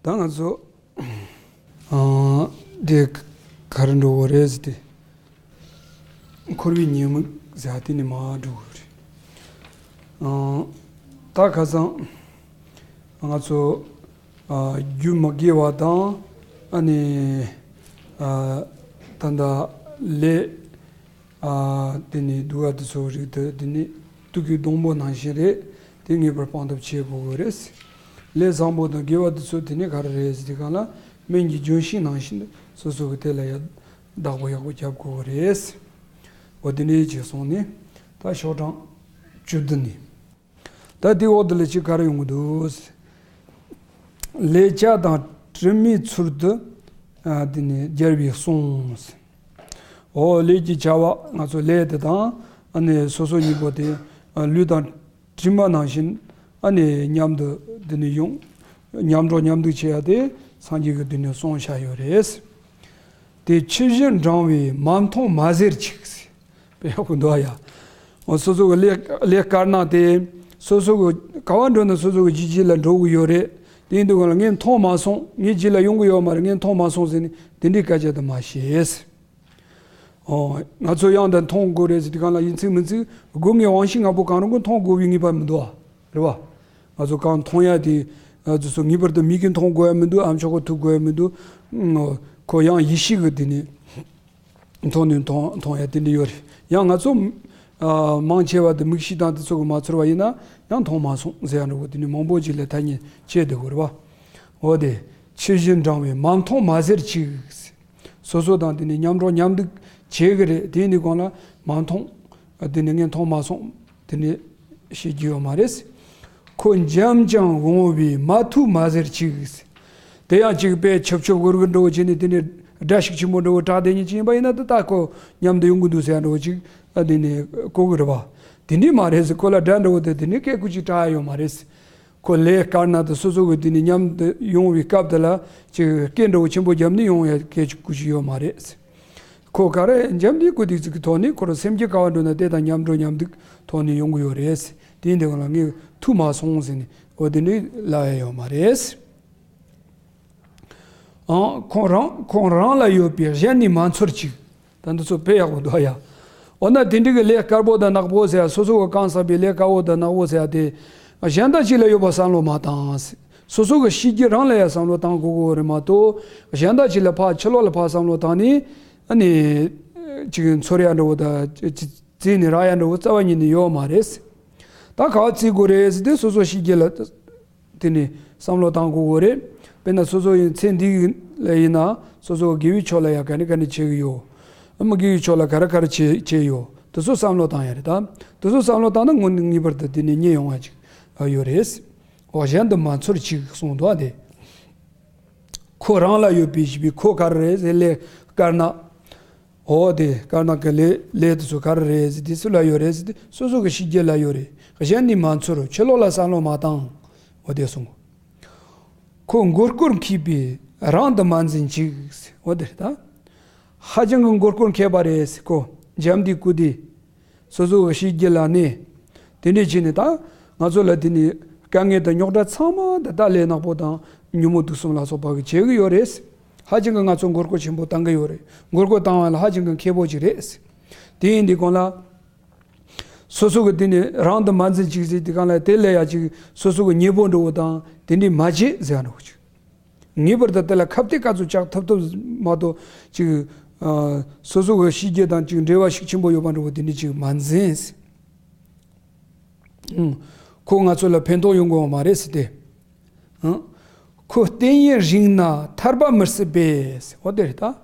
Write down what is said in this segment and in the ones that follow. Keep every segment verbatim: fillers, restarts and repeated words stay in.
ད་ང་ཚོ་ཨ་དེ་ག་རེ་འགྲོ་གི་རེད་ཟེར་ཏེ། འཁོར་བའི་ཉེས་དམིགས་ཟེར་དེ་ནས་མར་འགྲོ་གི་རེད། ཨ་ད་ཁ་སང་ང་ཚོ་ཨ་རྒྱུ་མི་དགེ་བ་དང་། ཨ་ནི་ཨ་ད་ལྟ་ལས། ཨ་དེ་ནས་སྡུག་བ་དེ་ཚོ་རིགས་དེ་དེ་ནས་དུག་གི་སྡོང་པོ་ནང་བཞིན་རེད། དེ་ངེས་པར་སྤང་ཐབས་བྱེད་དགོས་ཀྱི་རེད། ལས་བཟང་པོ་དང་དགེ་བ་དེ་ཚོ་དེ་ནས་ག་རེ་རེད་ཟེར་དུས་སྒང་ལ། སྨན་གྱི་ལྗོན་ཤིང་ནང་བཞིན་སོ་སོ་གི་དེ་ལ་ཡ་བདག་པོ་ཡག་པོ་རྒྱབ་དགོས་ཀྱི་རེད། འོ་དེ་འདྲའི་ཅིག་སོང་ནས་ད་ཤོག་གྲངས་བཅུ་བདུན་ནས། ད་དེའི་འོག་དེ་ལ་ཅིག་ག་རེ་ཡོང་གི་འདུག། ལས་བྱ་དང་དྲི་མའི་ཚུལ་དུ་ཨ་དེ་ནས་རྒྱལ་བའི་གསུང་། འོ་ལས་ཀྱི་བྱ་བ་ང་ཚོ་ལས་དེ་དང་ཨ་ནི་སོ་སོ་གཉིས་པོ་དེ་ཨ་ལུས་དང་དྲི་མ་ནང་བཞིན་ཨ་ནི་མཉམ་དུ་དེ་ནས་ཡོང་། མཉམ་འགྲོགས་མཉམ་འདུག་བྱེད་ཡ་དེ་སངས་རྒྱས་ཀྱིས་དེ་ནས་གསུངས་བཞག་ཡོད་རེད། དེ་ཕྱི་བཞིན་འབྲང་བས་མ་མཐོང་མ་ཟེར་ཅིག། དཔེ་ཡག་པོ་འདུག་ཡ། འོ་སོ་སོ་གི་ལས་ལས་དཀར་ནག་དེ་སོ་སོ་གི་ག་བ་འགྲོ་ན་སོ་སོ་གི་རྗེས་རྗེས་ལ་འགྲོ་གི་ཡོད་རེད། དེ་ཡིན་དུས་སྒང་ལ་ངས་མཐོང་མ་སོང་། ངའི་རྗེས་ལ་ཡོང་གི་ཡོད་མ་རེད། ངས་མཐོང་མ་སོང་ཟེར་ནས་དེ་འདྲའི་སྐད་ཆ་དེ་མ་བཤད། འོ་ང་ཚོ་ཡང་དེ་མཐོང་དགོས་རེད་ཟེར་དུས་སྒང་ལ་ཡིན་ཚིག་མིན་ཚིག་སྒོ་ལྔའི་དབང་ཤེས་ལྔ་པོ་གང་རུང་གིས་མཐོང་དགོས་པའི་ངེས་པ་མི་འདུག་བ། རེད་བ། ང་ཚོ་གང་མཐོང་ཡ་དེ་ཨ་དེ་ཚོ་ངེས་པར་དུ་མིག་གིས་མཐོང་དགོས་ཡ་མི་འདུག། ཨ་མཆོག་གིས་ཐུག་དགོས་ཡ་མི་འདུག། ཨ་ཁོ་ཡང་ཡེ་ཤེས་ཀྱི་དེ་ནས་མཐོང་ནས་མཐོང་མཐོང་ཡ་དེ་འདྲ་ཡོད་རེད། ཡང་ང་ཚོ་ཨ་མང་ཆེ་བ་དེ་མིག་ཤེས་དང་དེ་ཚོ་གིས་མ་ཚོར་བ་ཡིན་ན་ཡང་མཐོང་མ་སོང་ཟེར་ཡ་འདྲ་བོ་དེ་ནས་མང་པོ་ཅིག་ལ་ཐ་སྙད་བྱས་བསྡད་དགོས་རེད་བ། འོ་དེ་ཕྱི་བཞིན་འབྲང་བས་མ་མཐོང་མ་ཟེར་ཅིག། སོ་སོ་དང་དེ་ནས་མཉམ་འགྲོགས་མཉམ་འདུག་བྱེད་ཀྱི་རེད། དེ་ཡིན་དུས་སྒང་ལ་མ་མཐོང་། དེ་ནས་ངས་མཐོང་མ་སོང་། དེ་ནས་བཤད་རྒྱུ་ཡོད་མ་རེད། ཁོ་འཇམ་ཅིང་འོང་བས་མ་ཐུབ་མ་ཟེར་ཅིག། དེ་ཡང་ཅིག་དཔེ་ཆུབ་ཆུབ་གུར་གུར་འདྲ་བོ་བྱས་ནས་དེ་ནས་དགྲ་ཤུགས་ཆེན་པོ་འདྲ་བོ་སྐྲག་བསྡད་མཁན་ཅིག་ཡིན་པ་ཡིན་ན། ད་ད་ཁོ་མཉམ་དུ་ཡོང་གི་འདུག་ཟེར་ཡ་འདྲ་བོ་ཅིག་ཨ་དེ་ནས་གོ་གི་རེད་བ། དེ་འདྲ་མ་རེད་ཟེར། ཁོ་ལ་དགྲ་འདྲ་བོ་དེ་དེ་ནས་སྐད་ཁུར་ཅིག་སྐྲག་ཡ་ཡོད་མ་རེད། ཁོ་ལས་དཀར་ནག་དེ་སོ་སོ་གི་དེ་ནས་མཉམ་དུ་ཡོང་བའི་སྐབས་དེ་ལ་ཅིག་སྐད་འདྲ་བོ་ཆེན་པོ་བརྒྱབ་ནས་ཡོང་ཡ་སྐད་ཅིག་ཁུར་ཅིག་ཡོད་མ་རེད། ཁོ་ག་རེ་འཇམ་དེ་ཀུ་ཏིག་ཅིག་གི་ཐོག་ནས་ཁོ་རང་སེམས་ཀྱི་ག་བ་འགྲོ་ན་དེ་དང་མཉམ་འགྲོ་མཉམ་འདུག་ཐོག་ནས་ཡོང་གི་ཡོད་རེད། དེ་ཡིན་དུས་སྒང་ལ་ངས་ཐུབ་མ་སོང་ཟེར་ནས་འོ་དེ་འདྲའི་ལབ་ཡ་ཡོད་མ་རེད། ཨང་། ཁོང་རང་ཁོང་རང་ལ་ཡོད་པས་གཞན་ནི་མ་ཚོར་ཅིག། ད་འདི་ཚོ་དཔེ་ཡག་པོ་འདུག་ཡ། འོ་ན་དེ་འདྲ་གི་ལས་དཀར་པོ་དང་ནག་པོ་ཟེར་ཡ། སོ་སོ་གི་གང་བསགས་པའི་ལས་དཀར་པོ་དང་ནག་པོ་ཟེར་ཡ་དེ་གཞན་དག་ཅིག་ལ་ཡོད་པ་བསམ་བློ་མ་བཏང་། སོ་སོ་གི་ཤེས་རྒྱུད་རང་ལ་ཡ་བསམ་བློ་བཏང་དགོས་ཀྱི་རེད་མ་གཏོགས། གཞན་དག་ཅིག་ལ་ཕར་ཕྱི་ལོགས་ལ་ཕར་བསམ་བློ་བཏང་ནས་ཨ་ནི་ཅིག་ཚོར་ཡ་འདྲ་བོ་དང་ཅིག་བརྩིས་ནས་རག་ཡ་འདྲ་བོ་རྩ་བ་ཉིད་ནས་ཡོད་མ་རེད། ད་ག་བ་བརྩི་དགོས་རེད་ཟེར་དུས་སོ་སོ་ཤེས་རྒྱུད་ལ། དེ་ནས་བསམ་བློ་བཏང་དགོས་ཀྱི་རེད། དཔེར་ན་སོ་སོ་ཡི་ཚེ་འདི་ལ་ཡིན་ན་སོ་སོ་དགེ་བའི་ཕྱོགས་ལ་ཡང་ག་ནས་ག་ནས་བྱེད་ཀྱི་ཡོད། མི་དགེ་བའི་ཕྱོགས་ལ་ག་རེ་ག་རེ་བྱེད་བྱེད་ཡོད། དེ་ཚོ་བསམ་བློ་བཏང་ཡ་རེད་ད། དེ་ཚོ་བསམ་བློ་བཏང་ན་དངོས་གནས་ངེས་པར་དུ་དེ་ནས་རྙེད་ཡོང་བ་ཅིག་ཡོད་རེད། འོ་གཞན་དུ་མ་ཚོར་ཅིག་གསུངས་འདུག་ཨ་དེ། ཁོ་རང་ལ་ཡོད་པའི་ཞེས་པའི་ཁོ་ག་རེ་རེད་ཟེར་ལས་དཀར་ནག། འོ་དེ་དཀར་ནག་གི་ལས་ལས་དེ་ཚོ་ག་རེ་རེད་ཟེར་དུས་སུ་ལ་ཡོད་རེད་ཟེར་དུས་སོ་སོ་གི་ཤེས་རྒྱུད་ལ་ཡོད་རེད། གཞན་ནི་མ་ཚོར། ཕྱི་ལོགས་ལ་བསམ་བློ་མ་བཏང་། འོ་དེ་གསུངས། ཁོ་མགོ་སྐོར་མཁས་པས་རང་དུ་མ་འཛིན་ཅིག། འོ་དེ་རེད་ད། ཧ་ཅང་གི་མགོ་སྐོར་མཁས་པ་རེད་ཟེར། ཁོ་འཇམ་དེ་ཀུ་དེ། སོ་སོ་གི་ཤེས་རྒྱུད་ལ་གནས། དེ་འདྲས་བྱས་ནས་ད་ང་ཚོ་ལ་དེ་ནས་དཀའ་ངལ་དང་རྙོག་དྲ་ཚང་མ་ད་ལྟ་ལས་ནག་པོ་དང་ཉོན་མོངས་དུག་གསུམ་ལ་སོགས་པ་གིས་བྱེད་ཀྱི་ཡོད་རེད། ཧ་ཅང་གི་ང་ཚོ་མགོ་སྐོར་ཆེན་པོ་བཏང་གི་ཡོད་རེད། མགོ་སྐོར་བཏང་བ་ལ་ཧ་ཅང་གི་མཁས་པོ་ཅིག་རེད། དེ་ཡིན་དུས་སྒང་ལ་སོ་སོ་གི་དེ་ནས་རང་དུ་མ་འཛིན་ཅིག་ཟེར་དུས་སྒང་ལ་དེ་ལས་ཡ་ཅིག་སོ་སོ་གི་ཉེས་པོ་འགྲོ་བ་དང་དེ་འདྲས་མ་བྱེད་ཟེར་ཡ་འགྲོ་གི་ཅིག། ངེས་པར་དུ་དེ་ལ་ཁ་གཏད་ག་ཚོད་བཅག་ཐུབ་ཐུབ་མ་གཏོགས་ཅིག་ཨ་སོ་སོ་གི་ཤེས་རྒྱུད་དང་ཅིག་འབྲེལ་བ་ཤུགས་ཆེན་པོ་ཡོད་པ་འདྲ་བོ་དེ་འདྲ་ཅིག་མ་འཛིན། ཨང་། ཁོ་ང་ཚོ་ལ་ཕན་ཐོགས་ཡོང་གི་ཡོད་མ་རེད་ཟེར་ཏེ། ཨང་། ཁོ་བརྟན་གཡས་རིང་ན་ཐར་པ་མི་སྲིད་པས། འོ་དེ་རེད་ད།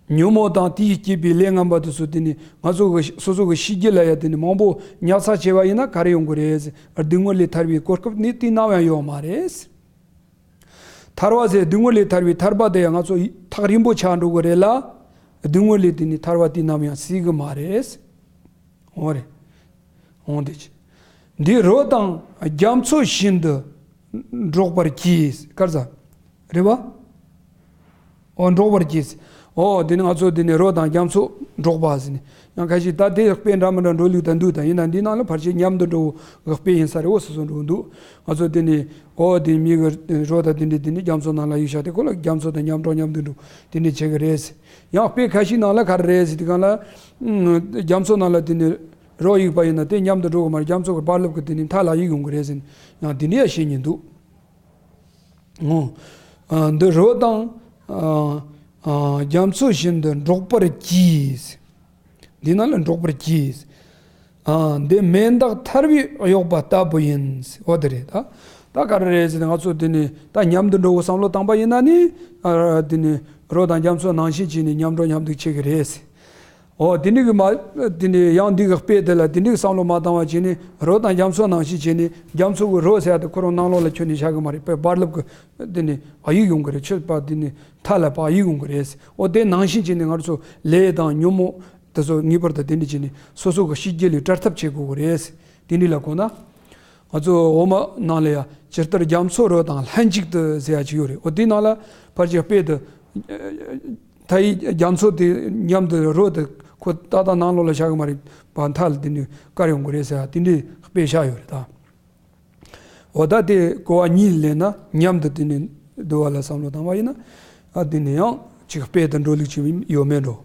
ཉོན་མོངས་དང་དེས་བསྐྱེད་པའི་ལས་ངན་པ་དེ་ཚོ་དེ་ནི་ང་ཚོ་གི་སོ་སོ་གི་ཤེས་རྒྱུད་ལ་ཡ་དེ་ནི་མང་པོ་ཉར་ཚགས་བྱས་པ་ཡིན་ན་ག་རེ་ཡོང་གི་རེད་ཟེར། སྡུག་བསྔལ་ལས་ཐར་བའི་གོ་སྐབས་ནི་དེ་ནམ་ཡང་ཡོད་མ་རེད། ཐར་བ་ཟེར་སྡུག་བསྔལ་ལས་ཐར་བའི་ཐར་པ་དེ་ཡང་ང་ཚོ་ཐག་རིང་པོ་ཆགས་འགྲོ་གི་རེད་ལ། སྡུག་བསྔལ་ལས་དེ་ནི་ཐར་བ་དེ་ནམ་ཡང་སྲིད་གི་མ་རེད། འོ་རེད། འོང་དེ་ཅི། འདི་རོ་དང་རྒྱ་མཚོ་བཞིན་དུ་འགྲོགས་པར་གྱིས། ག་རེ་ཟ། རེད་བ། འོ་འགྲོགས་པར་གྱིས། ཨོ་དེ་ནི་ང་ཚོ་དེ་ནི་རོ་དང་རྒྱ་མཚོ་འགྲོགས་པ་ཟེར་ནས། ཡང་ཁ་ཤས་ད་དེ་དཔེ་འདྲ་མི་འདྲ་འགྲོ་ལུགས་དང་འདུག་ད་ཡིན་ན་འདི་ནང་ལ་ཕལ་ཆེར་མཉམ་དུ་འགྲོ་བའི་དཔེ་ཡིན་ས་རེད། འོ་སོ་སོ་འགྲོ་འདུག་ང་ཚོ་དེ་ནི་ཨོ་དེ་མི་གི་རོ་དང་དེ་འདྲ་དེ་ནི་རྒྱ་མཚོ་ནང་ལ་ཡོད་ཤག་དེ་ཁོ་ལ་རྒྱ་མཚོ་དང་མཉམ་འགྲོ་མཉམ་དུ་འགྲོ་དེ་འདྲ་བྱེད་གི་རེད་ཟེར། ཡང་དཔེ་ཁ་ཤས་ནང་ལ་ག་རེ་རེད་ཟེར་དེ་གང་ལ་རྒྱ་མཚོ་ནང་ལ་དེ་ནི་རོ་གཡུག་པ་ཡིན་ན་དེ་མཉམ་དུ་འགྲོ་གི་མ་རེད། རྒྱ་མཚོ་གི་བར་ལུགས་ཀྱི་དེ་ནི་མཐའ་ལ་གཡུག་ཡོང་གི་རེད་ཟེར་ནས་ཡང་དེ་འདྲ་ཡང་བཤད་མཁན་འདུག་ཨོ། ཨ། འདི་རོ་དང་། ཨ། ཨ། རྒྱ་མཚོ་བཞིན་དུ་འགྲོགས་པར་གྱིས། འདི་ནང་ལ་འགྲོགས་པར་གྱིས། ཨ། འདི་མེ་མདག་ཐར་བའི་གཡོག་པ་ལྟ་བུ་ཡིན། འོ་དེ་རེད་ད། ད་ག་རེ་རེད་ཟེར་ན་ང་ཚོ་འདི་ནི་ད་མཉམ་དུ་འགྲོ་བའི་བསམ་བློ་བཏང་པ་ཡིན་ན་ནི། ཨ། འདི་ནི་རོ་དང་རྒྱ་མཚོ་ནང་བཞིན་བྱས་ནས་མཉམ་འགྲོ་མཉམ་འདུག་བྱེད་ཀྱི་རེད། ཨོ་དེ་འདྲ་གི་མ། དེ་འདྲ་ཡང་འདི་གི་དཔེ་དེ་ལ་དེ་འདྲ་གི་བསམ་བློ་མ་བཏང་བ་བྱས་ནས་རོ་དང་རྒྱ་མཚོ་ནང་བཞིན་བྱས་ནས་རྒྱ་མཚོ་གི་རོ་ཟེར་ཡ་དེ་ཁོ་རང་ནང་ལོགས་ལ་ཁྱོན་ནས་བཞག་གི་མ་རེད། དཔེ་བར་ལུགས་ཀྱི་དེ་ནས་ཕར་གཡུག་ཡོང་གི་རེད། ཆུ་བར་དེ་ནས་མཐའ་ལ་ཕར་གཡུག་ཡོང་གི་རེད། ཨོ་དེ་ནང་བཞིན་བྱས་ནས་ང་ཚོ་ལས་དང་ཉོན་མོངས་དེ་ཚོ་ངེས་པར་དུ་དེ་འདྲ་བྱས་ནས་སོ་སོ་གི་ཤེས་རྒྱུད་ལས་བྲལ་ཐབས་བྱེད་དགོས་གི་རེད། དེ་འདྲ་ལ་གོ་ན། ང་ཚོ་འོག་མ་ནང་ལ་ཡ་ཇི་ལྟར་རྒྱ་མཚོ་རོ་དང་ལྷན་ཅིག་ཏུ་ཟེར་ཡ་ཅིག་ཡོད་རེད། འོ་དེའི་ནང་ལ་ཕལ་ཆེར་དཔེ་དེ། མཐའ་ཡི་རྒྱ་མཚོ་དེ་མཉམ་དུ་རོ་དེ་ཁོ་ཏག་ཏག་ནང་ལོགས་ལ་བཞག་གི་མ་རེད་པ། མཐའ་ལ་དེ་ནས་བཀར་ཡོང་གི་རེད་ཟེར་ཡ་དེ་འདྲའི་དཔེ་བཞག་ཡོད་རེད་ད། འོ་ད་དེ་གོ་བ་གཉིས་ལེན་ན་མཉམ་དུ་དེ་ནས་བསྡུ་བ་ལ་བསམ་བློ་བཏང་བ་ཡིན་ན། ཨ་དེ་ནས་ཡང་ཅིག་དཔེ་དང་འགྲོ་ལུགས་ཅིག་ཡོད་མེད་འགྲོ།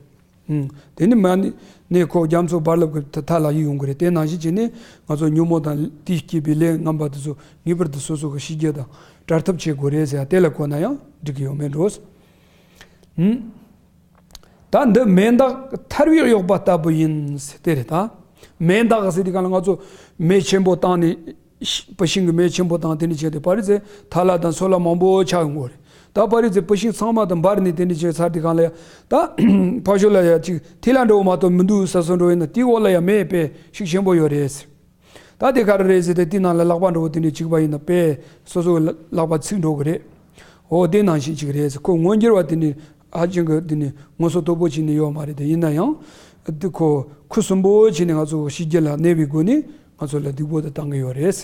ཨུམ། དེ་ནི་མ་ནི་ནས་ཁོ་རྒྱ་མཚོ་བར་ལབ་ཀྱི་མཐའ་ལ་ཡི་ཡོང་གི་རེད། དེ་ནང་བཞིན་བྱས་ནས་ང་ཚོ་ཉོན་མོངས་དང་དེས་སྐྱེས་པའི་ལས་ངན་པ་དེ་ཚོ་ངེས་པར་དུ་སོ་སོ་གི་ཤེས་རྒྱུད་དང་བྲལ་ཐབས་བྱེད་དགོས་རེད་ཟེར་ཡ་དེ་ལ་གོ་ན་ཡང་འགྲིག་གི་ཡོད་མེད་འགྲོ། ཨུམ། ད་འདི་མེ་མདག་ཐར་བའི་གཡོག་པ་ལྟ་བུ་ཡིན་ཟེར་དེ་རེད་ད། མེ་མདག་ཟེར་དུས་གང་ལ་ང་ཚོ་མེ་ཆེན་པོ་བཏང་ནས། ཤ་སྤུ་ཤིང་གི་མེ་ཆེན་པོ་དང་དེ་འདྲ་བྱས་ཏེ་པ་རི་ཙེ་ཐ་ལ་དང་སོལ་བ་མང་པོ་ཆགས་ཡོང་གི་རེད། ད་པ་རི་ཙེ་སྤུ་ཤིང་ཚང་མ་དང་འབར་ནས་དེ་འདྲ་བྱས་ཚར་དུས་གང་ལ་ཡ། ད་ཕར་ཕྱོགས་ལ་ཡ་ཅིག་ཐིག་ལེ་འདྲ་བོ་མ་གཏོགས་མི་འདུག་ས་སོ་འགྲོ་ཡིན་ན་དེའི་འོག་ལ་ཡ་མེ་དཔེ་ཤུགས་ཆེན་པོ་ཡོད་རེད་ཟེར། ད་དེ་ག་རེ་རེད་ཟེར་ཏེ་དེའི་ནང་ལ་ལག་པ་འདྲ་བོ་དེ་འདྲ་བྱུགས་པ་ཡིན་ན་དཔེ་སོ་སོ་གི་ལག་པ་ཚིག་འགྲོ་གི་རེད། འོ་དེ་ནང་བཞིན་ཅིག་རེད་ཟེར། ཁོ་ངོ་འགྱུར་བ་དེ་འདྲ་ཧ་ཅང་གི་དེ་ནི་ངོ་སོ་དོད་པོ་བྱས་ནས་ཡོད་མ་རེད་དེ། ཡིན་ན་ཡང་དེ་ཁོ་ཁུ་སིམ་པོ་བྱས་ནས་ང་ཚོ་ཤེས་རྒྱུད་ལ་གནས་པའི་སྒོ་ནས་ང་ཚོ་ལ་སྡིག་པོ་དེ་བཏང་གི་ཡོད་རེད།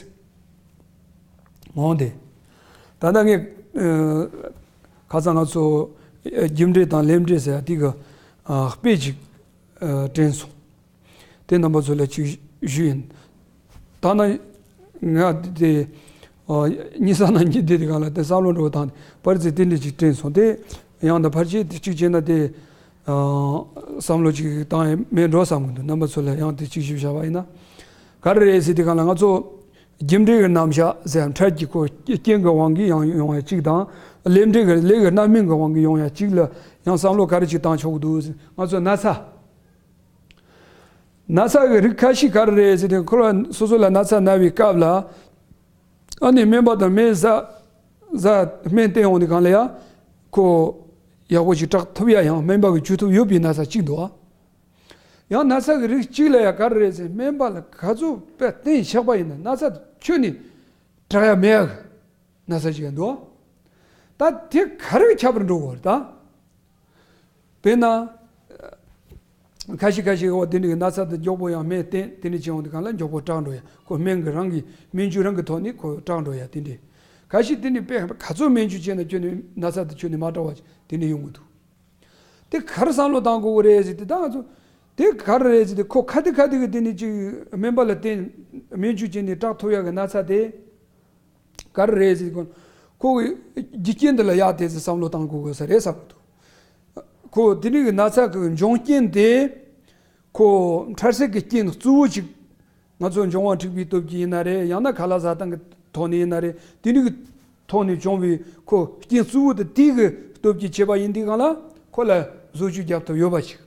འོང་དེ། ད་ལྟ་ངས་ཨ་ཁ་སང་ང་ཚོ་རྒྱུ་འབྲས་དང་ལས་འབྲས་ཟེར་ཡ་དེ་གི་ཨ་དཔེ་ཅིག་ཨ་དྲན་སོང་། དེ་རྣམ་པ་ཚོ་ལ་ཅིག་ཞུས་ཡིན། ད་ནི་ང་དེ་ཨ་གཉིད་སད་ན་གཉིད་བདེ་དེ་གང་ལ་དེ་བསམ་བློ་འགྲོ་བ་དང་པར་ཙེ་དེ་འདྲ་ཅིག་དྲན་སོང་། དེ་ཡང་ད་ཕལ་ཆེར་དེ་གཅིག་བྱས་ན་དེ་ཨ་བསམ་བློ་ཅིག་བཏང་ཡས་མེད་འགྲོ་བསམ་གི་འདུག་རྣམ་པ་ཚོ་ལ་ཡང་དེ་གཅིག་ཞུས་བཞག་པ་ཡིན་ན། ག་རེ་རེད་ཟེར་དེ་གང་ལ་ང་ཚོ་རྒྱུ་འབྲས་ཀྱི་རྣམ་གཞག་ཟེར་ཡང་འཕྲལ་གྱི་ཁོ་རྐྱེན་གྱི་དབང་གིས་ཡང་ཡོང་ཡ་གཅིག་དང་། ལས་འབྲས་ཀྱི་ལས་ཀྱི་རྣམ་སྨིན་གྱི་དབང་གིས་ཡོང་ཡ་གཅིག་ལ་ཡང་བསམ་བློ་ག་རེ་ཅིག་བཏང་ཆོག་གི་འདུག་ཟེར། ང་ཚོ་ན་ཚ། ན་ཚ་གི་རིགས་ཁ་ཤས་ག་རེ་རེད་ཟེར་ཏེ་ཁོ་རང་སོ་སོ་ལ་ན་ཚ་ན་བའི་སྐབས་ལ། ཨ་ནི་སྨན་པ་དང་སྨན་ཟ། ཟ་སྨན་བསྟེན་འོང་དུས་གང་ལ་ཡ། ཁོ་ཡག་པོ་ཞིག་དྲག་ཐུབ་ཡ་ཡང་སྨན་པ་གི་བཅོས་ཐུབ་ཡོད་པའི་ན་ཚ་གཅིག་འདུག་ཨ། ཡང་ན་ཚ་གི་རིགས་གཅིག་ལ་ཡ་ག་རེ་རེད་ཟེར། སྨན་པ་ལ་ག་ཚོད་དཔེ་བསྟེན་བཞག་པ་ཡིན་ན་ན་ཚ་དེ་ཁྱོན་ནས་དྲག་ཡ་མེད་ཡ་གི་ན་ཚ་ཞིག་ཡང་འདུག་ཨ། ད་དེ་ག་རེ་གི་ཁྱབ་པར་འགྲོ་དགོས་རེད་ད། དཔེར་ན། ཁ་ཤས་ཁ་ཤས་འོ་དེ་འདྲའི་ན་ཚ་དེ་མགྱོགས་པོ་ཡང་སྨན་བསྟེན་དེ་འདྲ་བྱས་འོང་དུས་གང་ལ་མགྱོགས་པོ་དྲག་འགྲོ་ཡ། ཁོ་སྨན་གྱི་རང་གི་སྨན་བཅོས་རང་གི་ཐོག་ནས་ཁོ་དྲག་འགྲོ་ཡ་དེ་འདྲ། ཁ་ཤས་དེ་ནི་དཔེ་ག་ཚོད་སྨན་བཅོས་བྱས་ན་ཁྱོན་ནས་ན་ཚ་དེ་ཁྱོན་ནས་མ་དྲག་པ་དེ་འདྲ་ཡོང་གི་འདུག་དེ་ག་རེ་བསམ་བློ་བཏང་དགོས་ཀྱི་རེད་ཟེར་དུས་ད་ང་ཚོ་དེ་ག་རེ་རེད་ཟེར་དུས་ཁོ་ཁ་དེ་ཁ་དེ་གི་དེ་ནི་ཅིག་སྨན་པ་ལ་བསྟེན་སྨན་བཅོས་བྱས་ནས་དྲག་ཐུབ་ཡ་གི་ན་ཚ་དེ། ག་རེ་རེད་ཟེར་དུས་ཁོ་གི་རྒྱུ་རྐྱེན་འདི་ལ་ཡ་དེ་ཚོ་བསམ་བློ་བཏང་དགོས་དགོས་ས་རེད་བསམ་གི་འདུག་ཁོ་དེ་རིགས་ཀྱི་ན་ཚ་གི་འབྱུང་རྐྱེན་དེ་ཁོ་འཕྲལ་སེལ་གྱི་རྐྱེན་གཙོ་བོ་ཅིག་ང་ཚོ་འབྱུང་བ་འཁྲུགས་པའི་སྟོབས་ཀྱིས་ཡིན་ན་རེད། ཡང་ན་ཁ་ལག་ཟ་སྟངས་ཀྱི་ཐོག་ནས་ཡིན་ན་རེད། དེ་རིགས་ཀྱི་ཐོག་ནས་བྱུང་བའི་ཁོ་རྐྱེན་གཙོ་བོ་དེ་དེ་གི་སྟོབས་ཀྱིས་བྱས་པ་ཡིན་དུས་གང་ལ་ཁོ་ལ་བཟོ་བཅོས་རྒྱབ་ཐབས་ཡོད་པ་ཞིག་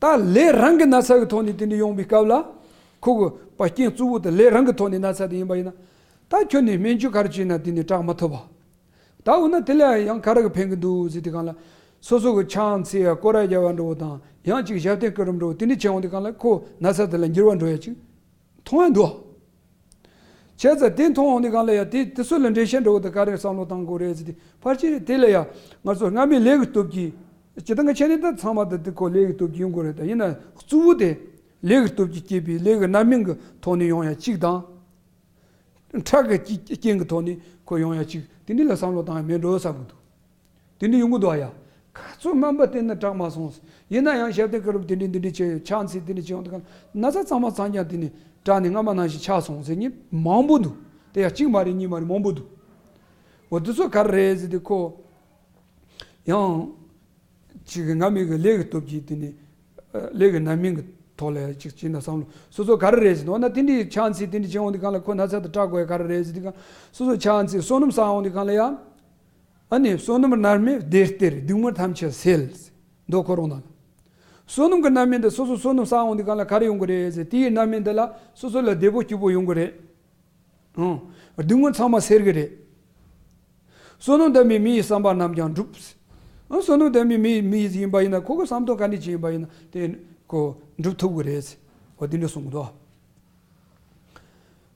ད་ལས་རང་གི་ན་ཚ་གི་ཐོག་ནས་དེ་འདྲ་ཡོང་བའི་སྐབས་ལ། ཁོ་གི་པ་རྐྱེན་གཙོ་བོ་དེ་ལས་རང་གི་ཐོག་ནས་ན་ཚ་དེ་ཡིན་པ་ཡིན་ན། ད་ཁྱོད་ནས་སྨན་བཅོས་ག་རེ་བྱས་ན་དེ་ནས་དྲག་མ་ཐུབ་པ། ད་འོ་ན་དེ་ལ་ཡང་ག་རེ་གི་ཕན་གི་འདུག་ཟེར་དུས་གང་ལ། སོ་སོ་གི་ཆང་འཚིག་ཡ་སྐོར་ར་རྒྱག་པ་འདྲ་བོ་དང་ཡང་ཅིག་ཞབས་བརྟན་སྐུ་རིམ་འདྲ་བོ་དེ་འདྲ་བྱས་འོང་དུས་གང་ལ་ཁོ་ན་ཚ་དེ་ལ་འགྱུར་བ་འགྲོ་ཡ་ཅིག་མཐོང་ཡ་འདུག་བྱས་ཙང་དེ་མཐོང་འོང་དུས་གང་ལ་ཡ་དེ་དེ་ཚོ་ལ་འགྲེལ་བཤད་འདྲ་བོ་དེ་ག་རེ་བསམ་བློ་བཏང་དགོས་རེད་ཟེར་དུས་ཕལ་ཆེར་དེ་ལ་ཡ་ང་ཚོ་སྔ་མའི་ལས་ཀྱི་སྟོབས་ཀྱིས། སྤྱིར་བཏང་གི་ཆ་ནས་ད་ཚང་མ་ད་དེ་ཁོ་ལས་ཀྱི་སྟོབས་ཀྱིས་ཡོང་དགོས་རེད། ད་ཡིན་ན་གཙོ་བོ་དེ་ལས་ཀྱི་སྟོབས་ཀྱིས་སྐྱེས་པའི་ལས་ཀྱི་རྣམ་སྨིན་གྱི་ཐོག་ནས་ཡོང་ཡ་གཅིག་དང་། འཕྲལ་གྱི་རྐྱེན་གྱི་ཐོག་ནས་ཁོ་ཡོང་ཡ་གཅིག་དེ་འདྲ་ལ་བསམ་བློ་བཏང་ཡ་མེད་འགྲོ་བསམ་གྱི་འདུག་དེ་འདྲ་ཡོང་གི་འདུག་ཨ་ཡ། ག་ཚོད་སྨན་པ་བསྟེན་ན་དྲག་མ་སོང་ཟེར། ཡིན་ན་ཡང་ཞབས་བརྟན་སྐུ་རབ་དེ་འདྲས་འདི་འདྲས་བྱས་ཕྱག་འཚལ་དེ་འདྲས་བྱས་ཡོང་དུས་གང་ན་ཚ་ཚང་མ་ཚང་ཀྱང་དེ་ནས་དྲག་ནས་སྔ་མ་ནང་བཞིན་ཆགས་སོང་ཟེར་མཁན་མང་པོ་འདུག་དེ་ཡང་གཅིག་མ་རེད་གཉིས་མ་རེད་མང་པོ་འདུག་འོ་དེ་ཚོ་ག་རེ་རེད་ཟེར་དུས་ཁོ། ཡང་། ཅིག་གི་སྔ་མའི་གི་ལས་ཀྱི་སྟོབས་ཀྱིས་དེ་ནི། ལས་ཀྱི་རྣམ་སྨིན་གྱི་ཐོག་ལ་ཅིག་བྱས་ན་བསམ་བློ་སོ་སོ་ག་རེ་རེད་ཟེར་ན་འོ་ན་དེ་འདྲའི་ཕྱག་འཚལ་དེ་འདྲ་བྱེད་འོང་དུས་གང་ལ་ཁོ་ན་ཚ་དང་སྐྲག་དགོས་ཡ་ག་རེ་རེད་ཟེར་དུས་གང་སོ་སོ་ཕྱག་འཚལ་བསོད་ནམས་བསགས་འོང་དུས་གང་ལ་ཡ། ཨ་ནི་བསོད་ནམས་རྣམ་སྨིན་བདེ་སྟེར་སྡུག་བསྔལ་ཐམས་ཅད་སེལ། མདོ་ཁོ་རང་ནང་ལ། བསོད་ནམས་ཀྱི་རྣམ་སྨིན་དེ་སོ་སོ་བསོད་ནམས་བསགས་འོང་དུས་གང་ལ་ག་རེ་ཡོང་གི་རེད་ཟེར་དེའི་རྣམ་སྨིན་དེ་ལ་སོ་སོ་ལ་བདེ་པོ་སྐྱིད་པོ་ཡོང་གི་རེད། ཨང་། སྡུག་བསྔལ་ཚང་མ་སེལ་གི་རེད། བསོད་ནམས་ལྡན་པའི་མི་ཡི་བསམ་པ་རྣམས་ཀྱང་འགྲུབ། ཨང་། བསོད་ནམས་ལྡན་པའི་མི་མི་ཡིན་པ་ཡིན་ན་ཁོ་གི་བསམ་དོན་ག་འདྲ་ཅིག་ཡིན་པ་ཡིན་ན་དེ་ཁོ་འགྲུབ་ཐུབ་གི་རེད། འོ་དེ་འདྲ་གསུངས་འདུག་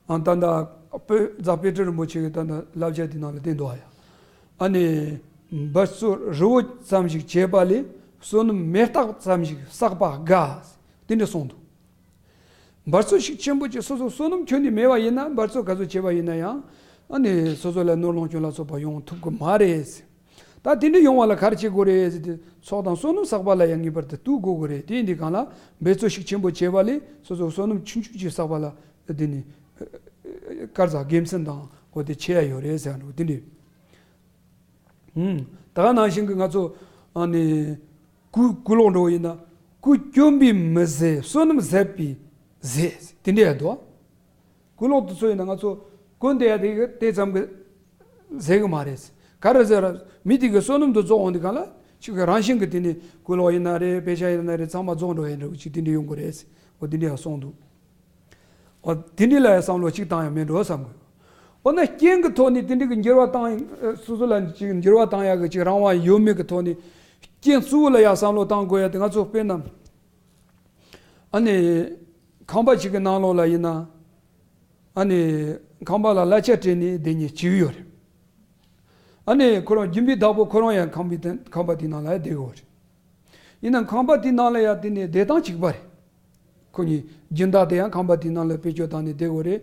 ཨང་། ད་ལྟ་དཔེ་རྫ་དཔེ་སྤྲུལ་རིན་པོ་ཆེ་གི་ད་ལྟ་བསླབ་བྱ་དེ་ནང་ལ་བསྟན་འདུག་ཨ་ཡ། ཨ་ནི། འབད་རྩོལ་རི་བོ་ཙམ་ཞིག་བྱས་པ་ལས་བསོད་ནམས་མེ་སྟག་ཙམ་ཞིག་བསགས་པ་དགའ། དེ་འདྲ་གསུངས་འདུག་འབད་རྩོལ་ཤུགས་ཆེན་པོ་ཅིག་སོ་སོ་བསོད་ནམས་ཁྱོན་ནས་མེད་པ་ཡིན་ན་འབད་རྩོལ་ག་ཚོད་བྱས་པ་ཡིན་ན་ཡང་། ཨ་ནི་སོ་སོ་ལ་ནོར་ལོངས་སྤྱོད་ལ་སོགས་པ་ཡོང་ཐུབ་ཀྱི་མ་རེད། ད་དེ་འདྲ་ཡོང་བ་ལ་ག་རེ་བྱེད་དགོས་རེད་ཟེར་དུས་ཚོགས་དང་བསོད་ནམས་བསགས་པ་ལ་ཡང་ངེས་པར་དུ་བསྟུན་དགོས་ཀྱི་རེད། དེ་ཡིན་དུས་གང་ལ་འབད་རྩོལ་ཤུགས་ཆེན་པོ་བྱས་པ་ལས་སོ་སོ་བསོད་ནམས་ཆུང་ཆུང་ཅིག་བསགས་པ་ལ་དེ་ནི། དཀར་ཟ་དགེ་མཚན་དང་འོ་དེ་ཆེ་ཡ་ཡོད་རེད་ཟེར་འགྲོ་དེ་འདྲ། ཧུམ། ད་ག་ནང་བཞིན་གྱི་ང་ཚོ་ཨ་ནི་གོས་གོས་ལོག་འགྲོ་བ་ཡིན་ན་གོས་གྱོན་པས་མི་ཟད་བསོད་ནམས་ཟད་པས་ཟད་དེ་འདྲ་ཡ་འདུག་གོས་ལོག་དེ་ཚོ་ཡིན་ན་ང་ཚོ་གོན་བསྡད་ཡ་དེ་གི་དེ་ཙམ་གི་ཟད་གི་མ་རེད། ག་རེ་ཟེར་ར་མི་དེ་གི་བསོད་ནམས་དུ་རྫོགས་འོང་དུས་གང་ལ་ཅིག་གི་རང་བཞིན་གི་དེ་ནི་གོས་ལོག་ཡིན་ན་རེད་དཔེ་ཆ་ཡིན་ན་རེད་ཚང་མ་རྫོགས་འགྲོ་ཡ་འདྲ་བོ་ཅིག་དེ་འདྲ་ཡོང་གི་རེད། འོ་དེ་འདྲ་ཡ་གསུངས་འདུག་འོ་དེ་འདྲ་ལ་ཡང་བསམ་བློ་གཅིག་བཏང་ཡང་མེད་འགྲོ་བསམ་དགོས། འོ་ན་རྐྱེན་གྱི་ཐོག་ནས་དེ་འདྲ་གི་འགྱུར་བ་བཏང་ཡང་སོ་སོ་ལ་ཅིག་འགྱུར་བ་བཏང་ཡག་གི་ཅིག་རང་དབང་ཡོད་མེད་ཀྱི་ཐོག་ནས་རྐྱེན་གཙོ་བོ་ལ་ཡང་བསམ་བློ་བཏང་དགོས་ཡ་དེ་ང་ཚོ་དཔེར་ན་ཨ་ནི་ཁང་པ་ཅིག་གི་ནང་ལོགས་ལ་ཡིན་ན་ཨ་ནི་ཁང་པ་ལ་གླ་ཆ་སྤྲད་ནས་བསྡད་མཁན་གཅིག་ཡོད་རེད། ཨ་ནི་ཁོ་རང་རྒྱུན་པའི་བདག་པོ་ཁོ་རང་ཡང་ཁང་པའི་དེ་ཁང་པ་དེའི་ནང་ལ་ཡང་བསྡད་ཡོད་རེད། ཡིན་ནའང་ཁང་པ་དེའི་ནང་ལ་ཡང་དེ་ནས་བསྡད་སྟངས་གཅིག་པ་རེད། ཁོ་གཉིས་སྦྱིན་བདག་དེ་ཡང་ཁང་པ་དེའི་ནང་ལ་བེད་སྤྱོད་བཏང་ནས་བསྡད་ཡོད་རེད།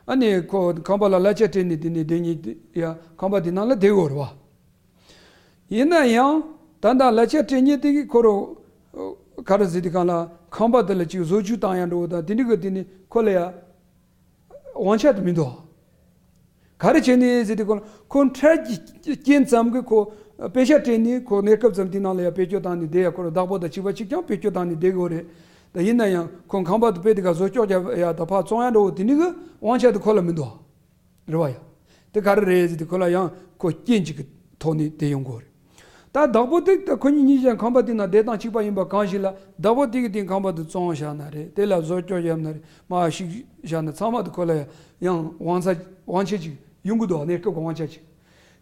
ཨ་ནི་ཁོ་ཁང་པ་ལ་གླ་ཆ་སྤྲད་ནས་དེ་ནས་བསྡད་མཁན་དེ་ཡང་ཁང་པ་དེའི་ནང་ལ་བསྡད་ཡོད་རེད་བ། ཡིན་ན་ཡང་ད་ལྟ་གླ་ཆ་སྤྲད་མཁན་དེ་གིས་ཁོ་རང་ག་རེ་ཟེར་དུས་གང་ལ་ཁང་པ་དེ་ལ་ཅིག་བཟོ་བཅོས་བཏང་ཡ་འགྲོ་བ་དང་དེ་འདྲ་གི་དེ་ནི་ཁོ་ལ་ཡ་དབང་ཆ་དེ་མི་འདུག་ག་རེ་བྱས་ནས་ཟེར་དུས་ཁོ་ཁོ་འཕྲལ་གྱི་རྐྱེན་ཙམ་གྱིས་ཁོ་པེ་ཤག་སྤྲད་ནས་ཁོ་གནས་སྐབས་ཙམ་དེའི་ནང་ལ་ཡ་བེད་སྤྱོད་བཏང་ནས་བསྡད་ཡ་ཁོ་རང་བདག་པོ་དང་གཅིག་པ་གཅིག་རྐྱང་བེད་སྤྱོད་བཏང་ནས་བསྡད་ཡོད་རེད། ད་ཡིན་ན་ཡང་ཁོ་ཁང་པ་དེ་དཔེ་དེ་ག་བཟོ་ཅོག་རྒྱབ་ཡ་ད་ཕར་བཙོང་ཡ་འགྲོ་བ་དེ་འདྲ་གི་དབང་ཆ་དེ་ཁོ་ལ་མི་འདུག་རེད་བ་ཡ། དེ་ག་རེ་རེད་ཟེར་དུས་ཁོ་ལ་ཡང་ཁོ་རྐྱེན་གཅིག་གི་ཐོག་ནས་དེ་ཡོང་གི་རེད། ད་བདག་པོ་དེ་ད་ཁོ་གཉིས་གཉིས་ཀྱང་ཁང་པ་དེ་ན་བསྡད་སྟངས་གཅིག་པ་ཡིན་པ་གང་ཞིག་ལ་བདག་པོ་དེ་གི་དེ་ཁང་པ་དེ་བཙོང་བཞག་ན་རེད་དེ་ལ་བཟོ་བཅོས་བརྒྱབ་ན་རེད་མར་བཤིག་བཞག་ན་ཚང་མ་དེ་ཁོ་ལ་ཡང་དབང་ཚ་དབང་ཆ་གཅིག་ཡོང་གི་འདུག་གནས་སྐབས་ཀྱི་དབང་ཆ་གཅིག་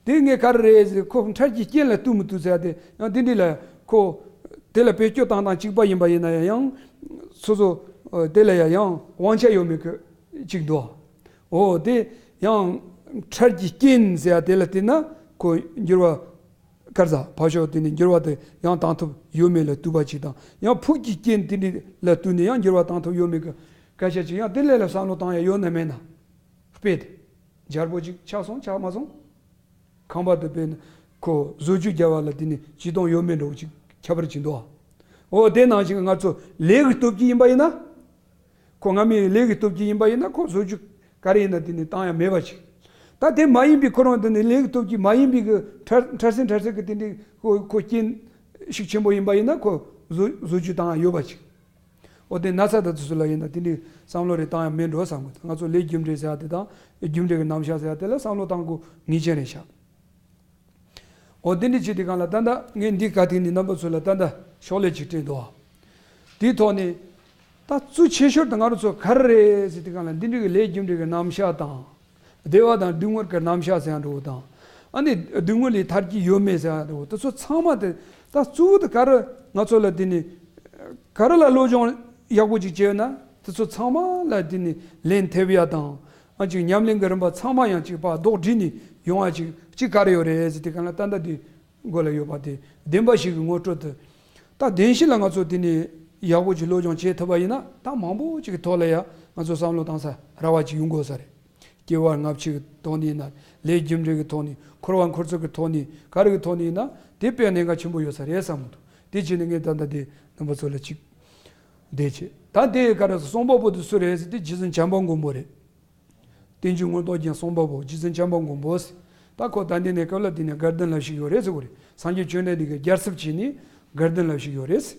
དེ་ངས་ག་རེ་རེད་ཟེར་ཁོ་འཕྲལ་གྱི་རྐྱེན་ལ་ལྟོས་མི་ཐུབ་ཟེར་ཡ་དེ་ཡང་དེ་འདྲ་ལ་ཁོ་དེ་ལ་བེད་སྤྱོད་བཏང་སྟངས་གཅིག་པ་ཡིན་པ་ཡིན་ན་ཡང་སོ་སོ་དེ་ལ་ཡང་དབང་ཆ་ཡོད་མེད་ཀྱི་གཅིག་འདུག་འོ་དེ་ཡང་འཕྲལ་གྱི་རྐྱེན་ཟེར་ཡ་དེ་ལ་བལྟས་ན་ཁོ་འགྱུར་བ་དཀར་ཟ་ཕར་ཕྱོགས་དེ་ནས་འགྱུར་བ་དེ་ཡང་བཏང་ཐུབ་ཡོད་མེད་ལ་ལྟོས་པ་གཅིག་དང་ཡང་ཕུགས་ཀྱི་རྐྱེན་དེ་འདྲ་ལ་ལྟོས་ནས་ཡང་འགྱུར་བ་བཏང་ཐུབ་ཡོད་མེད་ཀྱི་སྐད་ཆ་གཅིག་ཡང་དེ་ལས་ལ་བསམ་བློ་བཏང་ཡ་ཡོད་ན་མེད་ན་དཔེ་དེ་འཇར་པོ་གཅིག་ཆགས་སོང་ཆགས་མ་སོང་། ཁང་པ་དེ་དཔེར་ན་ཁོ་བཟོ་བཅོས་རྒྱག་པ་ལ་དེ་ནི་ཅི་གཏོང་ཡོད་མེད་འདྲ་བོ་ཅིག་ཁྱད་པར་ཅིག་འདུག་ཨ། འོ་དེ་ནང་བཞིན་ང་ཚོ་ལས་ཀྱི་སྟོབས་ཀྱིས་ཡིན་པ་ཡིན་ན། ཁོ་སྔ་མའི་ལས་ཀྱི་སྟོབས་ཀྱིས་ཡིན་པ་ཡིན་ན་ཁོ་བཟོ་བཅོས་ག་རེ་ཡིན་ན་དེ་ནི་བཏང་ཡ་མེད་པ་ཅིག་ད་དེ་མ་ཡིན་པའི་ཁོ་རང་དེ་ནི་ལས་ཀྱི་སྟོབས་ཀྱིས་མ་ཡིན་པའི་གི་འཕྲལ་འཕྲལ་སེལ་འཕྲལ་སེལ་གྱི་དེ་འདྲའི་ཁོ་ཁོ་རྐྱེན་ཤུགས་ཆེན་པོ་ཡིན་པ་ཡིན་ན་ཁོ་བཟོ་བཟོ་བཅོས་བཏང་ཡ་ཡོད་པ་ཅིག་འོ་དེ་ན་ཚ་དང་དེ་ཚོ་ལ་ཡིན་ན་དེ་འདྲའི་བསམ་བློ་རེ་བཏང་ཡ་མེད་འགྲོ་བསམ་གི་འདུག་ང་ཚོ་ལས་རྒྱུ་འབྲས་ཟེར་ཡ་དེ་དང་རྒྱུ་འབྲས་ཀྱི་རྣམ་གཞག་ཟེར་ཡ་དེ་ལ་བསམ་བློ་བཏང་དགོས་ངེས་ཅན་རེད་ཤག་འོ་དེ་འདྲའི་བྱེད་དུས་གང་ལ་ད་ལྟ་ངས་འདི་ག་ཐིག་ནས་རྣམ་པ་ཚོ་ལ་ད་ལྟ་ཤོག་ལྷེ་ཅིག་སྤྲད་འདུག་ཨ། དེའི་ཐོག་ནས་ད་གཙོ་ཆེ་ཤོས་དེ་ང་རང་ཚོ་ག་རེ་རེད་ཟེར་དུས་གང་ལ་འདི་འདྲའི་གི་ལས་རྒྱུ་འབྲས་ཀྱི་རྣམ་གཞག་དང་། བདེ་བ་དང་སྡུག་བསྔལ་གྱི་རྣམ་གཞག་ཟེར་ཡ་འདྲ་བོ་དང་། ཨ་ནི་སྡུག་བསྔལ་ལས་ཐར་གྱི་ཡོད་མེད་ཟེར་ཡ་འདྲ་བོ་དེ་ཚོ་ཚང་མ་དེ་ད་གཙོ་བོ་དེ་ག་རེ་ང་ཚོ་ལ་དེ་ནི་ག་རེ་ལ་སློབ་སྦྱོང་ཡག་པོ་ཅིག་བྱས་ན་དེ་ཚོ་ཚང་མ་ལ་དེ་ནི་ལན་ཐེབས་ཡ་དང་ཨ་ཅིག་ཉམས་ལེན་གྱི་རིམ་པ་ཚང་མ་ཡང་ཅིག་ཕར་ལྡོག་སྒྲིལ་ནས་ཡོང་བ་ཅིག་ཅིག་ག་རེ་ཡོད་རེད་ཟེར་དུས་གང་ལ་ད་ལྟ་དེ་མགོ་ལ་ཡོད་པ་དེ་བདེན་པ་བཞི་གི་ངོ་སྤྲོད་དེ་ད་བདེན་བཞི་ལ་ང་ཚོ་དེ་ནི་ཡག་པོ་ཅིག་སློབ་སྦྱོང་བྱེད་ཐུབ་པ་ཡིན་ན་ད་མང་པོ་ཅིག་གི་ཐོག་ལ་ཡ་ང་ཚོ་བསམ་བློ་བཏང་ས་ར་བ་ཅིག་ཡོང་དགོས་ས་རེད། སྐྱེ་བ་སྔ་ཕྱི་གི་ཐོག་ནས་ཡིན་ན། ལས་རྒྱུ་འབྲས་ཀྱི་ཐོག་ནས། འཁོར་བ་འཁོར་ཚོགས་ཀྱི་ཐོག་ནས། ག་རེ་གི་ཐོག་ནས་ཡིན་ན། དེ་དཔེ་གནད་འགག་ཆེན་པོ་ཡོད་ས་རེད་བསམ་གི་འདུག་དེ་བྱས་ནས་ངས་ད་ལྟ་དེ་རྣམ་པ་ཚོ་ལ་ཅིག་བསྡད་བྱས། ད་དེ་ག་རེ་ཟེར། གསུང་པ་པོ་དེ་སུ་རེད་ཟེར་དུས། རྗེ་བཙུན་བྱམས་པ་མགོན་པོ་རེད། བསྟན་བཅོས་མངོན་རྟོགས་རྒྱན་གསུང་པ་པོ། རྗེ་བཙུན་བྱམས་པ་མགོན་པོ་ཟེར། ད་ཁོ་ད་འདི་ནས་སྐབས་ལ་དེ་ནས་དགའ་ལྡན་ལ་བཞུགས་ཡོད་རེད་ཟེར་གོ་རེད། སངས་རྒྱས་བཅོམ་ལྡན་འདས་ཀྱི་རྒྱལ་ཚབ་བྱས་ནས་དགའ་ལྡན་ལ་བཞུགས་ཡོད་རེད་ཟེར།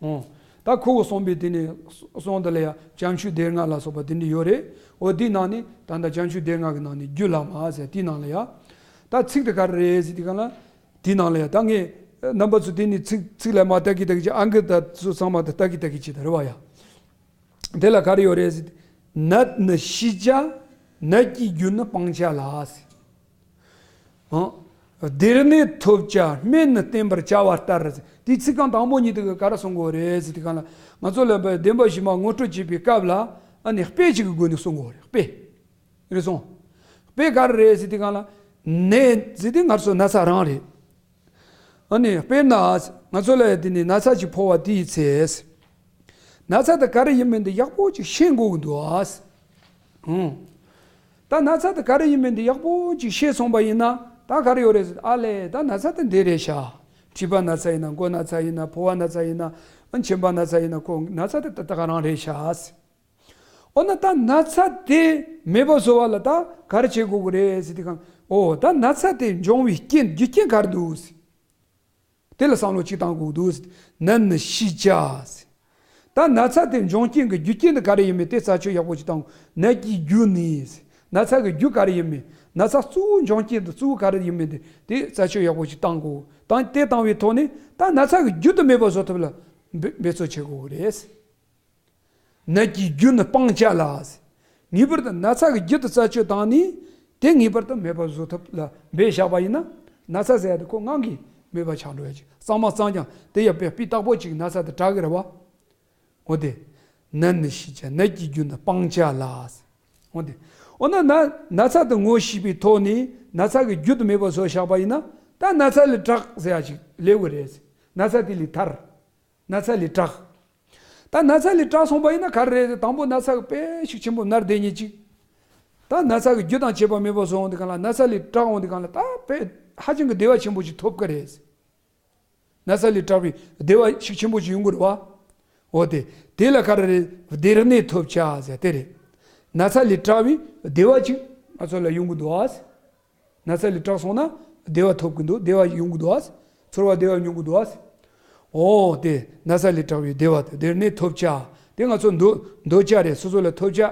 ཨོ། ད་ཁོ་གི་གསུངས་པའི་དེ་ནས་གསུང་དེ་ལ་ཡང་བྱམས་ཆོས་སྡེ་ལྔ་ལ་སོགས་པ་དེ་འདྲ་ཡོད་རེད། འོ་དེའི་ནང་ནས་ད་ལྟ་བྱམས་ཆོས་སྡེ་ལྔ་གི་ནང་ནས་རྒྱུད་བླ་མ་ཟེར་དེའི་ནང་ལ་ཡང་། ད་ཚིག་དེ་ག་རེ་རེད་ཟེར་དུས་སྒང་ལ། དེའི་ནང་ལ་ཡང་ད་ངས་རྣམ་པ་ཚོ་དེ་ནས་ཚིག་ཚིག་ལ་མར་ལྟ་གི་ལྟ་གི་བྱས། ཨང་ཀི་དང་ཚོ་ཚང་མ་དེ་ལྟ་གི་ལྟ་གི་བྱས། ད་རེད་བ་ཡ། དེ་ལ་ག་རེ་ཡོད་རེད་ཟེར། ནད་ནི་ཞི་བྱ། ནད་ཀྱི་རྒྱུ་ནི་སྤང་བྱ་ལ་ཟེར། ཨང་། བདེ་གནས་ཐོབ་བྱ། སྨན་ནི་བསྟེན་པར་བྱ་བ་ལྟར་ཟེར། དེའི་ཚིག་རྐང་དང་པོ་གཉིས་དེ་ག་རེ་གསུང་གི་ཡོད་རེད་ཟེར་དུས་སྒང་ལ། ང་ཚོ་ལ་བདེན་པ་བཞི་མ་ངོ་སྤྲོད་བྱེད་པའི་སྐབས་ལ། ཨ་ནི་དཔེ་གཅིག་གི་སྒོ་ནས་གསུང་གི་ཡོད་རེད། དཔེ། རེད་སོང་། དཔེ་ག་རེ་རེད་ཟེར་དུས་སྒང་ལ། ནད་ཟེར་དུས་ང་ཚོ་ན་ཚ་རང་རེད། ཨ་ནི་དཔེར་ན་ང་ཚོ་ལ་དེ་ནི་ན་ཚ་ཅིག་ཕོག་པ་དེའི་ཚེ། ན་ཚ་དེ་ག་རེ་ཡིན་མིན་དེ་ཡག་པོ་ཅིག་ཤེས་དགོས་ཀྱི་འདུག་ཨ། ཧུང་། ད་ན་ཚ་དེ་ག་རེ་ཡིན་མིན་དེ་ཡག་པོ་ཅིག་ཤེས་སོང་པ་ཡིན་ན། ད་ག་རེ་ཡོད་རེད་ཟེར། ཨ་ལས། ད་ན་ཚ་དེ་འདི་རེད་ཤག་མཁྲིས་པ་ན་ཚ་ཡིན་ན། མགོ་ན་ཚ་ཡིན་ན། ཕོ་བ་ན་ཚ་ཡིན་ན། ཨ། མཆིན་པ་ན་ཚ་ཡིན་ན། ཁོ་ན་ཚ་དེ་ད་ད་ག་རང་རེད་ཤག་འོ་ན་ད་ན་ཚ་དེ་མེད་པ་བཟོ་བ་ལ་ད་ག་རེ་བྱེད་དགོས་ཀྱི་རེད་ཟེར་དུས་སྒང་། འོ། ད་ན་ཚ་དེ་འབྱུང་བའི་རྐྱེན། རྒྱུ་རྐྱེན་ག་རེ་འདུག་ཟེར། དེ་ལ་བསམ་བློ་གཅིག་བཏང་དགོས་འདུག་ཟེར། ནད་ནི་ཞི་བྱ་ཟེར། ད་ན་ཚ་དེ་འབྱུང་རྐྱེན་གྱི་རྒྱུ་རྐྱེན་དེ་ག་རེ་ཡིན་མིན་དེ་རྩད་གཅོད་ཡག་པོ་ཅིག་བཏང་དགོས། ནད་ཀྱི་རྒྱུ་ནི་ཟེར། ན་ཚ་གི་རྒྱུ་ག་རེ་ཡིན་མིན། ན་ཚ་གཙོ་བོ་འབྱུང་རྐྱེན་དེ་གཙོ་བོ་ག་རེ་ཡིན་མིན་དེ་དེ་རྩད་གཅོད་ཡག་པོ་ཅིག་བཏང་དགོས། དང་དེ་བཏང་བའི་ཐོག་ནས་ད་ན་ཚ་གི་རྒྱུ་དེ་མེད་པ་བཟོ་ཐབས་ལ་འབད་འབད་རྩོལ་བྱེད་དགོས་ཀྱི་རེད། ནད་ཀྱི་རྒྱུ་ནི་སྤང་བྱ་ལ་ཟེར། ངེས་པར་དུ་ན་ཚ་གི་རྒྱུ་དེ་རྩད་གཅོད་བཏང་ནས། དེ་ངེས་པར་དུ་མེད་པར་བཟོ་ཐབས་ལ་འབད་བཞག་པ་ཡིན་ན། ན་ཚ་ཟེར་ཡ་དེ་ཁོ་ངང་གིས་མེད་པ་ཆགས་འགྲོ་ཡ་ཅིག་གཙང་མ་གཙང་རྐྱང་དེ་ཡ་དཔེ་སྤུས་དག་པོ་ཅིག་ན་ཚ་དེ་དྲག་གི་རེད་བ། འོ་དེ། ནད་ནི་ཞི་བྱ། ནད་ཀྱི་རྒྱུ་ནི་སྤང་བྱ་ལ་ཟེར། འོ་དེ། འོ་ན་ན་ན་ཚ་དེ་ངོ་ཤེས་པའི་ཐོག་ནས་ན་ཚ་གི་རྒྱུ་དེ་མེད་པར་བཟོ་བཞག་པ་ཡིན་ན། ད་ན་ཚ་ལས་དྲག་ཟེར་ཡ་ཅིག་སླེབས་ཀྱི་རེད་ཟེར། ན་ཚ་དེ་ལས་ཐར། ན་ཚ་ལས་དྲག་ད་ན་ཚ་ལས་དྲག་སོང་པ་ཡིན་ན་ག་རེ་རེད། དང་པོ་ན་ཚ་གི་དཔེ་ཤུགས་ཆེན་པོ་མནར་བསྡད་མཁན་ཅིག་ད་ན་ཚ་གི་རྒྱུ་དང་བཅས་པ་མེད་པ་བཟོ་འོང་དུས་སྒང་ལ། ན་ཚ་ལས་དྲག་འོང་དུས་སྒང་ལ་ད་དཔེ་ཧ་ཅང་གི་བདེ་བ་ཆེན་པོ་ཅིག་ཐོབ་ཀྱི་རེད། ན་ཚ་ལས་དྲག་པའི་བདེ་བ་ཤུགས་ཆེན་པོ་ཅིག་ཡོང་གི་རེད་བ། འོ་དེ། དེ་ལ་ག་རེ་རེད། བདེ་གནས་ཐོབ་བྱ་ཟེར་དེ་རེད། ན་ཚ་ལས་དྲག་པའི་བདེ་བ་ཅིག་ང་ཚོ་ལ་ཡོང་གི་འདུག་ཨ། ན་ཚ་ལས་དྲག་སོང་ན་བདེ་བ་ཐོབ་ཀྱི་འདུག་བདེ་བ་ཡོང་གི་འདུག་ཨ། ཚོར་བ་བདེ་བ་མྱོང་གི་འདུག་ཨ། འོ་དེ། ན་ཚ་ལས་དྲག་པའི་བདེ་བ་དེ། བདེ་གནས་ཐོབ་བྱ། དེ་ང་ཚོ་འདོད་འདོད་བྱ་རེད། སོ་སོ་ལ་ཐོབ་བྱ་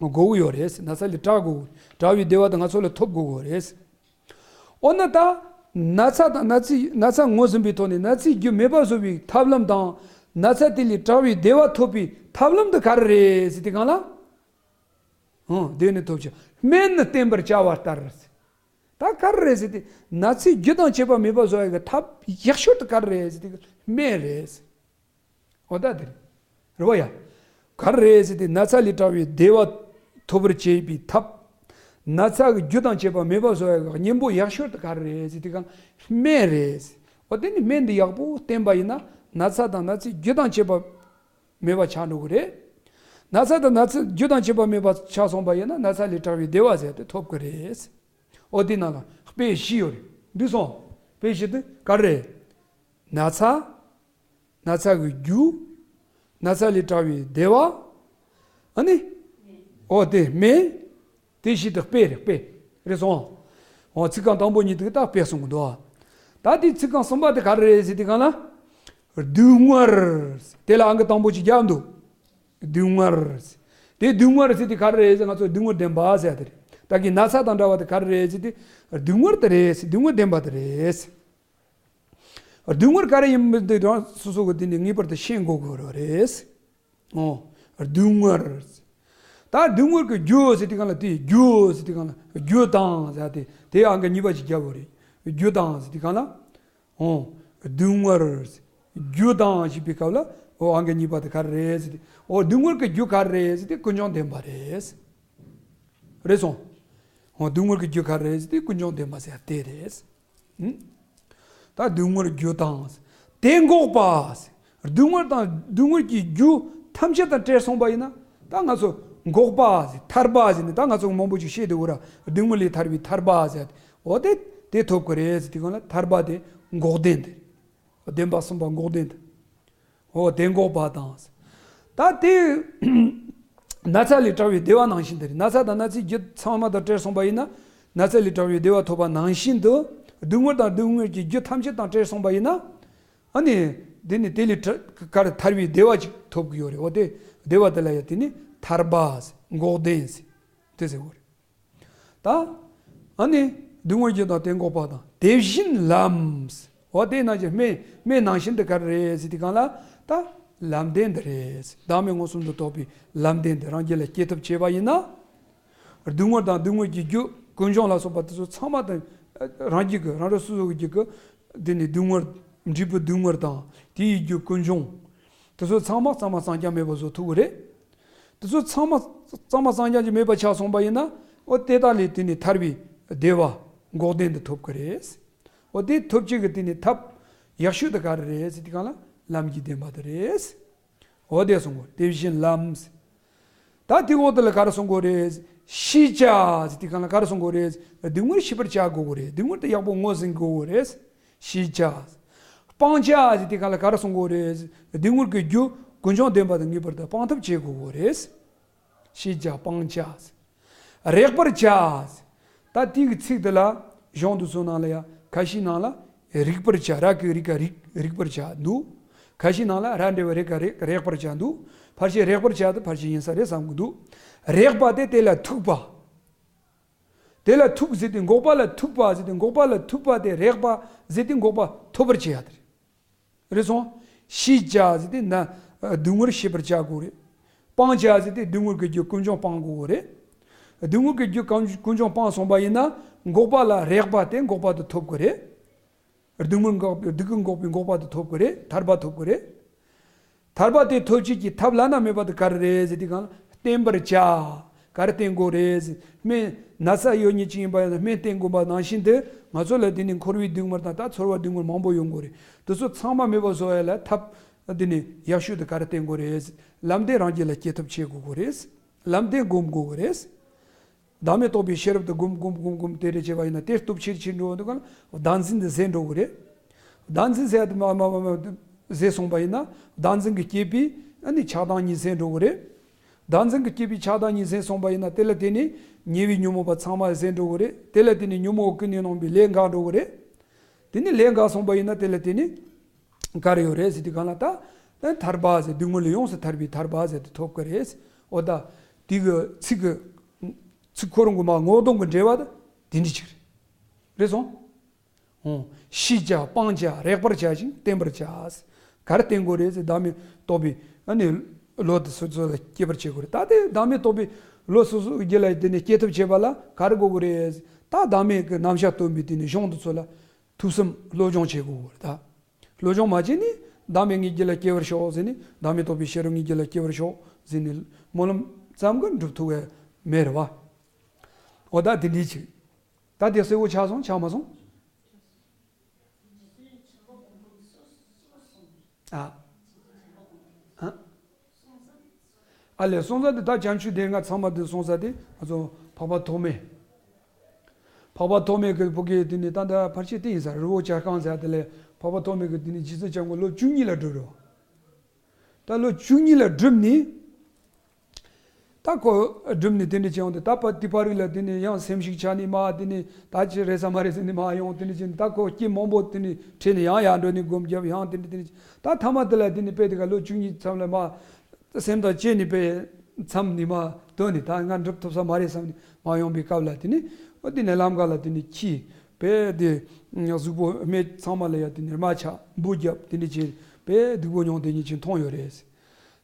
དགོས་ཀྱི་ཡོད་རེད། ན་ཚ་ལས་དྲག་དགོས། དྲག་པའི་བདེ་བ་དེ་ང་ཚོ་ལ་ཐོབ་དགོས་ཀྱི་ཡོད་རེད། འོ་ན་ད་ན་ཚ་དང་ན་ཚའི་ན་ཚ་ངོས་ཟིན་པའི་ཐོག་ནས་ན་ཚའི་རྒྱུ་མེད་པ་བཟོ་བའི་ཐབས་ལམ་དང་། ན་ཚ་དེ་ལས་དྲག་པའི་བདེ་བ་ཐོབ་པའི་ཐབས་ལམ་དེ་ག་རེ་རེད་ཟེར་དུས་སྒང་ལ། ཨང་། བདེ་གནས་ཐོབ་བྱ། སྨན་ནི་བསྟེན་པར་བྱ་བ་ལྟར། ད་ག་རེ་རེད་ཟེར་དུས། ན་ཚའི་རྒྱུ་དང་བཅས་པ་མེད་པ་བཟོ་ཡ་གི་ཐབས་ཡག་ཤོས་དེ་ག་རེ་རེད་ཟེར་དུས། སྨན་རེད། འོ་ད་དེ་རེད། རེད་བ་ཡ། ག་རེ་རེད་ཟེར་དུས། ན་ཚ་ལས་དྲག་པའི་བདེ་བ་ཐོབ་པར་བྱེད་པའི་ཐབས། ན་ཚ་གི་རྒྱུ་དང་བཅས་པ་མེད་པ་བཟོ་ཡ་གི་གཉེན་པོ་ཡག་ཤོས་དེ་ག་རེ་རེད་ཟེར་དུས་སྒང་། སྨན་རེད། འོ་དེ་ནི་སྨན་འདི་ཡག་པོ་བསྟེན་པ་ཡིན་ན། ན་ཚ་དང་ན་ཚའི་རྒྱུ་དང་བཅས་པ་མེད་པ་ཆགས་འགྲོ་གི་རེད། ན་ཚ་དང་ན་ཚའི་རྒྱུ་དང་བཅས་པ་མེད་པ་ཆགས་སོང་པ་ཡིན་ན། ན་ཚ་ལས་དྲག་པའི་བདེ་བ་ཟེར་དེ་ཐོབ་ཀྱི་རེད། འོ་དེ་ནང་ལ་དཔེ་བཞི་ཡོད་རེད། འདི་སོང་། དཔེ་བཞི་དེ་ག་རེ་རེད། ན་ཚ། ན་ཚ་གི་རྒྱུ། ན་ཚ་ལས་དྲག་པའི་བདེ་བ། ཨ་ནི། འོ་དེ་སྨན། དེ་བཞི་དེ་དཔེ་རེད། དཔེ་རེད་སོང་། འོ་ཚིག་རྐང་དང་པོ་གཉིས་དེ་ད་དཔེ་གསུང་གི་འདུག་ད་དེ་ཚིག་རྐང་གསུམ་པ་དེ་ག་རེ་རེད་ཟེར་དུས་སྒང་ལ། བསྡུ་དངོས། དེ་ལ་ཨང་ཀི་དང་པོ་གཅིག་བརྒྱབ་འདུག་བསྡུ་དངོས། དེ་བསྡུ་དངོས་ཟེར་དུས་ག་རེ་རེད་ཟེར། ང་ཚོ་བསྡུ་དངོས་བདེན་པ་ཟེར་དེ་རེད། ད་གིན་ན་ཚ་དང་འདྲ་བ་དེ་ག་རེ་རེད་ཟེར་དུས། བསྡུ་དངོས་དེ་རེད་ཟེར། བསྡུ་དངོས་བདེན་པ་དེ་རེད། བསྡུ་དངོས་ག་རེ་ཡིན་མིན་དེ་རང་སོ་སོ་གི་དེ་ནི་ངེས་པར་དུ་ཤེས་དགོས་དགོས་རེད། ཨོ། བསྡུ་དངོས། ད་བསྡུ་དངོས་ཀྱི་རྒྱུ་ཟེར་དུས་སྒང་ལ། རྒྱུ་ཟེར་དུས་སྒང་ལ། རྒྱུ་དང་ཟེར་དེ། དེ་ཨང་ཀི་གཉིས་པ་ཅིག་བརྒྱབ་པ་རེད། རྒྱུ་དང་ཟེར་དུས་སྒང་ལ། ཨོ། བསྡུ་དངོས། རྒྱུ་དང་ཞེས་པའི་སྐབས་ལ། ཨོ་ཨང་ཀི་གཉིས་པ་དེ་ག་རེ་རེད་ཟེར་དུས། ཨོ་བསྡུ་དངོས་ཀྱི་རྒྱུ་ག་རེ་རེད་ཟེར་དུས། ཀུན་འབྱུང་བདེན་པ་རེད། རེད་སོང་། ཨོ་བསྡུ་དངོས་ཀྱི་རྒྱུ་ག་རེ་རེད་ཟེར་དུས། ཀུན་འབྱུང་བདེན་པ་ཟེར་དེ་རེད། ཨུམ། ད་བསྡུ་དངོས་རྒྱུ་དང་། དེ་འགོག་པ། བསྡུ་དངོས་དང་བསྡུ་དངོས་ཀྱི་རྒྱུ་ཐམས་ཅད་དང་བྲལ་སོང་པ་ཡིན་ན། ད་ང་ཚོ་ འགོག་པ་ཟེར། ཐར་པ་ཟེར་ནས་ད་ང་ཚོ་མང་པོ་ཅིག་བཤད་དེ་འོ་ར། སྡུག་བསྔལ་ལས་ཐར་བའི་ཐར་པ་ཟེར། འོ་དེ་དེ་ཐོབ་ཀྱི་རེད་ཟེར། དེ་གང་ལ་ཐར་པ་དེ་འགོག་བདེན་དེ། བདེན་པ་གསུམ་པ་འགོག་བདེན་དེ། འོ་དེ་འགོག་པ་དང་། ད་དེ་ན་ཚ་ལས་དྲག་པའི་བདེ་བ་ནང་བཞིན་དེ་རེད། ན་ཚ་དང་ན་ཚའི་རྒྱུ་ཚང་མ་དང་བྲལ་སོང་པ་ཡིན་ན། ན་ཚ་ལས་དྲག་པའི་བདེ་བ་ཐོབ་པ་ནང་བཞིན་དུ། སྡུག་བསྔལ་དང་སྡུག་བསྔལ་གྱི་རྒྱུ་ཐམས་ཅད་དང་བྲལ་སོང་པ་ཡིན་ན། ཨ་ནི། དེ་ནི་དེ་ལས་ཐར་གར་ཐར་བའི་བདེ་བ་ཅིག་ཐོབ་ཀྱི་ཡོད་རེད། འོ་དེ་བདེ་བ་དེ་ལ་ཡང་དེ་ནི་ཐར་པ་ཟེར། འགོག་བདེན་ཟེར། དེ་ཟེར་བ་རེད། ད། ཨ་ནི། སྡུག་བསྔལ་རྒྱུ་དང་དེ་འགོག་པ་དང་དེ་བཞིན་ལམ་ཟེར། འོ་དེ་ནང་བཞིན་སྨན་སྨན་ནང་བཞིན་དུ་ག་རེ་རེད་ཟེར་དུས་སྒང་ལ། ད་ལམ་བདེན་དེ་རེད་ཟེར། བདག་མེད་མངོན་སུམ་དུ་རྟོགས་པའི་ལམ་བདེན་དེ་རང་རྒྱུད་ལ་སྐྱེ་ཐབས་བྱས་པ་ཡིན་ན། སྡུག་བསྔལ་དང་སྡུག་བསྔལ་གྱི་རྒྱུ་ཀུན་འབྱུང་ལ་སོགས་པ་དེ་ཚོ་ཚང་མ་དང་། རང་རྒྱུད་ཀྱི་རང་རང་སོ་སོ་གི་རྒྱུད་ཀྱི། དེ་ནི་སྡུག་བསྔལ། འབྲས་བུ་སྡུག་བསྔལ་དང་དེའི་རྒྱུ་ཀུན་འབྱུང་། དེ་ཚོ་ཚང་མ་གཙང་མ་གཙང་རྐྱང་མེད་པ་བཟོ་ཐུབ་ཀྱི་རེད། དེ་ཚོ་ཚང་མ་གཙང་མ་གཙང་རྐྱང་ཅིག་མེད་པ་ཆགས་སོང་པ་ཡིན་ན། འོ་དེ་དག་ལས་དེ་ནི་ཐར་བའི་བདེ་བ་འགོག་བདེན་དུ་ཐོབ་ཀྱི་རེད། འོ་དེ་ཐོབ་བྱེད་ཀྱི་དེ་ནི་ཐབས་ཡག་ཤོས་དེ་ག་རེ་རེད་ཟེར་དུས་སྒང་ལ་ལམ་གྱི་བདེན་པ་དེ་རེད། འོ་དེ་གསུང་གོ། དེ་བཞིན་ལམ་ཟེར། ད་དེ་འོག་དེ་ལ་ག་རེ་གསུང་གོ་རེད། ཤེས་བྱ་ཟེར་དུས་སྒང་ལ་ག་རེ་གསུང་གོ་རེད། སྡུག་བསྔལ་ཤེས་པར་བྱ་དགོས་གོ་རེད། སྡུག་བསྔལ་དེ་ཡག་པོ་ངོས་ཟིན་དགོས་གོ་རེད། ཤེས་བྱ། སྤང་བྱ་ཟེར་དུས་སྒང་ལ་ག་རེ་གསུང་གོ་རེད། སྡུག་བསྔལ་གྱི་རྒྱུ་ཀུན་འབྱུང་བདེན་པ་དང་ངེས་པར་དུ་སྤང་ཐབས་བྱེད་དགོས་གོ་རེད། ཤེས་བྱ་སྤང་བྱ། རེག་པར་བྱ། ད་དེའི་ཚིག་དེ་ལ་གཞུང་དེ་ཚོ་ནང་ལ་ཡང་ཁ་ཤས་ནང་ལ་རིག་པར་བྱ། ར་གི་རིག་ག་རིག་རིག་པར་བྱ་འདུག་ཁ་ཤས་ནང་ལ་ར་འབྲས་བུ་རེག་ག་རེག་རེག་པར་བྱ་འདུག་ཕལ་ཆེར་རེག་པར་བྱ་དེ་ཕལ་ཆེར་ཡིན་ས་རེད་བསམ་གི་འདུག་རེག་པ་དེ་དེ་ལ་ཐུག་པ། དེ་ལ་ཐུག་ཟེར་ཏེ་འགོག་པ་ལ་ཐུག་པ་ཟེར་ཏེ་འགོག་པ་ལ་ཐུག་པ་དེ་རེག་པ་ཟེར་ཏེ་འགོག་པ་ཐོབ་པར་བྱེད་ཡ་དེ་རེད། རེད་སོང་། ཤེས་བྱ་ཟེར་ཏེ་ན་སྡུག་བསྔལ་ཤེས་པར་བྱ་དགོས་རེད། སྤང་བྱ་ཟེར་ཏེ་སྡུག་བསྔལ་གྱི་རྒྱུ་ཀུན་འབྱུང་སྤང་དགོས་རེད། སྡུག་བསྔལ་གྱི་རྒྱུ་ཀུན་ཀུན་འབྱུང་སྤངས་སོང་པ་ཡིན་ན། འགོག་པ་ལ་རེག་པ་དེ་འགོག་པ་དེ་ཐོབ་དགོས་རེད། སྡུག་བསྔལ་འགོག་པའི་སྡུག་བསྔལ་འགོག་པའི་འགོག་པ་དེ་ཐོབ་དགོས་རེད། ཐར་པ་ཐོབ་དགོས་རེད། ཐར་པ་དེ་ཐོབ་བྱེད་ཀྱི་ཐབས་བླ་ན་མེད་པ་དེ་ག་རེ་རེད་ཟེར་དུས་སྒང་ལ་བསྟེན་པར་བྱ། ག་རེ་བསྟེན་དགོས་རེད་ཟེར། སྨན་ན་ཚ་ཡོད་མཁན་ཅིག་ཡིན་པ་ཡིན་ན་སྨན་བསྟེན་དགོས་པ་ནང་བཞིན་དུ། ང་ཚོ་ལ་དེ་ནི་འཁོར་བའི་སྡུག་བསྔལ་དང་ད་ཚོར་བ་སྡུག་བསྔལ་མང་པོ་ཡོང་དགོས་རེད། དེ་ཚོ་ཚང་མ་མེད་པ་བཟོ་ཡ་ལ་ཐབས་དེ་ནི་ཡག་ཤོས་དེ་ག་རེ་བསྟེན་དགོས་རེད་ཟེར། ལམ་བདེན་རང་རྒྱུད་ལ་སྐྱེ་ཐབས་བྱེད་དགོས་དགོས་རེད། ལམ་བདེན་སྒོམ་དགོས་དགོས་རེད། བདག་མེད་རྟོགས་པའི་ཤེས་རབ་དེ་སྒོམ་སྒོམ་སྒོམ་སྒོམ་དེ་འདྲ་བྱས་པ་ཡིན་ན་དེ་སྟོབས་ཆེར་ཆེར་འགྲོ་བ་འདུག་ག་ལ། བདག་འཛིན་དེ་ཟད་འགྲོ་གི་རེད། བདག་འཛིན་ཟད་དེ་མ་མ་མ་མ་ཟད་སོང་པ་ཡིན་ན། བདག་འཛིན་གྱི་སྐྱེས་པའི་ཨ་ནི་ཆགས་སྡང་གཉིས་ཟད་འགྲོ་གི་རེད། བདག་འཛིན་གྱི་སྐྱེས་པའི་ཆགས་སྡང་གཉིས་ཟད་སོང་པ་ཡིན་ན་དེ་ལ་དེ་ནི་ཉེ་བའི་ཉོན་མོངས་པ་ཚང་མ་ཟད་འགྲོ་གི་རེད། དེ་ལ་དེ་ནི་ཉོན་མོངས་ཀུན་ནས་སྣང་བའི་ལས་འགགས་འགྲོ་གི་རེད། དེ་ནི་ལས་འགགས་སོང་པ་ཡིན་ན་དེ་ལ་དེ་ནི། ག་རེ་ཡོད་རེད་ཟེར་དུས་སྒང་ལ་ད། ད་ཐར་པ་ཟེར་སྡུག་བསྔལ་ལས་ཡོངས་སུ་ཐར་པའི་ཐར་པ་ཟེར་དེ་ཐོབ་ཀྱི་རེད། འོ་ད། དེ་གི་ཚིག་གི། ཚིག་ཁོ་རང་གི་མ་ངོ་གདོང་གི་འགྲེལ་བ་ད་དེ་འདྲ་ཅིག་རེད། རེད་སོང་། འོ། ཤེས་བྱ་སྤང་བྱ་རེག་པར་བྱ་ཞིང་བསྟེན་པར་བྱ། ག་རེ་བསྟེན་དགོས་རེད་ཟེར་བདག་མེད་རྟོགས་པའི་ཨ་ནི་བློ་དེ་སོ་སོ་ལ་སྐྱེ་བར་བྱེད་དགོས་རེད། ད་དེ་བདག་མེད་རྟོགས་པའི་བློ་སོ་སོའི་རྒྱུད་ལ་དེ་ནས་སྐྱེ་ཐབས་བྱེད་པ་ལ་ག་རེ་དགོས་ཀྱི་རེད། ད་བདག་མེད་ཀྱི་རྣམ་གཞག་སྟོན་པའི་དེ་ནས་གཞུང་དེ་ཚོ་ལ། ཐུགས་བསམ་བློ་སྦྱོང་བྱེད་དགོས་རེད་ད། བློ་སྦྱོང་མ་བྱས་ནས་བདག་མེད་ངའི་རྒྱུད་ལ་སྐྱེ་བར་ཤོག་ཟེར་ནས། བདག་མེད་རྟོགས་པའི་ཤེས་རབ་ངའི་རྒྱུད་ལ་སྐྱེ་བར་ཤོག་ཟེར་ནས་སྨོན་ལམ་ཙམ་གྱིས་འགྲུབ་ཐུབ་ཀྱི་མེད་རེད་བ། འོ་ད་དེ་འདྲའི་ཅིག་ད་དེ་གསལ་བོ་ཆགས་སོང་ཆགས་མ་སོང་། ཨ། ཨ། ཨ་ལས་སོང་ས་དེ་ད་བྱང་ཆུབ་སྡེ་ལྔ་ཚང་མ་དེ་སོང་ས་དེ་ང་ཚོ་འཕགས་པ་ཐོགས་མེད། འཕགས་པ་ཐོགས་མེད་ཀྱི་བུ་གའི་དེ་ནི་ད་ལྟ་ཕལ་ཆེར་དེ་ཡིན་ས་རི་བོ་བྱ་རྐང་ཟེར་དེ་ལས་འཕགས་པ་ཐོགས་མེད་ཀྱི་དེ་ནི་རྗེ་བཙུན་བྱམས་མགོན་ལོ་བཅུ་གཉིས་ལ་བསྒྲུབས་རེད། ད་ལོ་བཅུ་གཉིས་ལ་བསྒྲུབས་ནི། ད་ཁོ་བསྒྲུབས་ནི་དེ་འདྲ་བྱས་ཡོང་དུས་ད་པ་དེ་པར་རིགས་ལ་དེ་ནི་ཡང་སེམས་ཤུགས་ཆག་ནི་མ་དེ་ནི་ད་ཅི་རེད་ས་མ་རེད་ཟེར་ནི་མ་ཡོང་དེ་འདྲ་བྱས་ནི་ད་ཁོ་སྐྱེ་མང་པོ་དེ་ནི་ཁྲིད་ནི་ཡང་ཡར་འགྲོ་ནི་སྒོམ་རྒྱབ་ཡང་དེ་འདྲ་དེ་ནི་ད་ཐ་མ་དེ་ལ་དེ་ནི་དཔེ་དེ་ག་ལོ་བཅུ་གཉིས་ཙམ་ལ་མ། སེམས་དང་བཅས་ནས་པའི་མཚམས་ནས་མ་དོན་ནས་ད་ང་འགྲུབ་ཐུབ་ས་མ་རེད་བསམ་ནས་མ་ཡོང་པའི་སྐབས་ལ་དེ་ནས་འོ་དེ་ནས་ལམ་ཁ་ལ་དེ་ནས་ཁྱི་པས་དེ་གཟུགས་པོ་སྨད་ཚང་མ་ལ་ཡ་དེ་ནས་རྨ་ཆགས་འབུ་བརྒྱབ་དེ་འདྲ་བྱས་པས་སྡུག་པོ་མྱོང་དེ་ཉིན་ཅིག་མཐོང་ཡོད་རེད།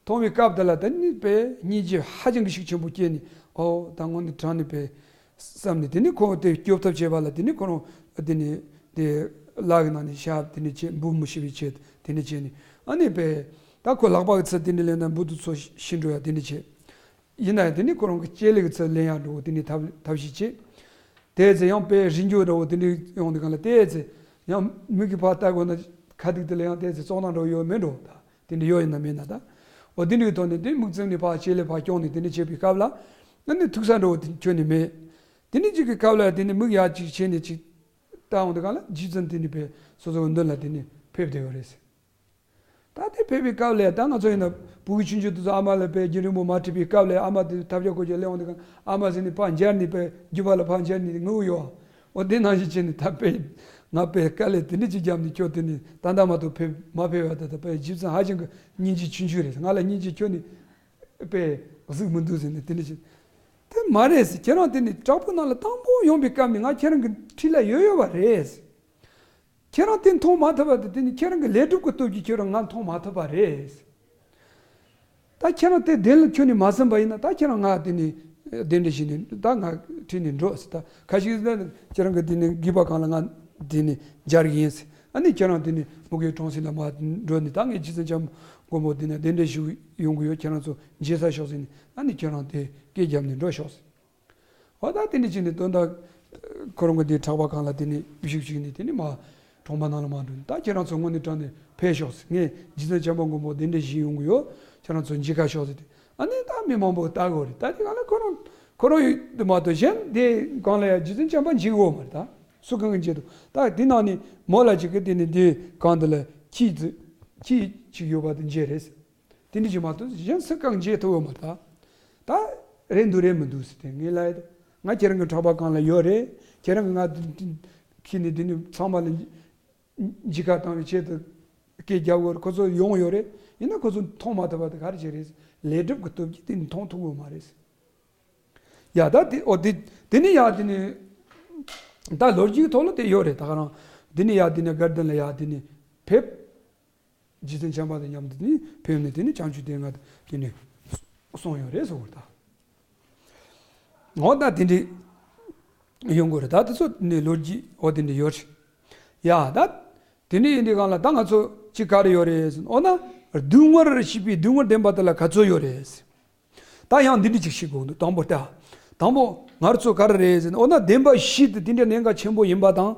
མཐོང་བའི་སྐབས་དེ་ལ་དེ་ནས་པས་སྙིང་རྗེ་ཧ་ཅང་གི་ཤུགས་ཆེན་པོ་སྐྱེས་ནས་ཨོ་ད་ངོ་འདི་དྲང་ནས་པས། བསམ་ནས་དེ་ནས་ཁོང་དེ་སྐྱོབ་ཐབས་བྱེད་པ་ལ་དེ་ནས་ཁོ་རང་དེ་ནས་དེ་ལག་གི་ནང་ནས་ཞག་དེ་ནས་བྱས་འབུ་མི་ཤི་བའི་ཆེད་དེ་ནས་བྱས་ནས་ཨ་ནི་པས་ད་ཁོ་ལག་པ་གི་ཚུར་དེ་ནས་ལེན་ན་འབུ་དེ་ཚོ་ཤི་འགྲོ་ཡ་དེ་ནས་བྱས། ཡིན་ན་ཡང་དེ་ནས་ཁོ་རང་གི་ལྕེ་ལེ་གི་ཚུར་ལེན་ཡ་འགྲོ་དེ་ནས་ཐབས་ཐབས་ཤེས་བྱས། དེ་ཚེ་ཡང་པས་རི་འགྱོ་འགྲོ་དེ་འདྲ་ཡོང་དུས་གང་ལ་དེ་ཚེ་ཡང་མིག་གི་ཕར་ལྟ་དགོས་ན་ཁ་ཐུག་དེ་ལ་ཡང་དེ་ཚེ་བཙོག་ནང་འགྲོ་ཡོད་མེད་འགྲོ་ད། དེ་འདྲ་ཡོད་ཡིན་ན་མེད་ན་ད། འོ་དེ་འདྲའི་ཐོག་ནས་དེ་མིག་བཙུམ་ནས་ཕར་ལྕེ་ལེ་ཕར་བཀྱགས་ནས་དེ་འདྲ་བྱེད་པའི་སྐབས་ལ། ཨ་ནི་ཐུག་ས་འདྲ་བོ་དེ་ཁྱོན་ནས་མེད། དེ་འདྲ་ཅིག་གི་སྐབས་ལ་དེ་ནི་མིག་ཡར་ཅིག་ཕྱེ་ནས་ཅིག་ལྟ་འོང་དུས་སྒང་ལ་རྗེ་བཙུན་དེ་ནི་དཔེ་སོ་སོ་གི་མདུན་ལ་དེ་ནི་ཕེབས་བསྡད་ཡོད་རེད། ད་དེ་ཕེབས་པའི་སྐབས་ལ་ད་ང་ཚོ་ཡིན་ན་བུ་གུ་ཆུང་ཆུང་དེ་ཚོ་ཨ་མ་ལ་དཔེ་རྒྱུན་རིང་པོ་མ་ཁྲིད་པའི་སྐབས་ལ་ཨ་མ་དེ་ཐབས་ཤེས་བཀོལ་ཅིག་སླེབས་འོང་དུས་སྒང་ཨ་མ་ཟེར་ནས་ཕར་འབྱར་ནས་དཔེ་རྒྱུད་པ་ལ་ཕར་འབྱར་ནས་ངུ་ཡོང་། འོ་དེ་ནང་བཞིན་བྱས་ནས་ད་དཔེ་ང་དཔེ་དཀའ་ལས་དེ་འདྲ་ཅིག་བརྒྱབ་ནས་ཁྱོད་དེ་ནི་ད་ལྟ་མ་གཏོགས་ཕེབས་མ་ཕེབས་པ་ད་ད་དཔེ་རྗེ་བཙུན་ཧ་ཅང་གི་སྙིང་རྗེ་ཆུང་ཆུང་རེད། ང་ལ་སྙིང་རྗེ་ཁྱོད་ནི་དཔེ་གཟུགས་མི་འདུག་ཟེར་ནས་དེ་འདྲ་ཅིག་དེ་མ་རེད་ཟེར། ཁྱེད་རང་དེ་ནི་བྲག་ཕུག་ནང་ལ་དང་པོ་ཡོང་པའི་སྐབས་ནས་ང་ཁྱེད་རང་གི་འཁྲིས་ལ་ཡོད་ཡོད་པ་རེད་ཟེར། ཁྱེད་རང་དེ་མཐོང་མ་ཐུབ་པ་དེ་དེ་ནི་ཁྱེད་རང་གི་ལས་སྒྲུབ་ཀྱི་སྟོབས་ཀྱིས་ཁྱེད་རང་ང་མཐོང་མ་ཐུབ་པ་རེད། ད་ཁྱེད་རང་དེ་གདན་ལ་ཁྱོན་ནས་མ་ཟིན་པ་ཡིན་ན་ད་ཁྱེད་རང་ང་དེ་ནི་གདན་འདྲེན་ཞུས་ནས་ད་ང་ཁྲིད་ནས་འགྲོ་ཟེར། ད་ཁ་ཤས་ཟེར་ན་ཁྱེད་རང་གི་དེ་ནི་སྒེག་པ་གང་ལ་ང་དེ་ནི་སྦྱར་གྱི་ཡིན་ཟེར། ཨ་ནི་ཁྱེད་རང་དེ་ནི་མུ་གེ་གྲོང་གསེབ་ལ་མར་འགྲོ་ནས་ད་ངས་རྗེ་བཙུན་བྱམས་མགོན་པོ་དེ་ནི་གདན་འདྲེན་ཞུ་ཡོང་གི་ཡོད། ཁྱེད་རང་ཚོ་མཇལ་ས་ཤོག་ཟེར་ནས་ཨ་ནི་ཁྱེད་རང་དེ་སྐད་བརྒྱབ་ནས་འགྲོ་ཤོག་ཟེར། འོ་ད་དེ་འདྲ་བྱས་ནས་དོན་དག་ཁོ་རང་གི་དེ་བྲག་པ་གང་ལ་དེ་ནས་བཞུགས་བཞུགས་ནས་དེ་ནས་མར་གྲོང་པ་ནང་ལ་མར་འགྲོ་ནས་ད་ཁྱེད་རང་ཚོ་དངོས་གནས་དྲང་གནས་ཕེབས་ཤོག་ཟེར། ངས་རྗེ་བཙུན་བྱམས་པ་མགོན་པོ་གདན་འདྲེན་ཞུ་ཡོང་གི་ཡོད། ཁྱེད་རང་ཚོ་མཇལ་ཁ་ཤོག་ཟེར་ཏེ། ཨ་ནི་ད་མི་མང་པོ་ལྟ་གི་ཡོད་རེད། ད་དེ་གང་ལ་ཁོ་རང་ཁོ་རང་ཡོད་དེ་མ་གཏོགས་གཞན་དེ་གང་ལ་ཡང་རྗེ་བཙུན་བྱམས་པ་མཇལ་གི་ཡོད་མ་རེད། ད་སུ་གང་གི་མཇལ་འདུག་ད་དེ་ནང་ནས་མོ་ལ་ཅིག་གི་དེ་ནས་དེ་གང་དེ་ལ་ཁྱི་ཙི་ཁྱི་ཅིག་ཡོད་པ་དེ་མཇལ་རེད་ཟེར། དེ་འདྲ་ཅིག་མ་གཏོགས་གཞན་སུ་གང་མཇལ་ཐུབ་ཡོད་མ་རེད། ད་རེད་འདུག་རེད་མི་འདུག་ཟེར་ཏེ་ངས་ལབ་ཡོད། ང་ཁྱེད་རང་གི་བྲག་པ་གང་ལ་ཡོད་རེད། ཁྱེད་རང་གི་ང་ཁྱི་ནས་དེ་ནས་ཚང་མ་ལ་མཇལ་ཁ་བཏང་བའི་ཆེད་དུ་སྐད་རྒྱབ་ཡོད་རེད། ཁོ་ཚོ་ཡོང་ཡོད་རེད། ཡིན་ན་ཁོ་ཚོ་མཐོང་མ་ཐུབ་པ་དེ་ག་རེ་བྱས་རེད། ལས་སྒྲུབ་ཀྱི་སྟོབས་ཀྱིས་དེ་ནི་མཐོང་ཐུབ་ཡོད་མ་རེད། ཡ་ད་དེ་འོ་དེ་དེ་ནི་ཡ་དེ་ནི་ད་ལོ་རྒྱུས་ཐོག་ལ་དེ་ཡོད་རེད། ད་ག་རང་དེ་ནི་ཡ་དེ་ནི་དགའ་ལྡན་ལ་ཡ་དེ་ནི་ཕེབས། རྗེ་བཙུན་བྱམས་པ་དང་མཉམ་དུ་དེ་ནི་ཕེབས་ནས་དེ་ནི་བྱང་ཆུབ་སྡེ་ལྔ་དེ་ནི་གསུངས་ཡོད་རེད་ཟེར་བ་རེད། ད་འོ་ད་དེ་འདྲ་ཡོང་གི་རེད། ད་དེ་ཚོ་ནི་ལོ་རྒྱུས་འོ་དེ་འདྲ་ཡོད་རེད། ཡ་ད་དེ་འདྲ་ཡིན་དུས་སྒང་ལ་ད་ང་ཚོ་ཅིག་ག་རེ་ཡོད་རེད་ཟེར། འོ་ན་སྡུག་བསྔལ་ཞེས་པའི་སྡུག་བསྔལ་བདེན་པ་དེ་ལ་ག་ཚོད་ཡོད་རེད་ཟེར། ད་ཡང་འདི་འདྲ་ཅིག་ཤེས་དགོས་འདུག་དང་པོ་ལྟ། དང་པོ་ང་ཚོ་ག་རེ་རེད་ཟེར་ན། འོ་ན་བདེན་པ་བཞི་དེ་དེ་འདྲ་གནད་འགག་ཆེན་པོ་ཡིན་པ་དང་།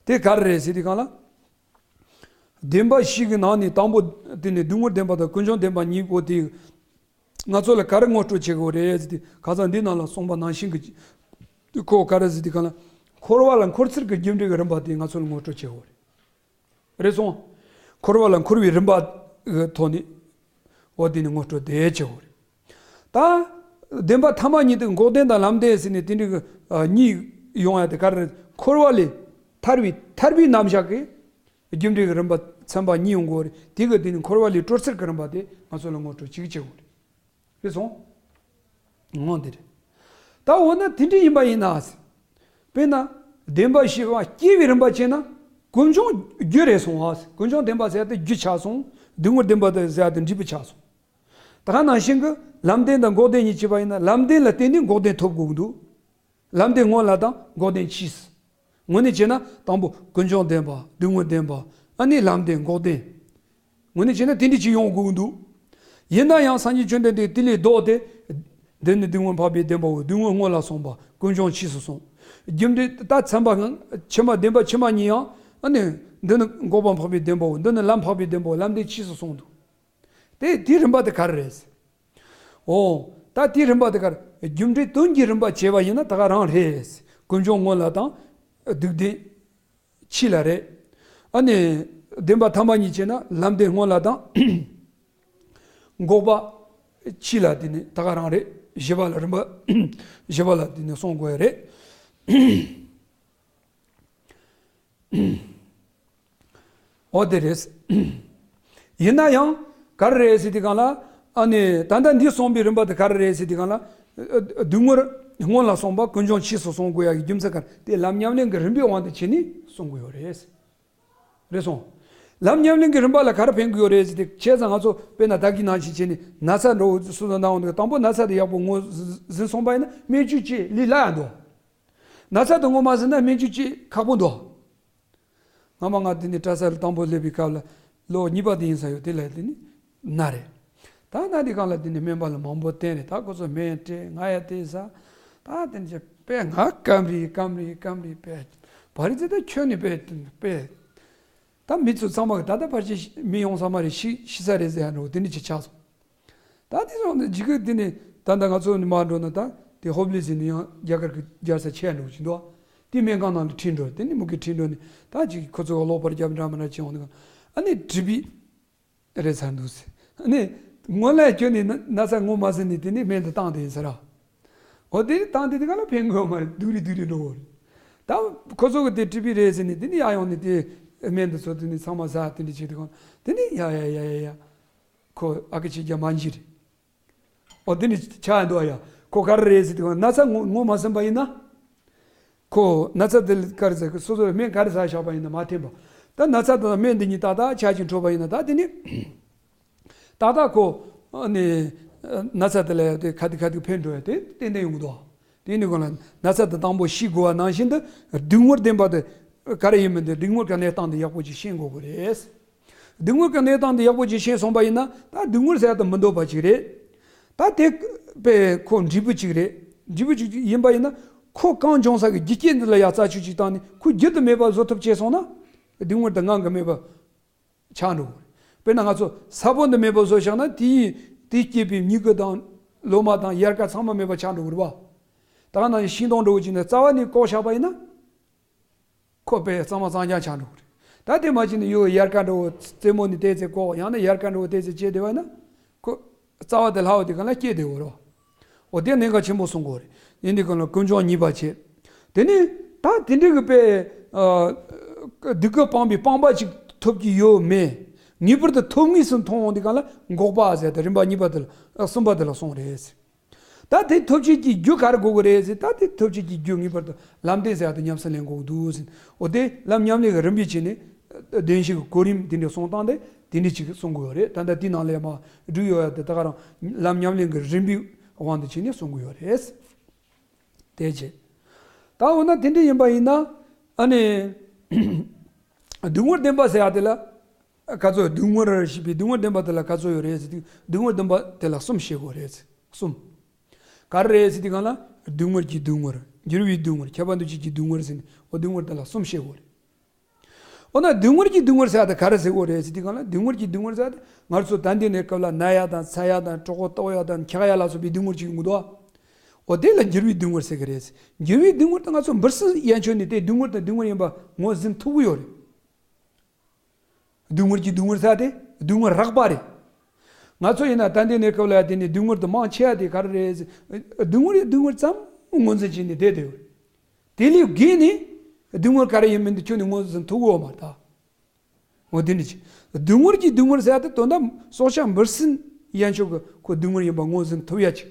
དེ་ག་རེ་རེད་ཟེར་དུས་སྒང་ལ། བདེན་པ་བཞི་གི་ནང་ནས་དང་པོ་དེ་ནི་སྡུག་བསྔལ་བདེན་པ་དང་ཀུན་འབྱུང་བདེན་པ་གཉིས་པོ་དེ་ང་ཚོ་ལ་ག་རེ་ངོ་སྤྲོད་བྱེད་དགོས་རེད་ཟེར་དུས། ཁ་སང་འདི་ནང་ལ་གསུངས་པ་ནང་བཞིན་གྱི་ཁོ་ག་རེ་ཟེར་དུས་སྒང་ལ། འཁོར་བ་ལ་འཁོར་ཚུལ་གྱི་རྒྱུ་འབྲས་ཀྱི་རིམ་པ་དེ་ང་ཚོ་ལ་ངོ་སྤྲོད་བྱེད་དགོས་རེད། རེད་སོང་། འཁོར་བ་ལ་འཁོར་བའི་རིམ་པ་གི་ཐོག་ནས་འོ་དེ་ནི་ངོ་སྤྲོད་དེ་བྱེད་དགོས་རེད། ད་བདེན་པ་ཐ་མ་གཉིས་དེ་འགོག་བདེན་དང་ལམ་བདེན་ཟེར་ནས་དེ་འདྲའི་གི་ཨ་གཉིས་ཡོང་ཡ་དེ་ག་རེ་རེད། འཁོར་བ་ལས་ཐར་བའི་ཐར་པའི་རྣམ་གཞག་གི་རྒྱུ་འབྲས་ཀྱི་རིམ་པ་ཚན་པ་གཉིས་ཡོང་གི་ཡོད་རེད། དེ་གི་དེ་ནི་འཁོར་བ་ལས་གྲོལ་ཚུལ་གྱི་རིམ་པ་དེ་ང་ཚོ་ལ་ངོ་སྤྲོད་ཅིག་བྱེད་དགོས་རེད། རེད་སོང་། ངོ་འདི་རེད། ད་འོ་ན་དེ་འདྲ་ཡིན་པ་ཡིན་ན། དཔེར་ན་བདེན་པ་བཞི་པ་སྐྱེ་བའི་རིམ་པ་བྱས་ན་ཀུན་འབྱུང་རྒྱུ་རེད་སོང་ཨ། ཀུན་འབྱུང་བདེན་པ་ཟེར་ཡ་དེ་རྒྱུ་ཆགས་སོང་། སྡུག་བསྔལ་བདེན་པ་དེ་ཟེར་ཡ་དེ་འབྲས་བུ་ཆགས་སོང་། ད་ག་ནང་བཞིན་གྱི་ལམ་བདེན་དང་འགོག་བདེན་གཉིས་བྱས་པ་ཡིན་ན་ལམ་བདེན་ལ་བརྟེན་ནས་འགོག་བདེན་ཐོབ་དགོས་ཀྱི་འདུག་ལམ་བདེན་སྔོན་ལ་དང་འགོག་བདེན་ཕྱིས་སུ། དངོས་གནས་བྱས་ན་དང་པོ་ཀུན་འབྱུང་བདེན་པ། སྡུག་བསྔལ་བདེན་པ། ཨ་ནི་ལམ་བདེན་འགོག་བདེན། དངོས་གནས་བྱས་ན་དེ་འདྲ་ཅིག་ཡོང་དགོས་ཀྱི་འདུག་ཡིན་ན་ཡང་སངས་རྒྱས་བཅོམ་ལྡན་འདས་དེ་ལས་ལྡོག་སྟེ། འདི་ནི་སྡུག་བསྔལ་འཕགས་པའི་བདེན་པའོ། སྡུག་བསྔལ་སྔོན་ལ་སོང་བ། ཀུན་འབྱུང་ཕྱིས་སུ་སོང་། རྒྱུ་འབྲས་ད་ཚན་པ་ཕྱི་མ་བདེན་པ་ཕྱི་མ་གཉིས་ཡང་ཨ་ནི་འདི་ནི་འགོག་པ་འཕགས་པའི་བདེན་པའོ། འདི་ནི་ལམ་འཕགས་པའི་བདེན་པའོ། ལམ་བདེན་ཕྱིས་སུ་སོང་འདུག་དེ་དེའི་རིམ་པ་དེ་ག་རེ་རེད། འོ། ད་དེའི་རིམ་པ་དེ་ག་རེ། རྒྱུ་འབྲས་དོན་གྱི་རིམ་པ་བྱས་པ་ཡིན་ན་ད་ག་རང་རེད། ཀུན་འབྱུང་སྔོན་ལ་དང་། སྡུག་བདེན་ཕྱི་ལ་རེད། ཨ་ནི་བདེན་པ་ཐ་མ་གཉིས་བྱས་ན་ལམ་བདེན་སྔོན་ལ་དང་། འགོག་པ་ཕྱི་ལ་དེ་ནི་ད་ག་རང་རེད། བཞི་པ་ལ་རིམ་པ་བཞི་པ་ལ་དེ་ནི་སོང་དགོས་ཡ་རེད། འོ་དེ་རེད། ཡིན་ན་ཡང་ག་རེ་རེད་ཟེར་དུས་སྒང་ལ། ཨ་ནི་ད་ལྟ་འདི་གསུངས་པའི་རིམ་པ་དེ་ག་རེ་རེད་ཟེར་དུས་སྒང་ལ། སྡུག་བསྔལ་སྔོན་ལ་སོང་བ་ཀུན་འབྱུང་ཕྱིས་སུ་སོང་དགོས་ཡ་གི་རྒྱུ་མཚན་ག་རེ། དེ་ལམ་ཉམས་ལེན་གྱི་རིམ་པའི་དབང་དུ་བྱས་ནས་གསུང་གི་ཡོད་རེད། རེད་སོང་། ལམ་ཉམས་ལེན་གྱི་རིམ་པ་ལ་ག་རེ་ཕན་གྱི་ཡོད་རེད་ཟེར་ཏེ། བྱས་ཙང་ང་ཚོ་དཔེར་ན་ད་གིན་ནང་བཞིན་བྱས་ནས་ན་ཚ་འདྲ་བོ་སོ་སོ་ན་འོང་དུས་དང་པོ་ན་ཚ་དེ་ཡག་པོ་ངོས་ཟིན་སོང་བ་ཡིན་ན་སྨན་བཅོས་བྱེད་ལས་སླ་ཡ་འདུག་ན་ཚ་དེ་ངོས་མ་ཟིན་ན་སྨན་བཅོས་བྱེད་ཁག་པོ་འདུག་སྔ་མ་ང་དེ་ནས་གྲྭ་ས་ལ་དང་པོ་སླེབས་པའི་སྐབས་ལ་ལོ་གཉིས་པ་དེ་ཡིན་ས་ཡོད། དེ་ལ་དེ་ནི་ན་རེད། ད་ན་དེ་སྒང་ལ་དེ་ནི་སྨན་པ་ལ་མང་པོ་བསྟེན་རེད། ད་ཁོ་ཚོ་སྨན་སྤྲད། ང་ཡ་དེ་ཟ། ད་དེ་ནི་དཔེ་ང་སྐམ་རེད་སྐམ་རེད་སྐམ་རེད་དཔེ། བ་རི་ཙི་ད་ཁྱོད་ནི་དཔེ་དཔེ། ད་མི་ཚོ་ཚང་མ་གི་ད་ལྟ་ཕལ་ཆེར་མི་ཡོང་ས་མ་རེད། ཤི་ཤི་ས་རེད་ཟེར་ཡ་འགྲོ་དེ་འདྲ་ཅིག་ཆགས་སོང་། ད་དེ་སོང་ནས་འཇིགས་སྐུལ་དེ་ནས་ད་ལྟ་ང་ཚོ་ནས་མར་འགྲོ་ན་ད་དེ་ཧོབ་ལི་ཟེར་ནས་ཡང་རྒྱ་གར་གི་རྒྱལ་ས་ཆེ་འགྲོ་གི་འདུག་དེ་སྨན་ཁང་ནང་ལ་ཁྲིད་འགྲོ། དེ་ནས་མུ་གེ་ཁྲིད་འགྲོ་ནས་ད་ཅིག་ཁོ་ཚོ་གློག་པར་རྒྱབ་འདྲ་མི་འདྲ་བྱེད་འོང་དུས། ཨ་ནི་ཊི་བི་རེད་ཚར་འདུག་ཟེར། ཨ་ནི་སྔོན་ལ་ཁྱོད་ནི་ན་ན་ཚ་ངོ་མ་ཟིན་ནས་དེ་ནས་སྨན་དེ་བཏང་དེ་ཡིན་ཟེར་ར། འོ་དེ་ནས་བཏང་དེ་དེ་ག་ལ་ཕན་གི་ཡོད་མ་རེད། སྡུག་རུས་སྡུག་རུས་འགྲོ་གི་རེད། ད་ཁོ་ཚོ་གི་དེ་ཊི་བི་རེད་ཟེར་ནས་དེ་ནས་ཡར་ཡོང་ནས་དེ་སྨན་དེ་ཚོ་དེ་ནས་ཚང་མ་ཟ་དེ་འདྲ་བྱེད་དུས་གང་དེ་ནས་ཡ་ཡ་ཡ་ཡ་ཡ། ཁོ་ཨ་ཁུ་ཆོས་རྒྱལ་མ་འཇིགས་རེད། འོ་དེ་ནི་ཆགས་འདུག་ཡ། ཁོ་ག་རེ་རེད་ཟེར་དུས་ན་ཚ་ངོ་ངོ་མ་ཟིན་པ་ཡིན་ན། ཁོ་ན་ཚ་དེ་ག་རེ་ཟེར་སོ་སོའི་སྨན་ག་རེ་ཟ་བཞག་པ་ཡིན་ན་མ་འཐེན་པ། ད་ན་ཚ་དང་སྨན་འདི་གཉིས་ཏག་ཏག་ཆ་གཅིག་འཕྲོད་པ་ཡིན་ན་ད་དེ་ནི། ཏག་ཏག་ཁོ་ནི་ན་ཚ་དེ་ལ་ཡ་དེ་ག་དེ་ག་དེ་ཕན་འགྲོ་ཡ་དེ་ཏན་ཏན་ཡོང་གི་འདུག་དེ་ནི་གོང་ལ་ན་ཚ་དེ་དང་པོ་ཤེས་དགོས་པ་ནང་བཞིན་དུ་སྡུག་བསྔལ་བདེན་པ་དེ་ག་རེ་ཡིན་མིན་དེ་སྡུག་བསྔལ་གྱི་གནས་སྟངས་དེ་ཡག་པོ་ཅིག་ཤེས་དགོས་ཀྱི་རེད། སྡུག་བསྔལ་གྱི་གནས་སྟངས་འདི་ཡག་པོ་ཅིག་ཤེས་སོང་པ་ཡིན་ན་ད་སྡུག་བསྔལ་ཟེར་ཡ་དེ་མི་འདོད་པ་ཅིག་རེད། ད་དེ་དཔེ་ཁོ་འབྲས་བུ་ཅིག་རེད། འབྲས་བུ་ཅིག་ཡིན་པ་ཡིན་ན་ཁོ་གངས་ལྗོངས་ས་གི་རྒྱུ་རྐྱེན་འདི་ལ་ཡ་རྩ་ཆུ་ཅིག་བཏང་ནས་ཁོ་རྒྱུ་དེ་མེད་པ་བཟོ་ཐུབ་ཆེ་སོང་ན་སྡུག་བསྔལ་དེ་ངང་གིས་མེད་པ་ཆགས་འགྲོ་གི་རེད། དཔེར་ན་ང་ཚོ་ས་བོན་དེ་མེད་པ་བཟོ་བཞག་ན་དེའི་དེ་སྐྱེས་པའི་མྱུ་གུ་དང་ལོ་མ་དང་ཡལ་ག་ཚང་མ་མེད་པ་ཆགས་འགྲོ་གི་རེད་བ། ད་ག་ནང་བཞིན་ཤིང་སྡོང་འདྲ་བོ་ཅིག་ནི་རྩ་བ་ནས་བཀོག་བཞག་པ་ཡིན་ན། ཁོ་དཔེ་གཙང་མ་གཙང་རྐྱང་ཆགས་འགྲོ་གི་རེད། ད་དེ་མ་བྱས་ནས་ཡོད་ཡལ་ག་འདྲ་བོ་རྩེ་མོ་ནས་བལྟས་ཚེ་བཀོག་ཡང་ན་ཡལ་ག་འདྲ་བོ་བལྟས་ཚེ་བཅད་བསྡད་པ་ཡིན་ན། ཁོ་རྩ་བ་དེ་ལྷག་པ་དེ་གང་ལ་སྐྱེས་བསྡད་ཡོད་རེད་བ། འོ་དེ་གནད་འགག་ཆེན་པོ་གསུང་དགོས་རེད། ཡིན་དུས་གང་ལ་ཀུན་འབྱུང་གཉིས་པ་བྱས། དེ་ནས་ད་དེ་འདྲའི་གི་དཔེ་སྡུག་གུ་སྤངས་པའི་སྤངས་པ་ཅིག་ཐོབ་ཀྱི་ཡོད་མེད། ངེས་པར་དུ་ཐོབ་ངེས་སུ་མཐོང་འོང་དུས་གང་ལ་འགོག་པ་ཟེར་ཏེ་རིམ་པ་གཉིས་པ་དེ་ལ་གསུམ་པ་དེ་ལ་སོང་རེད། ད་དེ་ཐོབ་བྱེད་ཀྱི་རྒྱུ་ག་རེ་དགོས་ཀྱི་རེད་ཟེར། ད་དེ་ཐོབ་བྱེད་ཀྱི་རྒྱུ་ངེས་པར་དུ་ལམ་བདེན་ཟེར་ཡ་དེ་ཉམས་སུ་ལེན་དགོས་འདུག་ཟེར། འོ་དེ་ལམ་ཉམས་ལེན་གྱི་རིམ་པའི་ཆེད་ནས་བདེན་བཞི་གི་གོ་རིམ་དེ་འདྲ་གསུང་སྟངས་དེ་དེ་འདྲ་ཅིག་གསུང་གི་ཡོད་རེད། ད་ལྟ་དེའི་ནང་ལ་མར་བསྒྲིགས་ཡོད་ཡ་དེ་ད་ག་རང་ལམ་ཉམས་ལེན་གྱི་རིམ་པའི་དབང་དུ་བྱས་ནས་གསུང་གི་ཡོད་རེད། དེ་བྱས། ད་འོ་ན་དེ་འདྲ་ཡིན་པ་ཡིན་ན་ཨ་ནི་སྡུག་བསྔལ་བདེན་པ་ཟེར་ཡ་དེ་ལ། ག་ཚོད་སྡུག་བསྔལ་ཞེས་པའི་སྡུག་བསྔལ་བདེན་པ་དེ་ལ་ག་ཚོད་ཡོད་རེད་ཟེར་དུས་སྡུག་བསྔལ་བདེན་པ་དེ་ལ་གསུམ་བཤད་དགོས་རེད་ཟེར། གསུམ། ག་རེ་རེད་ཟེར་དུས་གང་ལ་སྡུག་བསྔལ་གྱི་སྡུག་བསྔལ། འགྱུར་བའི་སྡུག་བསྔལ། ཁྱབ་པ་འདུ་བྱེད་ཀྱི་སྡུག་བསྔལ་ཟེར་ནས་འོ་སྡུག་བསྔལ་དེ་ལ་གསུམ་བཤད་དགོས་རེད། འོ་ན་སྡུག་བསྔལ་གྱི་སྡུག་བསྔལ་ཟེར་ཡ་དེ་ག་རེ་ཟེར་དགོས་རེད་ཟེར་དུས་གང་ལ་སྡུག་བསྔལ་གྱི་སྡུག་བསྔལ་ཟེར་ཡ་དེ་ང་ཚོ་ད་ལྟའི་གནས་སྐབས་ལ་ན་ཡ་དང་ཚ་ཡ་དང་གྲོད་ཁོག་ལྟོགས་ཡ་དང་འཁྱག་ཡ་ལ་སོགས་པའི་སྡུག་བསྔལ་ཅིག་ཡོང་གི་འདུག་འོ་དེ་ལ་འགྱུར་བའི་སྡུག་བསྔལ་ཟེར་གི་རེད། འགྱུར་བའི་སྡུག་བསྔལ་དེ་ང་ཚོ་འབུ་སྲིན་ཡན་ཆོད་ནས་དེ་སྡུག་བསྔལ་དང་སྡུག་བསྔལ་ཡིན་པ་ངོས་ཟིན་ཐུབ་ཀྱི་ཡོད་རེད། སྡུག་བསྔལ་གྱི་སྡུག་བསྔལ་ཟེར་ཡ་དེ་སྡུག་བསྔལ་རགས་པ་རེད། ང་ཚོ་ཡིན་ན་ད་ལྟའི་གནས་སྐབས་ལ་ཡ་དེ་ནས་སྡུག་བསྔལ་དེ་མང་ཆེ་བ་དེ་ག་རེ་རེད་ཟེར། སྡུག་བསྔལ་སྡུག་བསྔལ་ཙམ་ངོས་འཛིན་བྱས་ནས་བསྡད་དེ་ཡོད། དེ་ལས་བརྒལ་ནས་སྡུག་བསྔལ་ག་རེ་ཡིན་མིན་དེ་ཁྱོན་ནས་ངོས་འཛིན་ཐུབ་ཀྱི་ཡོད་མ་རེད་ད། འོ་དེ་འདྲ་ཅིག་སྡུག་བསྔལ་གྱི་སྡུག་བསྔལ་ཟེར་ཡ་དེ་དོན་དག་སྲོག་ཆགས་འབུ་སྲིན་ཡན་ཆོད་ཀྱི་ཁོ་སྡུག་བསྔལ་ཡིན་པ་ངོས་འཛིན་ཐུབ་ཡ་ཅིག་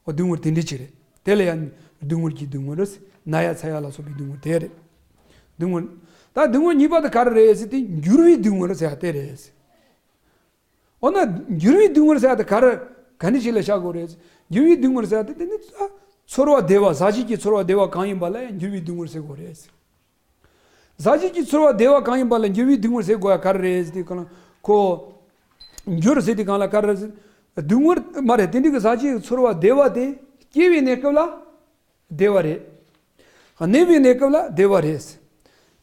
འོ་སྡུག་བསྔལ་དེ་འདྲ་ཅིག་རེད། དེ་ལ་ཡང་སྡུག་བསྔལ་གྱི་སྡུག་བསྔལ་རེད། ན་ཡ་ཚ་ཡ་ལ་སོགས་པའི་སྡུག་བསྔལ་དེ་རེད། སྡུག་བསྔལ། ད་སྡུག་བསྔལ་གཉིས་པ་དེ་ག་རེ་རེད་ཟེར་དུས་འགྱུར་བའི་སྡུག་བསྔལ་ཟེར་ཡ་དེ་རེད། འོ་ན་འགྱུར་བའི་སྡུག་བསྔལ་ཟེར་ཡ་དེ་ག་རེ་ག་འདྲ་ཞིག་ལ་བཞག་དགོས་རེད། འགྱུར་བའི་སྡུག་བསྔལ་ཟེར་ཡ་དེ་དེ་ནི་ཚོར་བ་བདེ་བ་ཟག་བཅས་ཀྱི་ཚོར་བ་བདེ་བ་གང་ཡིན་པ་ལ་ཡང་འགྱུར་བའི་སྡུག་བསྔལ་ཟེར་དགོས་རེད། ཟག་བཅས་ཀྱི་ཚོར་བ་བདེ་བ་གང་ཡིན་པ་ལ་འགྱུར་བའི་སྡུག་བསྔལ་ཟེར་དགོས་ཡ་ག་རེ་རེད་ཟེར་དུས་གང་ལ་ཁོ། འགྱུར་ཟེར་དུས་གང་ལ་ག་རེ་རེད་ཟེར། སྡུག་བསྔལ་མ་རེད། དེ་འདྲ་གི་ཟག་བཅས་ཀྱི་ཚོར་བ་བདེ་བ་དེ་སྐྱེ་བའི་གནས་སྐབས་ལ་བདེ་བ་རེད། གནས་པའི་གནས་སྐབས་ལ་བདེ་བ་རེད།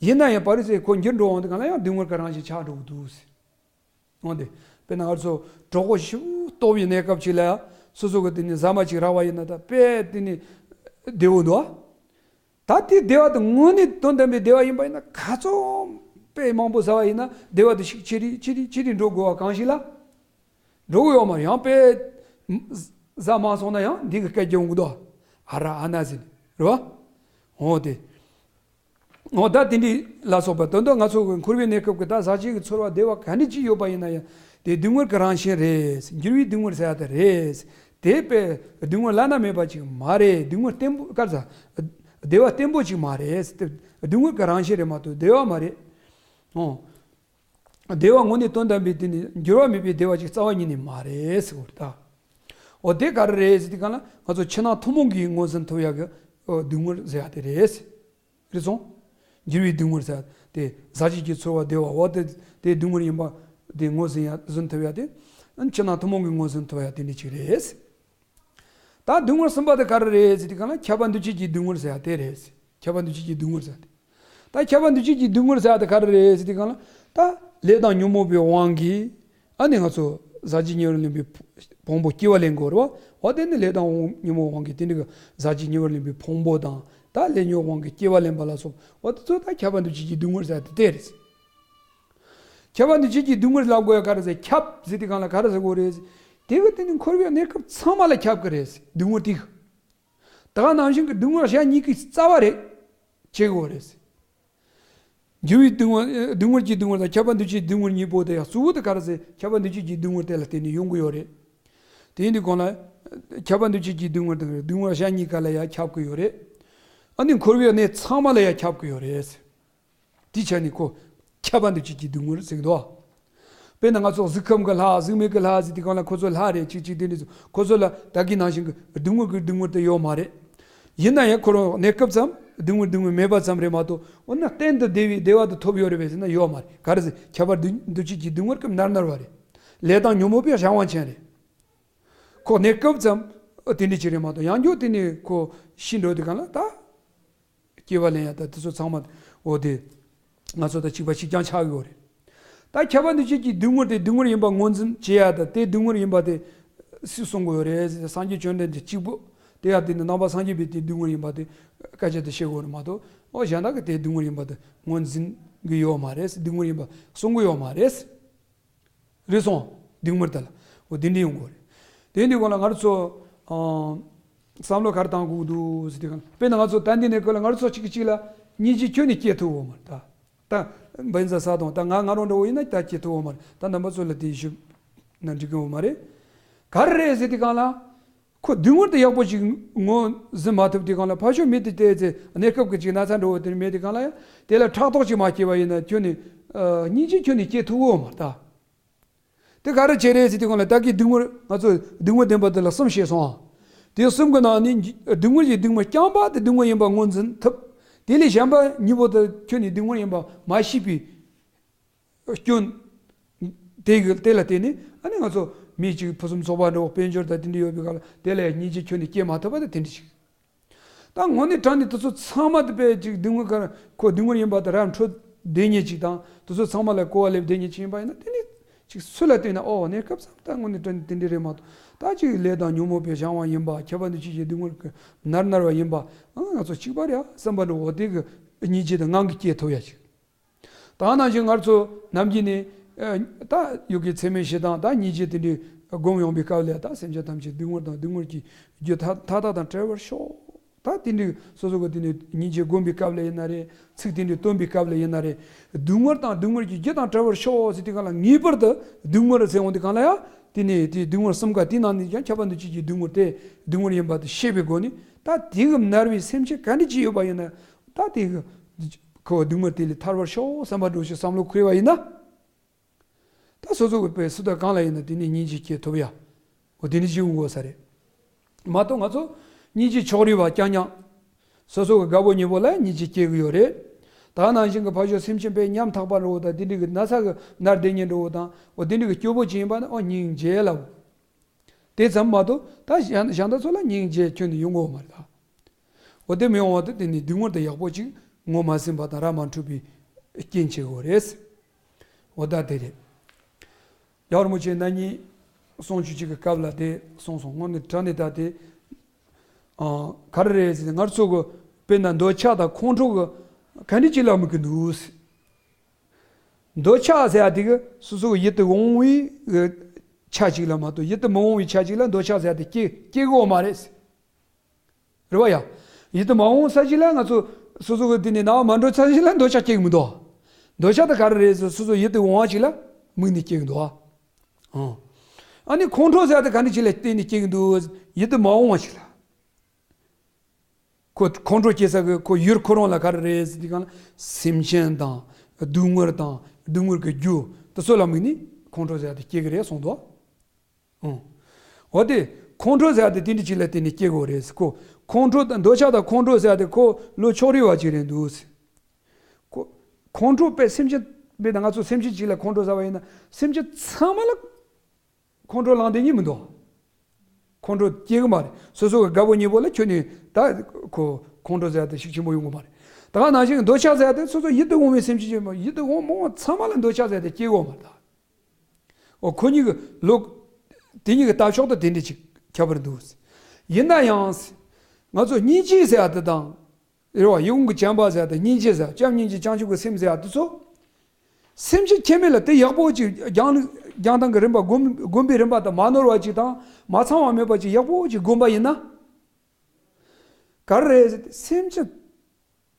ཡིན་ན་ཡང་བར་དུ་ཚེ་ཁོ་འགྱུར་འགྲོ་འོང་དུས་གང་ལ་ཡང་སྡུག་བསྔལ་གྱི་རང་བཞིན་ཆགས་འགྲོ་གི་འདུག་འོང་དེ། དཔེར་ན་ང་ཚོ་གྲོད་ཁོག་ཞེ་པོ་ལྟོགས་པའི་གནས་སྐབས་ཅིག་ལ་ཡང་སོ་སོ་གི་དེ་ནི་ཟ་མ་ཅིག་རག་པ་ཡིན་ན་ད་དཔེ་དེ་ནི་བདེ་བོ་འདུག་ད་དེ་བདེ་བ་དེ་དངོས་གནས་དོན་དམ་པའི་བདེ་བ་ཡིན་པ་ཡིན་ན་ག་ཚོད་དཔེ་མང་པོ་ཟ་བ་ཡིན་ན་བདེ་བ་དེ་ཞིག་ཆེ་རིགས་ཆེ་རིགས་ཆེ་རིགས་འགྲོ་དགོས་པ་གང་ཞིག་ལ་འགྲོ་གི་ཡོད་མ་རེད། ཡང་དཔེ་ཟ་མ་སོང་ན་ཡང་འདི་གི་སྐད་རྒྱག་གི་འདུག་ཨ་ར་ཨ་ན་ཟེར་རེད་བ། འོ་དེ། འོ་ད་དེ་འདྲ་ལ་སོགས་པ་དོན་དག་ང་ཚོ་གི་འཁོར་བའི་གནས་སྐབས་ཀྱི་ད་ཟག་བཅས་ཀྱི་ཚོར་བ་བདེ་བ་ག་འདྲ་ཅིག་ཡོད་པ་ཡིན་ན་ཡང་དེ་སྡུག་བསྔལ་གྱི་རང་བཞིན་རེད། འགྱུར་བའི་སྡུག་བསྔལ་ཟེར་ཡ་དེ་རེད། དེ་དཔེ་སྡུག་བསྔལ་བླ་ན་མེད་པ་ཅིག་མ་རེད། སྡུག་བསྔལ་བརྟན་པོ་ག་རེ་ཟ། བདེ་བ་བརྟན་པོ་ཅིག་མ་རེད། སྡུག་བསྔལ་གྱི་རང་བཞིན་རེད་མ་གཏོགས་བདེ་བ་མ་རེད། འོ། བདེ་བ་དངོས་གནས་དོན་དམ་པའི་དེ་ནི་འགྱུར་བ་མེད་པའི་བདེ་བ་ཅིག་རྩ་བ་ཉིད་ནས་མ་རེད་ཟེར་བ་རེད་ད། འོ་དེ་ག་རེ་རེད་ཟེར་དུས་གང་ལ་ང་ཚོ་ཕྱི་ནང་ཐུན་མོང་གིས་ངོས་ཟིན་ཐུབ་ཡག་གི་སྡུག་བསྔལ་ཟེར་ཡ་དེ་རེད། རེད་སོང་། འགྱུར་བའི་སྡུག་བསྔལ་ཟེར་ཡ་དེ་ཟག་བཅས་ཀྱི་ཚོར་བ་བདེ་བ་འོ་དེ་དེ་སྡུག་བསྔལ་ཡིན་པ་དེ་ངོས་ཟིན་ཡ་ཟིན་ཐུབ་ཡ་དེ། ཕྱི་ནང་ཐུན་མོང་གིས་ངོས་ཟིན་ཐུབ་ཡ་དེ་འདྲ་ཅིག་རེད། ད་སྡུག་བསྔལ་གསུམ་པ་དེ་ག་རེ་རེད་ཟེར་དུས་གང་ལ་ཁྱབ་པ་འདུ་བྱེད་ཀྱི་སྡུག་བསྔལ་ཟེར་ཡ་དེ་རེད། ཁྱབ་པ་འདུ་བྱེད་ཀྱི་སྡུག་བསྔལ་ཟེར་ཡ་དེ། ད་ཁྱབ་པ་འདུ་བྱེད་ཀྱི་སྡུག་བསྔལ་ཟེར་ཡ་དེ་ག་རེ་རེད་ཟེར་དུས་སྒང་ལ། ད་ལས་དང་ཉོན་མོངས་པའི་དབང་གིས་ཨ་ནི་ང་ཚོ་ཟག་བཅས་ཉེ་བར་ལེན་པའི་ཕུང་པོ་སྐྱེ་བ་ལེན་དགོས་རེད་བ། འོ་དེ་ནི་ལས་དང་ཉོན་མོངས་དབང་གིས་དེ་འདྲ་གི་ཟག་བཅས་ཉེ་བར་ལེན་པའི་ཕུང་པོ་དང་། ད་ལས་ཉོན་དབང་གིས་སྐྱེ་བ་ལེན་པ་ལ་སོགས། འོ་དེ་ཚོ་ད་ཁྱབ་པ་འདུ་བྱེད་ཀྱི་སྡུག་བསྔལ་ཟེར་ཡ་དེ་དེ་རེད། ཁྱབ་པ་འདུ་བྱེད་ཀྱི་སྡུག་བསྔལ་ལབ་དགོས་ཡ་ག་རེ་ཟེར། ཁྱབ་ཟེར་དུས་སྒང་ལ་ག་རེ་ཟེར་དགོས་རེད་ཟེར། དེ་གི་དེ་ནི་འཁོར་བའི་གནས་སྐབས་ཚང་མ་ལ་ཁྱབ་ཀྱི་རེད་ཟེར། སྡུག་བསྔལ་དེ་གི། ད་ག་ནང་བཞིན་གྱི་སྡུག་བསྔལ་གཞན་གཉིས་ཀྱི་རྩ་བ་རེད། བྱེད་དགོས་རེད་ཟེར། འགྱུར་བའི་སྡུག་བསྔལ། སྡུག་བསྔལ་གྱི་སྡུག་བསྔལ་དང་ཁྱབ་པ་འདུ་བྱེད་སྡུག་བསྔལ་གཉིས་པོ་དེ་ཡང་གཙོ་བོ་དེ་ག་རེ་ཟེར། ཁྱབ་པ་འདུ་བྱེད་ཀྱི་སྡུག་བསྔལ་དེ་ལ་བརྟེན་ནས་ཡོང་གི་ཡོད་རེད། དེ་ཡིན་དུས་སྒང་ལ། ཁྱབ་པ་འདུ་བྱེད་ཀྱི་སྡུག་བསྔལ་དང་སྡུག་བསྔལ་གཞན་གཉིས་ཀ་ལ་ཡང་ཁྱབ་ཀྱི་ཡོད་རེད། ཨ་ནི་འཁོར་བའི་གནས་ཚང་མ་ལ་ཡང་ཁྱབ་ཀྱི་ཡོད་རེད། དེའི་ཆ་ནས་ཁོ་ཁྱབ་པ་འདུ་བྱེད་ཀྱི་སྡུག་བསྔལ་ཟེར་གི་འདུག་དཔེར་ན་ང་ཚོ་གཟུགས་ཁམས་ཀྱི་ལྷ། གཟུགས་མེད་ཀྱི་ལྷ་ཟེར་དུས་སྒང་ལ་ཁོ་ཚོ་ལྷ་རེད། ཅིག་ཅིག་དེ་འདྲ་ཚོ་ཁོ་ཚོ་ལ་ད་གིན་ནང་བཞིན་གྱི་སྡུག་བསྔལ་གྱི་སྡུག་བསྔལ་དེ་ཡོད་མ་རེད། ཡིན་ན་ཡང་ཁོ་རང་གནས་སྐབས་ཙམ་སྡུག་བསྔལ་སྡུག་བསྔལ་མེད་པ་ཙམ་རེད་མ་གཏོགས། འོ་ན་གཏན་དུ་བདེ་བའི་བདེ་བ་དེ་ཐོབ་ཡོད་རེད་པས་ཟེར་ན་ཡོད་མ་རེད། ག་རེ་ཟེར། ཁྱབ་པ་འདུ་འདུ་བྱེད་ཀྱི་སྡུག་བསྔལ་སྐབས་ནར་ནར་བ་རེད། ལས་དང་ཉོན་མོངས་པའི་གཞན་དབང་ཅན་རེད། ཁོ་གནས་སྐབས་ཙམ་དེ་འདྲ་ཅིག་རེད་མ་གཏོགས། ཡང་བསྐྱར་དེ་ནས་ཁོ་ཤི་འགྲོ་དུས་སྒང་ལ་ད། སྐྱེ་བ་ལེན་ཡ་ད་དེ་ཚོ་ཚང་མ་འོ་དེ་ང་ཚོ་དང་གཅིག་པ་གཅིག་རྐྱང་ཆགས་ཡོད་རེད། ད་ཁྱབ་པ་འདུ་བྱེད་ཀྱི་སྡུག་བསྔལ་དེ་སྡུག་བསྔལ་ཡིན་པ་ངོས་འཛིན་བྱེད་ཡ་ད་དེ་སྡུག་བསྔལ་ཡིན་པ་དེ་སུས་གསུང་གི་ཡོད་རེད་ཟེར། སངས་རྒྱས་བཅོམ་ལྡན་འདས་གཅིག་པུ་དེ་ཡང་དེ་ནི་ནང་པ་སངས་རྒྱས་པས་དེ་སྡུག་བསྔལ་ཡིན་པ་དེ་སྐད་ཆ་དེ་བཤད་གི་ཡོད་རེད་མ་གཏོགས། འོ་གཞན་དག་གིས་དེ་སྡུག་བསྔལ་ཡིན་པ་དེ་ངོས་འཛིན་གི་ཡོད་མ་རེད། སྡུག་བསྔལ་ཡིན་པ་གསུང་གི་ཡོད་མ་རེད། རེད་སོང་། སྡུག་བསྔལ་དེ་ལ། འོ་དེ་འདྲ་ཡོང་གི་རེད། དེ་འདྲའི་སྒང་ལ་ང་རང་ཚོ། ཨ། བསམ་བློ་ག་རེ་བཏང་དགོས་འདུག་ཟེར་དུས་སྒང་ལ། དཔེར་ན་ང་ཚོ་ད་འདི་ནས་ཁོ་ལ་ང་རང་ཚོ་གཅིག་གིས་གཅིག་ལ་སྙིང་རྗེ་ཁྱོན་ནས་སྐྱེ་ཐུབ་ཡོད་མ་རེད་ད། ད་བན་ཛ་ས་དང་ད་ང་ང་རང་འདྲ་བོ་ཡིན་ན་ད་སྐྱེ་ཐུབ་ཡོད་མ་རེད། ད་རྣམ་པ་ཚོ་ལ་དེ་ཞུ་ན་འགྲིག་གི་ཡོད་མ་རེད། ག་རེ་རེད་ཟེར་དུས་སྒང་ལ། ཁོ་སྡུག་བསྔལ་དེ་ཡག་པོ་ཅིག་ངོས་འཛིན་མ་ཐུབ་དུས་སྒང་ལ། ཕར་ཕྱོགས་མི་དེ་བལྟས་ཚེ་གནས་སྐབས་ཀྱི་ཅིག་ན་ཚ་འདྲ་བོ་དེ་མེད་དུས་སྒང་ལ་ཡང་དེ་ལ་ཕྲག་དོག་ཅིག་མ་སྐྱེས་པ་ཡིན་ན་ཁྱོན་ནས། ཨ། སྙིང་རྗེ་ཁྱོན་ནས་སྐྱེ་ཐུབ་ཡོད་མ་རེད་ད། དེ་ག་རེ་བྱས་རེད་ཟེར་དུས་སྒང་ལ། ད་གིན་སྡུག་བསྔལ་ང་ཚོ་སྡུག་བསྔལ་བདེན་པ་དེ་ལ་གསུམ་བཤད་སོང་ཨ། དེ་གསུམ་གྱི་ནང་ནས་སྡུག་བསྔལ་གྱི་སྡུག་བསྔལ་རྐྱང་པ་དེ་སྡུག་བསྔལ་ཡིན་པ་ངོས་འཛིན་ཐུབ། དེ་ལས་གཞན་པ་གཉིས་པོ་དེ་ཁྱོན་ནས་སྡུག་བསྔལ་ཡིན་པ་མ་ཤེས་པའི་སྐྱོན། དེ་གི་དེ་ལ་བརྟེན་ནས་ཨ་ནི་ང་ཚོ་མི་གཅིག་ཕུན་སུམ་ཚོགས་པ་འདྲ་བོ་དཔལ་འབྱོར་དང་དེ་འདྲ་ཡོད་པའི་སྐབས་ལ་དེ་ལ་སྙིང་རྗེ་ཁྱོན་ནས་སྐྱེ་མ་ཐུབ་པ་དང་དེ་འདྲ་ཞིག་ད་དངོས་གནས་དྲང་གནས་དེ་ཚོ་ཚང་མ་དེ་དཔེ་ཅིག་སྡུག་བསྔལ་ག་རེ་ཁོ་སྡུག་བསྔལ་ཡིན་པ་དེ་ར་འཕྲོད་བསྡད་མཁན་ཅིག་དང་། དེ་ཚོ་ཚང་མ་ལ་གོ་བ་ལེན་བསྡད་མཁན་ཅིག་ཡིན་པ་ཡིན་ན། དེ་ནི་ཅིག་སུ་ལ་བལྟས་ན་ཨོ་གནས་སྐབས་ཙམ་ད་དངོས་གནས་དྲང་གནས་དེ་འདྲ་རེད་མ་གཏོགས། ད་ཅིག་ལས་དང་ཉོན་མོངས་པའི་གཞན་དབང་ཡིན་པ། ཁྱབ་པ་འདུ་བྱེད་ཀྱི་སྡུག་བསྔལ་གྱི་ནར་ནར་བ་ཡིན་པ། ང་ཚོ་གཅིག་པ་རེད་ཨ་བསམ་པ་འདྲ་བོ་དེ་གི་སྙིང་རྗེ་དང་ངང་གིས་སྐྱེ་ཐུབ་ཡ་ཅིག་ད་ནང་བཞིན་ང་ཚོ་ནམ་རྒྱུན་ནས། ཨ། ད་ཡོ་གའི་ཚད་མེད་བཞི་དང་ད་སྙིང་རྗེ་དེ་འདྲའི་སྒོམ་ཡོང་པའི་སྐབས་ལ། ད་སེམས་ཅན་ཐམས་ཅད་སྡུག་བསྔལ་དང་སྡུག་བསྔལ་གྱི་རྒྱུ་མཐའ་མཐའ་དག་དང་བྲལ་བར་ཤོག་ད་དེ་འདྲའི་སོ་སོ་གི་དེ་ནས་སྙིང་རྗེ་སྒོམ་པའི་སྐབས་ལ་ཡིན་ན་རེད། ཚིག་དེ་འདྲའི་བཏོན་པའི་སྐབས་ལ་ཡིན་ན་རེད། སྡུག་བསྔལ་དང་སྡུག་བསྔལ་གྱི་རྒྱུ་དང་བྲལ་བར་ཤོག་ཟེར་དུས་སྒང་ལ། ངེས་པར་དུ་སྡུག་བསྔལ་ཟེར་འོང་དུས་སྒང་ལ་ཡང་དེ་ནས་དེ་སྡུག་བསྔལ་གསུམ་ཀ་དེའི་ནང་ནས་ཀྱང་ཁྱབ་པ་འདུ་བྱེད་ཀྱི་སྡུག་བསྔལ་དེ་སྡུག་བསྔལ་ཡིན་པ་དེ་ཤེས་པའི་སྒོ་ནས། ད་དེ་གི་མནར་བའི་སེམས་ཅན་ག་འདྲ་ཅིག་ཡོད་པ་ཡིན་ན། ད་དེ་གི་ཁོ་སྡུག་བསྔལ་དེ་ལས་ཐར་བར་ཤོག་བསམ་པ་འདྲ་བོ་ཞིག་བསམ་བློ་འཁོར་བ་ཡིན་ན། ད་སོ་སོ་གི་དཔེ་སུ་དང་གང་ལ་ཡིན་ན་དེ་ནས་སྙིང་རྗེ་སྐྱེ་ཐུབ་ཡ། འོ་དེ་ནས་ཅིག་ཡོང་དགོས་ས་རེད། མ་གཏོགས་ང་ཚོ་སྙིང་རྗེ་ཕྱོགས་རིས་པ་རྐྱང་རྐྱང་། སོ་སོ་གི་དགའ་པོ་ཉེ་པོ་ལ་སྙིང་རྗེ་སྐྱེ་གི་ཡོད་རེད། ད་ནང་བཞིན་གི་ཕར་ཕྱོགས་སེམས་ཅན་དཔེ་ཉམ་ཐག་པ་འདྲ་བོ་དང་དེ་འདྲ་གི་ན་ཚ་གི་མནར་བསྡད་མཁན་འདྲ་བོ་དང་། འོ་དེ་འདྲ་གི་སྐྱོ་པོ་ཅིག་ཡིན་པ་ན། ཨོ་སྙིང་རྗེ་ལབ། དེ་ཙམ་མ་གཏོགས་ད་གཞན་གཞན་དག་ཚོ་ལ་སྙིང་རྗེ་ཁྱོན་ནས་ཡོང་གི་ཡོད་མ་རེད་ད། འོ་དེ་མི་ཡོང་བ་དེ་དེ་ནི་སྡུག་བསྔལ་དེ་ཡག་པོ་ཅིག་ངོ་མ་ཟིན་པ་དང་ར་མ་འཕྲོད་པའི་རྐྱེན་བྱེད་དགོས་རེད། འོ་ད་དེ་རེད། རྒྱལ་བ་རིན་པོ་ཆེ་ན་ནིང་གསུང་ཆོས་ཅིག་གི་སྐབས་ལ་དེ་གསུངས་སོང་། དངོས་གནས་དྲང་གནས་ད་དེ། ཨ། ག་རེ་རེད་ཟེར་ན། ང་ཚོ་གི་དཔེར་ན་འདོད་ཆགས་དང་ཁོང་ཁྲོ་གི་ག་འདྲ་ཅིག་ལ་དམིགས་ཀྱི་འདུག་ཟེར། འདོད་ཆགས་ཟེར་ཡ་དེ་གི་སོ་སོ་གི་ཡིད་དུ་འོང་བའི་ཆ་ཅིག་ལ་མ་གཏོགས། ཡིད་དུ་མི་འོང་བའི་ཆ་ཅིག་ལ་འདོད་ཆགས་ཟེར་ཡ་དེ་སྐྱེ་སྐྱེ་གི་ཡོད་མ་རེད། རེད་བ་ཡ། ཡིད་དུ་མ་འོང་ས་ཅིག་ལ་ང་ཚོ་སོ་སོ་གི་དེ་ནས་སྣང་བ་མ་འགྲོ་ས་ཅིག་ལ་འདོད་ཆགས་སྐྱེ་གི་མི་འདུག་འདོད་ཆགས་དེ་ག་རེ་རེད་ཟེར། སོ་སོ་ཡིད་དུ་འོང་བ་ཅིག་ལ་དམིགས་ནས་སྐྱེ་གི་འདུག་ཨང་། ཨ་ནི་ཁོང་ཁྲོ་ཟེར་ཡ་དེ་ག་འདྲ་ཅིག་ལ་བརྟེན་ནས་སྐྱེ་གི་འདུག་ཡིད་དུ་མ་འོང་བ་ཅིག་ལ། ཁོ་ཁོང་ཁྲོ་སྐྱེ་ས་གི་ཁོ་ཡུལ་ཁོ་རང་ལ་ག་རེ་རེད་ཟེར་དུས་སྒང་ལ། སེམས་ཅན་དང་སྡུག་བསྔལ་དང་སྡུག་བསྔལ་གྱི་རྒྱུ་དེ་ཚོ་ལ་དམིགས་ནས་ཁོང་ཁྲོ་ཟེར་ཡ་དེ་སྐྱེ་གི་རེད་གསུངས་འདུག་ཨང་། འོ་དེ་ཁོང་ཁྲོ་ཟེར་ཡ་དེ་དེ་འདྲ་ཅིག་ལ་བརྟེན་ནས་སྐྱེ་གི་རེད་ཟེར། ཁོ་ཁོང་ཁྲོ་དང་འདོད་ཆགས་དང་ཁོང་ཁྲོ་ཟེར་ཡ་དེ་ཁོ་བློ་ཕྱོགས་རིས་པ་ཅིག་རེད་འདུག་ཟེར། ཁོ་ཁོང་ཁྲོ་དཔེ་སེམས་ཅན་དཔེ་ད་ང་ཚོ་སེམས་ཅན་ཅིག་ལ་ཁོང་ཁྲོ་ཟ་བ་ཡིན་ན། སེམས་ཅན་ཚང་མ་ལ་ཁོང་ཁྲོ་ལངས་བསྡད་ཉན་མི་འདུག་ཁོང་ཁྲོ་སྐྱེ་གི་མ་རེད། སོ་སོ་གི་དགའ་པོ་ཉེ་པོ་ལ་ཁྱོན་ནས་ད་ཁོ་ཁོང་ཁྲོ་ཟེར་ཡ་དེ་ཤུགས་ཆེན་པོ་ཡོང་གི་མ་རེད། ད་ག་ནང་བཞིན་འདོད་ཆགས་ཟེར་ཡ་དེ་སོ་སོ་ཡིད་དུ་འོང་བའི་སེམས་ཅན་ཅིག་ཡིན་པ། ཡིད་དུ་འོང་མ་འོང་ཚང་མ་ལ་འདོད་ཆགས་ཟེར་ཡ་དེ་སྐྱེ་གོ་མ་རེད་ད། འོ་ཁོ་གཉིས་ཀྱི་ལུགས་དེ་གཉིས་ཀྱི་ལྟ་ཕྱོགས་དང་དེ་འདྲ་ཅིག་ཁྱད་པར་འདུག། ཡིན་ན་ཡང་ང་ཚོ་སྙིང་རྗེ་ཟེར་ཡ་དེ་དང་། རེད་བ། ཡིད་འོང་གི་བྱམས་པ་ཟེར་ཡ་དེ། སྙིང་རྗེ་ཟེར་ཡ། བྱམས་སྙིང་རྗེ་བྱང་ཆུབ་ཀྱི་སེམས་ཟེར་ཡ་དེ་ཚོ། སེམས་ཅན་ཁྱད་མེད་ལ་དེ་ཡག་པོ་ཅིག་སྦྱང་སྦྱང་སྟངས་ཀྱི་རིམ་པ་སྒོམ་སྒོམ་པའི་རིམ་པ་དང་མ་ནོར་བ་ཅིག་དང་མ་ཚང་བ་མེད་པ་ཅིག་ཡག་པོ་ཅིག་སྒོམ་པ་ཡིན་ན། ག་རེ་རེད་ཟེར་ཏེ་སེམས་ཅན་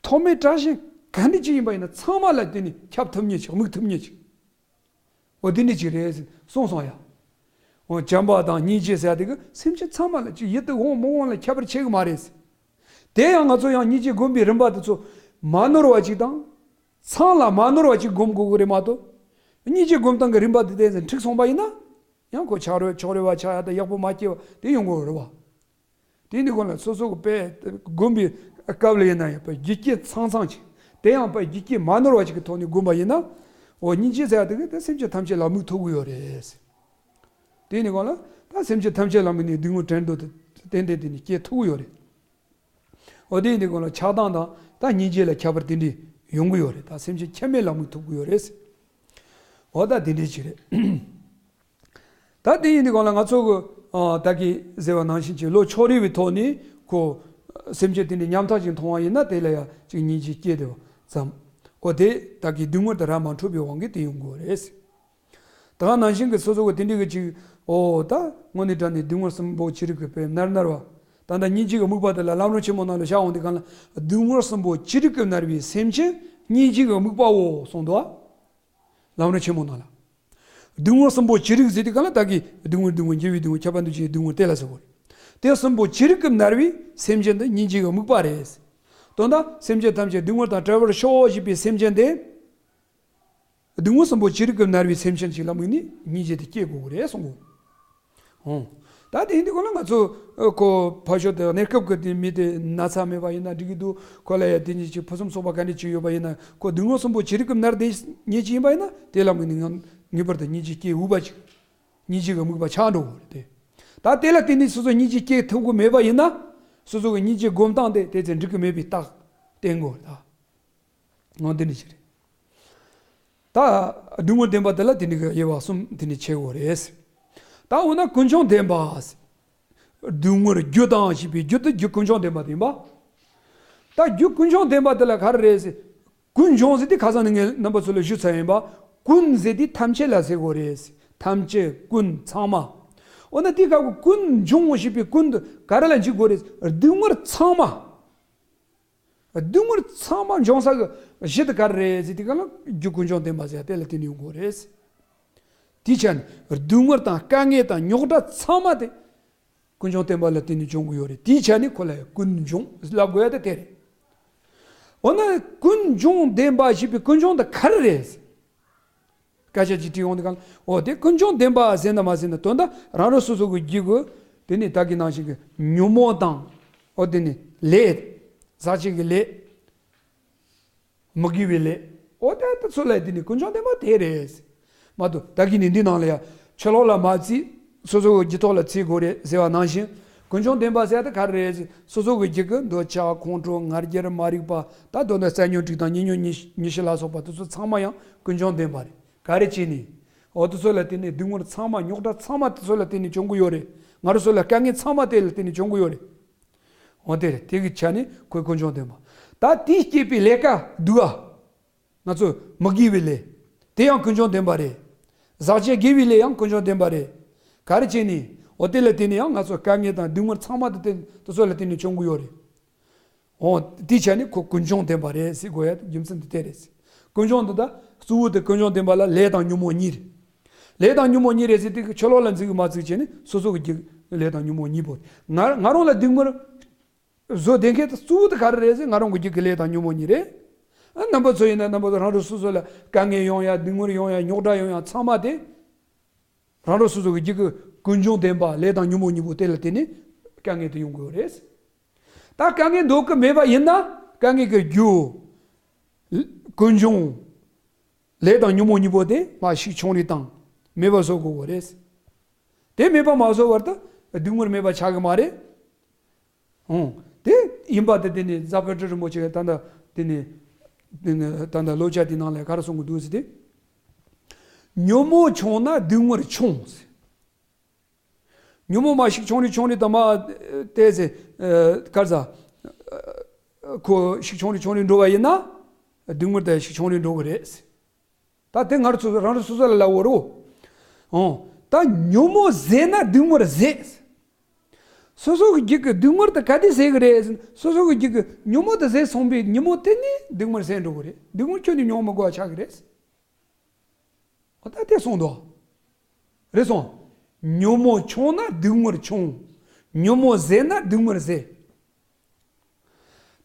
ཐོག་མའི་བཀྲ་ཤིས་ག་འདྲ་ཅིག་ཡིན་པ་ཡིན་ན་ཚང་མ་ལ་དེ་ནི་ཁྱབ་ཐུབ་མཁན་ཅིག་དམིགས་ཐུབ་མཁན་ཅིག་འོ་དེ་འདྲ་ཅིག་རེད་ཟེར་གསུངས་སོང་ཡ། འོ་བྱམས་པ་དང་སྙིང་རྗེ་ཟེར་ཡ་དེ་གི་སེམས་ཅན་ཚང་མ་ལ་ཅིག་ཡིད་དུ་འོང་མི་འོང་ལ་ཁྱད་པར་ཕྱེ་གི་མ་རེད་ཟེར། དེ་ཡང་ང་ཚོ་ཡང་སྙིང་རྗེ་སྒོམ་པའི་རིམ་པ་དེ་ཚོ་མ་ནོར་བ་ཅིག་དང་། ཚང་ལ་མ་ནོར་བ་ཅིག་སྒོམ་དགོས་ཀྱི་རེད་མ་གཏོགས། སྙིང་རྗེ་སྒོམ་སྟངས་ཀྱི་རིམ་པ་དེ་དེ་ཚོ་འགྲིག་སོང་པ་ཡིན་ན། ཡང་ཁོ་ཆགས་རོལ་ཆགས་རོལ་བ་ཆགས་ཡ་དང་ཡག་པོ་མ་སྐྱེ་བ་དེ་ཡོང་གི་རེད་བ། དེ་འདི་གོང་ལ་སོ་སོ་གི་དཔེ་སྒོམ་པའི་སྐབས་ལ་ཡིན་ན་ཡང་དཔེ་རྒྱུ་རྐྱེན་ཚང་ཚང་ཅིག་དེ་ཡང་དཔེ་རྒྱུ་རྐྱེན་མ་ནོར་བ་ཅིག་གི་ཐོག་ནས་སྒོམ་པ་ཡིན་ན། འོ་སྙིང་རྗེ་ཟེར་ཡ་དེ་གི་དེ་སེམས་ཅན་ཐམས་ཅད་ལ་དམིགས་ཐུབ་ཀྱི་ཡོད་རེད། དེ་འདི་གོང་ལ་ད་སེམས་ཅན་ཐམས་ཅད་ལ་དམིགས་ནས་སྡུག་བསྔལ་བྲལ་འདོད་དེ་ཏན་ཏན་དེ་ནི་སྐྱེ་ཐུབ་ཀྱི་ཡོད་རེད། འོ་དེ་འདི་གོང་ལ་ཆགས་སྡང་དང་ད་སྙིང་རྗེ་ལ་ཁྱད་པར་དེ་འདྲ་ཡོང་གི་ཡོད་རེད། ད་སེམས་ཅན་ཁྱད་མེད་ལ་དམིགས་ཐུབ་ཀྱི་ཡོད་རེད། འོ་ད་དེ་འདྲ་ཅིག་རེད། ད་དེ་ཡིན་དུས་གང་ལ་ང་ཚོ་གི་ཨ་ད་གིན་ཟེར་བ་ནང་བཞིན་གྱི་བློ་ཕྱོགས་རིས་པའི་ཐོག་ནས་ཁོ་སེམས་ཅན་དེ་འདྲའི་ཉམ་ཐག་ཅིག་མཐོང་བ་ཡིན་ན་དེ་ལ་ཡང་ཅིག་སྙིང་རྗེ་སྐྱེས་བསྡད་པ་ཙམ། འོ་དེ་ད་གིན་སྡུག་བསྔལ་དེ་ར་མ་འཕྲོད་པའི་དབང་གིས་དེ་ཡོང་དགོས་རེད། ད་ག་ནང་བཞིན་གྱི་སོ་སོ་གི་དེ་འདྲའི་གི་ཅིག་འོ་ད་དངོས་གནས་དྲང་གནས་སྡུག་བསྔལ་གསུམ་པོ་ཅི་རིགས་ཀྱིས་དཔེར་མནར་མནར་བ། ད་ལྟ་སྙིང་རྗེ་གི་དམིགས་པ་དེ་ལ་ལམ་རིམ་ཆེན་མོ་ནང་ལ་བཞག་འོང་དུས་གང་ལ་སྡུག་བསྔལ་གསུམ་པོ་ཅི་རིགས་ཀྱིས་མནར་བའི་སེམས་ཅན་སྙིང་རྗེ་གི་དམིགས་པའོ་གསུངས་འདུག་ཨ། ལམ་རིམ་ཆེན་མོ་ནང་ལ། སྡུག་བསྔལ་གསུམ་པོ་ཅི་རིགས་ཟེར་དུས་གང་ལ་ད་གིན་སྡུག་བསྔལ་སྡུག་བསྔལ་དགེ་བའི་སྡུག་བསྔལ་ཁྱབ་པ་འདུ་བྱེད་སྡུག་བསྔལ་དེ་ལ་ཟེར་བ་རེད། དེ་གསུམ་པོ་ཅི་རིགས་ཀྱིས་མནར་བའི་སེམས་ཅན་དེ་སྙིང་རྗེ་གི་དམིགས་པ་རེད། དོན་དག་སེམས་ཅན་ཐམས་ཅད་སྡུག་བསྔལ་དང་བྲལ་བར་ཤོག་ཅེས་པའི་སེམས་ཅན་དེ། སྡུག་བསྔལ་གསུམ་པོ་ཅི་རིགས་ཀྱིས་མནར་བའི་སེམས་ཅན་ཞིག་ལ་དམིགས་ནས་སྙིང་རྗེ་དེ་སྐྱེ་དགོས་ཀྱི་རེད་གསུངས་གོ། འོང་། ད་དེ་ཡིན་དུས་གང་ལ་ང་ཚོ་ཨ་ཁོ་ཕར་ཕྱོགས་དེ་གནས་སྐབས་ཀྱི་དེ་མི་དེ་ན་ཚ་མེད་པ་ཡིན་ན་འགྲིག་གི་འདུག་ཁོ་ལ་ཡ་དེ་ཉིད་ཀྱི་ཕུན་སུམ་ཚོགས་པ་ག་འདྲ་ཅིག་ཡོད་པ་ཡིན་ན་ཁོ་སྡུག་བསྔལ་གསུམ་པོ་ཅི་རིགས་ཀྱིས་མནར་བསྡད་མཁན་ཅིག་ཡིན་པ་ཡིན་ན་དེ་ལ་དམིགས་ནས་ངང་ངེས་པར་དུ་སྙིང་རྗེ་སྐྱེ་འོས་པ་ཅིག་སྙིང་རྗེ་གི་དམིགས་པ་ཆགས་འགྲོ་དགོས་རེད་དེ། ད་དེ་ལ་བརྟེན་ནས་སོ་སོ་སྙིང་རྗེ་སྐྱེ་ཐུབ་ཀྱི་མེད་པ་ཡིན་ན། སོ་སོ་གི་སྙིང་རྗེ་སྒོམ་སྟངས་དེ་དེ་ཚེ་འགྲིག་གི་མེད་པའི་རྟགས་བསྟན་དགོས་རེད་ད། ངོ་འདི་འདྲ་ཞིག་རེད། ད་སྡུག་བསྔལ་བདེན་པ་དེ་ལ་དེ་འདྲ་གི་དབྱེ་བ་གསུམ་དེ་འདྲ་ཕྱེ་དགོས་རེད། ད་འོ་ན་ཀུན་འབྱུང་བདེན་པ། སྡུག་བསྔལ་རྒྱུ་དང་ཞེས་པའི་རྒྱུ་དེ་རྒྱུ་ཀུན་འབྱུང་བདེན་པ་དེ་ཡིན་པ། ད་རྒྱུ་ཀུན་འབྱུང་བདེན་པ་དེ་ལ་ག་རེ་རེད་ཟེར། ཀུན་འབྱུང་ཟེར་དེ་ཁ་སང་ནས་ངས་རྣམ་པ་ཚོ་ལ་ཞུས་ཚར་ཡིན་པ། ཀུན་ཟེར་དེ་ཐམས་ཅད་ལ་ཟེར་དགོས་རེད། ཐམས་ཅད་ཀུན་ཚང་མ། འོ་ན་དེའི་སྐབས་ཀྱི་ཀུན་འབྱུང་ཞེས་པའི་ཀུན་དེ་ག་རེ་ལ་འཇུག་དགོས་རེད། སྡུག་བསྔལ་ཚང་མ། སྡུག་བསྔལ་ཚང་མ་འབྱུང་ས་གི་གཞི་དེ་ག་རེ་རེད་ཟེར་དུས་ག་ལ་རྒྱུ་ཀུན་འབྱུང་བདེན་པ་ཟེར་དེ་ལ་བརྟེན་ནས་ཡོང་དགོས་རེད། དེའི་ཆ་ནས་སྡུག་བསྔལ་དང་དཀའ་ངལ་དང་རྙོག་དྲ་ཚང་མ་དེ་ཀུན་འབྱུང་བདེན་པ་ལ་བརྟེན་ནས་བྱུང་གི་ཡོད་རེད། དེའི་ཆ་ནས་ཁོ་ལ་ཀུན་འབྱུང་ལབ་དགོས་ཡ་དེ་དེ་རེད། འོ་ན་ཀུན་འབྱུང་བདེན་པ་ཞེས་པའི་ཀུན་འབྱུང་དེ་ག་རེ་རེད། སྐད་ཆ་ཅིག་དྲིས་ཡོང་དུས་གང་ལ་འོ་དེ་ཀུན་འབྱུང་བདེན་པ་ཟེར་ན་མ་ཟེར་ན་དོན་དག་རང་རང་སོ་སོ་གི་རྒྱུད་ཀྱི་དེ་ནི་ད་གིན་ནང་བཞིན་གྱི་ཉོན་མོངས་དང་། འོ་དེ་ནི་ལས། ཟག་བཅས་ཀྱི་ལས། མི་དགེ་བའི་ལས། འོ་དེ་དེ་ཚོ་ལ་དེ་ནི་ཀུན་འབྱུང་བདེན་པ་དེ་རེད། མ་གཏོགས་ད་གིན་ནི་འདི་ནང་ལ་ཡ་ཕྱི་ལོགས་ལ་མ་བརྩིས། སོ་སོ་གི་རྒྱུད་ཐོག་ལ་བརྩི་དགོས་རེད་ཟེར་བ་ནང་བཞིན་ཀུན་འབྱུང་བདེན་པ་ཟེར་ཡ་དེ་ག་རེ་རེད་ཟེར། སོ་སོ་གི་རྒྱུད་ཀྱི་འདོད་ཆགས་ཁོང་ཁྲོ་ང་རྒྱལ་མ་རིག་པ་ད་དོན་དག་རྩ་ཉོན་དྲུག་དང་ཉེ་ཉོན་ཉི་ཉི་ཤུ་ལ་སོགས་པ་དེ་ཚོ་ཚང་མ་ཡང་ཀུན་འབྱུང་བདེན་པ་རེད། ག་རེ་བྱས་ནས། འོ་དེ་ཚོ་ལ་བརྟེན་ནས་སྡུག་བསྔལ་ཚང་མ་རྙོག་དྲ་ཚང་མ་དེ་ཚོ་ལ་བརྟེན་ནས་བྱུང་གི་ཡོད་རེད། ང་རང་ཚོ་ལ་དཀའ་ངལ་ཚང་མ་དེ་ལ་བརྟེན་ནས་བྱུང་གི་ཡོད་རེད། འོ་དེ་རེད། དེ་གི་ཆ་ནས་ཁོའི་ཀུན་འབྱུང་བདེན་པ། ད་དེས་བསྐྱེད་པའི་ལས་ཀ་སྡུག་ག་ང་ཚོ་མི་དགེ་བའི་ལས། དེ་ཡང་ཀུན་འབྱུང་བདེན་པ་རེད། ཟག་བཅས་དགེ་བའི་ལས་ཡང་ཀུན་འབྱུང་བདེན་པ་རེད། ག་རེ་བྱས་ནས། འོ་དེ་ལ་བརྟེན་ནས་ཡང་ང་ཚོ་དཀའ་ངལ་དང་སྡུག་བསྔལ་ཚང་མ་དེ་དེ་དེ་ཚོ་ལ་བརྟེན་ནས་བྱུང་གི་ཡོད་རེད། འོ། དེའི་ཆ་ནས་ཁོ་ཀུན་འབྱུང་བདེན་པ་རེད་ཟེར་དགོས་ཡ་རྒྱུ་མཚན་དེ་དེ་རེད། ཀུན་འབྱུང་འདི་དག་གཙོ་བོ་དེ་ཀུན་འབྱུང་བདེན་པ་ལ་ལས་དང་ཉོན་མོངས་གཉིས་རེད། ལས་དང་ཉོན་མོངས་གཉིས་རེད་ཟེར་དུས་ཕྱི་ལོགས་ལ་འཛིན་གི་མ་བརྩིས་བྱས་ནས་སོ་སོ་གི་རྒྱུད་ལས་དང་ཉོན་མོངས་གཉིས་པོ་རེད། ང་ང་རང་ལ་སྡུག་བསྔལ་བཟོ་བསྡད་མཁན་དེ་གཙོ་བོ་དེ་ག་རེ་རེད་ཟེར། ང་རང་གི་རྒྱུད་ཀྱི་ལས་དང་ཉོན་མོངས་གཉིས་རེད། ཨ་རྣམ་པ་ཚོ་ཡིན་ན་རྣམ་པ་ཚོ་རང་རང་སོ་སོ་ལ་དཀའ་ངལ་ཡོང་ཡ་སྡུག་བསྔལ་ཡོང་ཡ་རྙོག་དྲ་ཡོང་ཡ་ཚང་མ་དེ། རང་རང་སོ་སོ་གི་རྒྱུད་ཀྱི་ཀུན་འབྱུང་བདེན་པ་ལས་དང་ཉོན་མོངས་གཉིས་པོ་དེ་ལ་བརྟེན་ནས་དཀའ་ངལ་དེ་ཡོང་གི་ཡོད་རེད། ད་དཀའ་ངལ་འདོད་ཀྱི་མེད་པ་ཡིན་ན་དཀའ་ངལ་གྱི་རྒྱུ། ཀུན་འབྱུང་། ལས་དང་ཉོན་མོངས་གཉིས་པོ་དེ་མར་ཞིག་ཆུང་རིགས་དང་མེད་པ་བཟོ་དགོས་པ་རེད། དེ་མེད་པ་མ་བཟོ་བར་དུ་སྡུག་བསྔལ་མེད་པ་ཆགས་ཀྱི་མ་རེད། འོང་། དེ་ཡིན་པ་དེ་དེ་ནི་རྫ་དཔལ་སྤྲུལ་རིན་པོ་ཆེ་ད་ལྟ་ དེ་ནས་དེ་ནས་ད་ལྟ་བློ་འཆར་དེ་ནང་ལ་ག་རེ་གསུང་གི་འདུག་ཟེར་ཏེ། ཉོན་མོངས་ཆུང་ན་སྡུག་བསྔལ་ཆུང་ཟེར། ཉོན་མོངས་མ་ཞིག་ཆུང་རེ་ཆུང་རེ་དང་མ་བལྟས་ཚེ། ཨ་ག་རེ་ཟ། ཨ་ཁོ་ཞིག་ཆུང་རེ་ཆུང་རེ་འགྲོ་བ་ཡིན་ན། སྡུག་བསྔལ་དེ་ཞིག་ཆུང་རེ་འགྲོ་གི་རེད། ད་དེ་ང་རང་ཚོ་རང་རང་སོ་སོ་ལ་ལབ་འོ་རོ། ཨོ། ད་ཉོན་མོངས་ཟད་ན་སྡུག་བསྔལ་ཟད། སོ་སོ་གི་རྒྱུད་ཀྱི་སྡུག་བསྔལ་དེ་ག་དུས་ཟད་གི་རེད་ཟེར་ན། སོ་སོ་གི་རྒྱུད་ཀྱི་ཉོན་མོངས་དེ་ཟད་སོང་བའི་ཉིན་མོ་དེ་ནས་སྡུག་བསྔལ་ཟད་འགྲོ་གི་རེད། སྡུག་བསྔལ་ཁྱོན་ནས་མྱོང་མི་དགོས་པ་ཆགས་གི་རེད། འོ་ད་དེ་གསུངས་འདུག་རེད་སོང་། ཉོན་མོངས་ཆུང་ན་སྡུག་བསྔལ་ཆུང་། ཉོན་མོངས་ཟད་ན་སྡུག་བསྔལ་ཟད།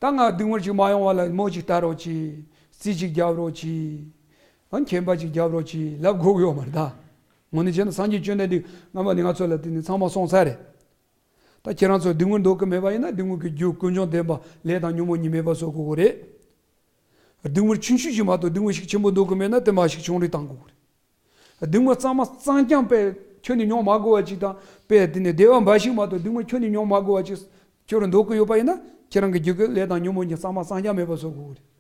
ད་ང་སྡུག་བསྔལ་ཅིག་མ་ཡོང་བ་ལ་མོ་ཅིག་ལྟ་རོགས་གྱིས། རྩིས་ཅིག་རྒྱབ་རོགས་གྱིས། ཨ་མཁྱེན་པ་ཅིག་རྒྱབ་རོགས་གྱིས་ལབ་དགོས་ཀྱི་ཡོད་མ་རེད་ད། དངོས་གནས་བྱས་ན་སངས་རྒྱས་བཅོམ་ལྡན་འདས་སྔ་མ་ནས་ང་ཚོ་ལ་དེ་ནས་ཚང་མ་གསུངས་ཚར་རེད། ད་ཁྱེད་རང་ཚོ་སྡུག་བསྔལ་འདོད་ཀྱི་མེད་པ་ཡིན་ན། སྡུག་བསྔལ་གྱི་རྒྱུ་ཀུན་འབྱུང་བདེན་པ་ལས་དང་ཉོན་མོངས་གཉིས་མེད་པ་བཟོ་དགོས་ཀྱི་རེད། སྡུག་བསྔལ་ཆུང་ཆུང་ཞིག་མ་གཏོགས། སྡུག་བསྔལ་ཞིག་ཆེན་པོ་འདོད་ཀྱི་མེད་ན་དེ་མ་ཞིག་ཆུང་རེ་བཏང་དགོས་ཀྱི་རེད། སྡུག་བསྔལ་གཙང་མ་གཙང་རྐྱང་དཔེ་ཁྱོན་ནས་མྱོང་མ་དགོས་པ་ཅིག་དང་། དཔེ་དེ་ནས་བདེ་བ་འབའ་ཞིག་མ་གཏོགས། སྡུག་བསྔལ་ཁྱོན་ནས་མྱོང་མ་དགོས་པ་ཅིག་ཁྱོད་རང་འདོད་ཀྱི་ཡོད་པ་ཡིན་ན། ཁྱེད་རང་གི་རྒྱུད་ཀྱི་ལས་དང་ཉོན་མོངས་གཉིས་གཙང་མ་གཙང་རྐྱང་མེད་པ་བཟོ་དགོས་ཀྱི་རེད།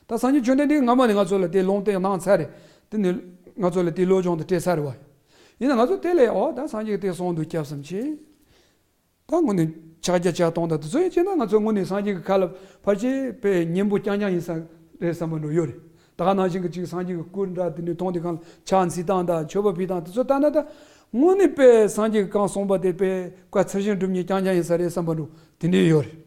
ད་སངས་རྒྱས་བཅོམ་ལྡན་འདས་ཀྱིས་སྔ་མ་ནས་ང་ཚོ་ལ་དེ་ལུང་བསྟན་གནང་ཚར་རེད། དེ་ནས་ང་ཚོ་ལ་དེ་བློ་སྦྱོང་དུ་སྤྲད་ཚར་རེད་བ། ཡིན་ན་ང་ཚོ་དེ་ལས་འོ་ད་སངས་རྒྱས་ཀྱིས་དེ་གསུངས་འདུག་སྐྱབས་སུ་མཆི། ད་དངོས་གནས་ཕྱག་རྒྱ་བྱ་སྟངས་དང་དེ་ཚོ་ཡིན་བྱས་ན། ང་ཚོ་དངོས་གནས་སངས་རྒྱས་ཀྱི་ཁ་ལ་ཕལ་ཆེར་དཔེ་སྙན་པོ་རྐྱང་རྐྱང་ཡིན་ས་རེད་བསམ་པ་འདྲ་ཡོད་རེད། ད་ག་ནང་བཞིན་གྱི་ཅིག་སངས་རྒྱས་ཀྱི་སྐུ་འདྲ་དེ་འདྲ་མཐོང་དུས་སྒང་ལ་ཕྱག་འཚལ་སྟངས་དང་མཆོད་པ་ཕུལ་སྟངས་དེ་ཚོ་ལྟ་ན། ད་དངོས་གནས་དཔེ་སངས་རྒྱས་ཀྱིས་གང་གསུངས་པ་དེ་དཔེ་བཀའ་ཚུལ་བཞིན་སྒྲུབ་མཁན་རྐྱང་རྐྱང་ཡིན་ས་རེད་བསམ་པ་འདྲ་དེ་འདྲ་ཡོད་རེད།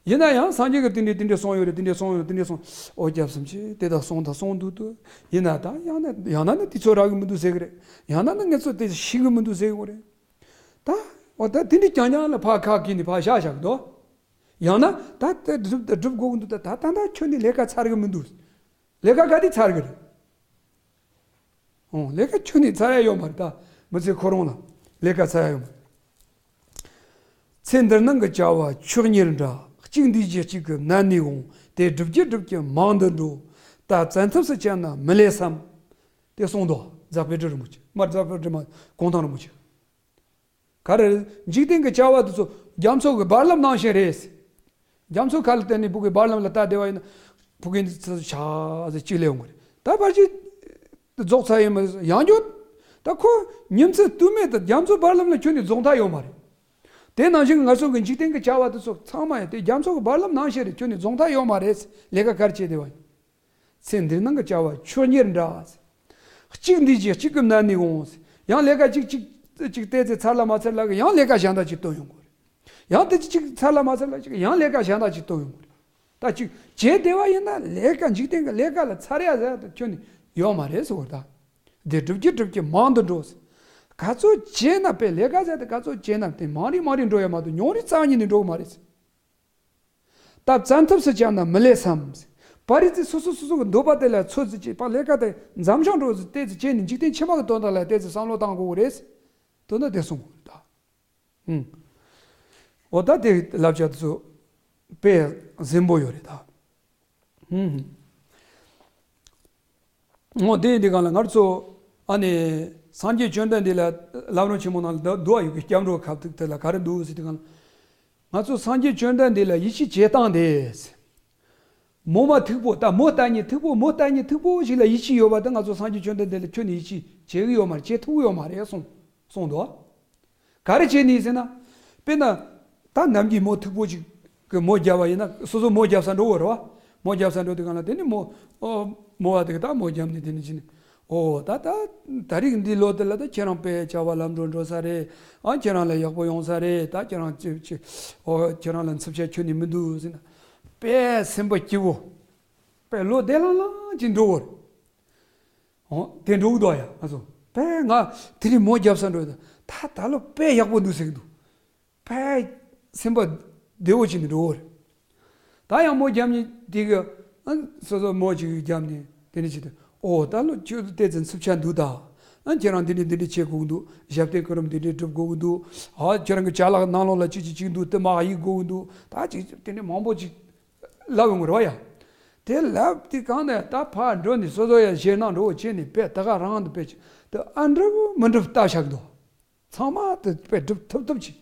ཡིན་ན་ཡང་སངས་རྒྱས་ཀྱིས་དེ་འདྲ་དེ་འདྲ་གསུངས་ཡོད་རེད། དེ་འདྲ་གསུངས་ཡོད་རེད། དེ་འདྲ་གསུངས། ཨོ་སྐྱབས་སུ་མཆི། དེ་དག་གསུངས་དང་གསུངས་འདུག་ཏུ། ཡིན་ན་ད་ཡང་ན་ཡང་ན་ནི་དེ་ཚོ་རག་གི་མི་འདུག་ཟེར་གི་རེད། ཡང་ན་ནི་ངེད་ཚོ་དེ་ཤེས་གི་མི་འདུག་ཟེར་གི་རེད། ད་འོ་ད་དེ་འདྲ་རྐྱང་རྐྱང་ལ་ཕར་ཁ་བཀལ་ནས་ཕར་བཞག་བཞག་གི་འདུག་ཡང་ན་ད་དེ་སྒྲུབ་དེ་སྒྲུབ་དགོས་ཀྱི་འདུག་ད་ད་ད་ད་ཁྱོན་ནས་ལས་ཀ་ཚར་གི་མི་འདུག་ལས་ཀ་ག་དུས་ཚར་གི་རེད། འོ་ལས་ཀ་ཁྱོན་ནས་ཚར་ཡ་ཡོད་མ་རེད། ད་མི་ཚེ་ཁོ་རང་ལ་ལས་ཀ་ཚར་ཡ་ཡོད་མ་རེད། ཚེ་འདིར་སྣང་གི་བྱ་བ་ཆོས་ཉིད་འདྲ། གཅིག་འདུས་ཀྱི་གཅིག་གི་ནད་ནི་འོང་། དེ་སྒྲུབ་ཀྱི་སྒྲུབ་ཀྱི་མང་དུ་འགྲོ། ད་བཙན་ཐབས་སུ་བཅད་ན་མི་ལེགས་སམ། དེ་གསུངས་འདུག་རྫ་དཔལ་སྤྲུལ་རིན་པོ་ཆེ། མ་རྫ་དཔལ་སྤྲུལ་མ་གུང་ཐང་རིན་པོ་ཆེ། ག་རེ་རེད། འཇིག་རྟེན་གྱི་བྱ་བ་དེ་ཚོ་རྒྱ་མཚོ་གི་བར་ལམ་ནང་བཞིན་རེད། རྒྱ་མཚོ་ཁ་ལ་བལྟས་ནས་ཕྲུ་གུའི་བར་ལམ་ལ་ལྟ་བསྡད་པ་ཡིན་ན། ཕྲུ་གུ་འདི་ཚོ་ཆ་ཟེར་གཅིག་ལས་ཡོང་གི་རེད། ད་ཕར་ཅིག་རྫོགས་ཚར་ཡིན་མ་ཡང་འགྱོ། ད་ཁོ་ཉིན་མཚན་དུས་མེད་དུ་རྒྱ་མཚོ་བར་ལམ་ལ་ཁྱོན་ནས་རྫོགས་མཐའ་ཡོད་མ་རེད། དེ་ནང་བཞིན་ང་ཚོ་གི་འཇིག་རྟེན་གྱི་བྱ་བ་དེ་ཚོ་ཚང་མ་ཡང་དེ་རྒྱ་མཚོ་གི་བར་ལམ་ནང་བཞིན་རེད། ཁྱོན་ནས་རྫོགས་མཐའ་ཡོད་མ་རེད། ལས་ཀ་ག་རེ་བྱས་བསྡད་པ་ཡིན། ཚེ་འདིར་སྣང་གི་བྱ་བ་ཆོས་ཉིད་འདྲ། གཅིག་འདུས་ཀྱི་གཅིག་གི་ནད་ནི་འོང་། ཡང་ལས་ཀ་གཅིག་གཅིག་གཅིག་བལྟས་ཚེ་ཚར་ལ་མ་ཚར་ལ་གི་ཡང་ལས་ཀ་གཞན་དག་ཅིག་བཏོན་ཡོང་གི་རེད། ཡང་དེ་གཅིག་ཚར་ལ་མ་ཚར་ལ་ཅིག་ཡང་ལས་ཀ་གཞན་དག་ཅིག་བཏོན་ཡོང་གི་རེད། ད་ཅིག་བྱས་བསྡད་པ་ཡིན་ན་ལས་ཀ་འཇིག་རྟེན་གྱི་ལས་ཀ་ལ་ཚར་ཡ་ཟེར་ཡ་དེ་ཁྱོན་ནས་ཡོད་མ་རེད་ཟེར་བ་ད། དེ་སྒྲུབ་ཀྱི་སྒྲུབ་ཀྱི་མང་དུ་འགྲོ་ཟེར། ག་ཚོད་བྱས་ན་དཔེ་ལས་ཀ་ཟེར་ཡ་དེ་ག་ཚོད་བྱས་ན་དེ་མང་རིག་མང་རིག་འགྲོ་ཡ་མ་གཏོགས་ཉུང་རིག་རྩ་བ་ཉིད་ནས་འགྲོ་གི་མ་རེད་ཟེར། ད་བཙན་ཐབས་སུ་བཅད་ན་མི་ལེགས་སམ། པ་རི་ཙི་སོ་སོ་སོ་སོ་གི་འདོད་པ་དེ་ལ་ཚོད་ཙི་ཅེས་པ་ལས་ཀ་དེ་མཚམས་འཇོག་འགྲོ་ཙི་ཏེ་ཙི་བྱས་ནས་འཇིག་རྟེན་ཕྱི་མ་གི་དོན་དག་ལ་ཏེ་ཙི་བསམ་བློ་བཏང་དགོས་རེད། དོན་དག་དེ་གསུང་དགོས་རེད་ད། ཧུམ། འོ་ད་དེ་བསླབ་བྱ་དེ་ཚོ་དཔེ་ཟིན་པོ་ཡོད་རེད་ད། ཧུམ། འོ་དེ་ཡིན་དུས་སྒང་ལ་ང་ཚོ་ཨ་ནི་སངས་རྒྱས་བཅོམ་ལྡན་འདས་ལ་བླ་བྲང་ཆེན་མོ་ནང་ལ་འདུག་ཡོད་ཀྱི་སྐྱབས་འགྲོ་ཁ་ཐུག་དེ་ལ་ག་རེ་འདུག་ཟེར་དུས་སྒང་ལ། ང་ཚོ་སངས་རྒྱས་བཅོམ་ལྡན་འདས་ལ་ཡིད་ཆེས་བྱེད་སྟངས་དེ། མོ་མ་མཐུག་པོ་ད་མོ་ལྟ་ཉིད་མཐུག་པོ་མོ་ལྟ་ཉིད་མཐུག་པོ་ཞིག་ལ་ཡིད་ཆེས་ཡོད་པ་དང་། ང་ཚོ་སངས་རྒྱས་བཅོམ་ལྡན་འདས་ལ་ཁྱོན་ནས་ཡིད་ཆེས་བྱེད་གི་ཡོད་མ་རེད། བྱེད་ཐུབ་ཀྱི་ཡོད་མ་རེད་གསུངས་གསུངས་འདུག་ག་རེ་བྱས་ནས་ཟེར་ན། དཔེར་ན། ད་ནམ་རྒྱུན་མོ་མཐུག་པོ་ཅིག་གི་མོ་བརྒྱབ་པ་ཡིན་ན་སོ་སོ་མོ་བརྒྱབ་ས་འགྲོ་གི་རེད་བ། མོ་བརྒྱབ་ས་འགྲོ་དུས་སྒང་ལ་དེ་ནི་མོ། ཨོ། མོ་བ་དེ་གི་ད་མོ་བརྒྱབ་ནས་དེ་ནི་ཅི་ནི། ཨོ་ད་ད། ད་རིང་འདི་ལོ་དེ་ལ་ད་ཁྱེད་རང་དཔེ་བྱ་བ་ལམ་འགྲོ་འགྲོ་ས་རེད། ཨ་ཁྱེད་རང་ལ་ཡག་པོ་ཡོང་ས་རེད། ད་ཁྱེད་རང་ཅི་ཅི། ཨོ་ཁྱེད་རང་ལ་འཚུབ་ཆ་ཁྱོན་ནས་མི་འདུག་ཟེར་ན། དཔེ་སེམས་པ་སྐྱིད་པོ། དཔེ་ལོ་བདེ་ལང་ལང་ཅིག་འགྲོ་གི་རེད། ཨོ་དེ་འགྲོ་གི་འདུག་ཡ། ང་ཚོ་དཔེ་ང་དེ་རིང་མོ་བརྒྱབ་ས་འགྲོ་ཡ། ད་ད་ལོ་དཔེ་ཡག་པོ་འདུག་ཟེར་གི་འདུག་དཔེ་སེམས་པ་བདེ་བོ་བྱས་ནས་འགྲོ་གི་རེད། ད་ཡང་མོ་རྒྱབ་ནས་དེ་གི། ཨ་སོ་སོ་མོ་ཅིག་རྒྱབ་ནས་དེ་འདྲ་བྱེད་དུས། ཨོ་ད་ལོ་ཁྱོད་ཏོག་ཙམ་འཚུབ་ཆ་འདུག་ད། ཨ་ཁྱེད་རང་འདི་འདྲ་འདི་འདྲ་བྱེད་དགོས་ཀྱི་འདུག་ཞབས་བརྟན་སྐུ་རིམ་འདི་འདྲ་སྒྲུབ་དགོས་ཀྱི་འདུག་ཨ་ཁྱེད་རང་གི་ཅ་ལག་ནང་ལོགས་ལ་ཅི་ཅི་ཅིག་འདུག་དེ་མར་གཡུག་དགོས་ཀྱི་འདུག་ད་ཅིག་དེ་འདྲ་མང་པོ་ཅིག་ལབ་ཡོང་གི་རེད་བ་ཡ། དེ་ལབ་དུས་སྒང་ནས་ད་ཕར་འགྲོ་ནས་སོ་སོ་ཡ་ཞེད་སྣང་འདྲ་བོ་བྱས་ནས་དཔེ་ད་ག་རང་དུ་དཔེ་ཅིག་དེ་ཨ་འགྲུབ་མི་འགྲུབ་ལྟ་བཞག་གི་འདུག་ཚང་མ་དེ་དཔེ་སྒྲུབ་ཐུབ་ཐུབ་ཅིག་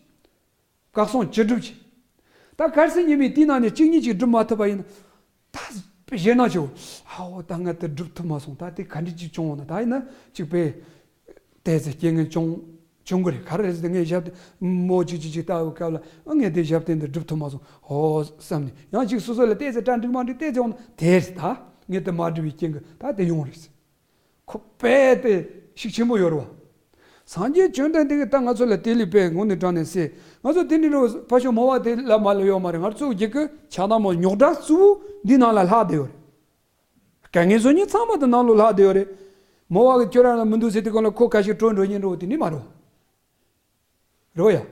བཀག་སོང་ཅི་སྒྲུབ་ཀྱི། ད་གལ་སྲིད་ཉི་མའི་དུས་ནང་ནས་གཅིག་གཉིས་ཀྱིས་སྒྲུབ་མ་ཐུབ་པ་ཡིན་ན། ད་ཞེད་སྣང་ཆེ་བོ། ཨའོ་ད་ང་དེ་སྒྲུབ་ཐུབ་མ་སོང་། ད་དེ་ག་འདྲ་ཅིག་བྱུང་བ་ན། ད་ཡིན་ན་ཅིག་པས་བལྟས་ཚེ་རྐྱེན་ངན་བྱུང་བྱུང་གི་རེད། ག་རེ་རེད་ཟེར་ཏེ་ངས་ཞབས་བརྟན་མོ་ཅིག་ཅིག་ཅིག་ལྟ་བའི་སྐབས་ལ། ཨ་ངས་དེ་ཞབས་བརྟན་དེ་སྒྲུབ་ཐུབ་མ་སོང་ཨོ་བསམ་ནས། ཡང་ཅིག་སོ་སོ་ལ་བལྟས་ཚེ་གྲ་འགྲིག་མ་འགྲིག་བལྟས་ཚེ་འོང་ན་དེ་རེད། ད་ངས་དེ་མ་འགྲུབ་པའི་རྐྱེན་གྱིས་ད་དེ་ཡོང་རེད། ཁོ་དཔེ་དེ་ཤུགས་ཆེན་པོ་ཡོད་རེད་བ། སངས་རྒྱས་བཅོམ་ལྡན་འདས་ཀྱིས་ད་ང་ཚོ་ལ་དེ་ལས་དཔེ་དངོས་གནས་དྲང་གནས་གསལ། ང་ཚོ་དེ་འདྲ་རུ་ཕར་ཕྱོགས་མོ་བ་དེ་ལ་མ་ལ་ཡོད་མ་རེད། ང་ཚོ་རྒྱུད་ཀྱི་ཆགས་སྡང་མོ་རྙོག་དྲ་གཙོ་བོ་འདི་ནང་ལ་ལྷག་བསྡད་ཡོད་རེད། དཀའ་ངལ་བཟོ་མཁན་ཚང་མ་དེ་ནང་ལོ་ལྷག་བསྡད་ཡོད་རེད། མོ་བ་གི་ཁྱོད་རང་ལ་མི་འདུག་ཟེར་དུས་སྒང་ལ་ཁོ་ཁ་ཤས་བྲོས་འགྲོ་མཁན་འདྲ་བོ་དེ་འདྲ་མ་རེད། རེད་བ་ཡ།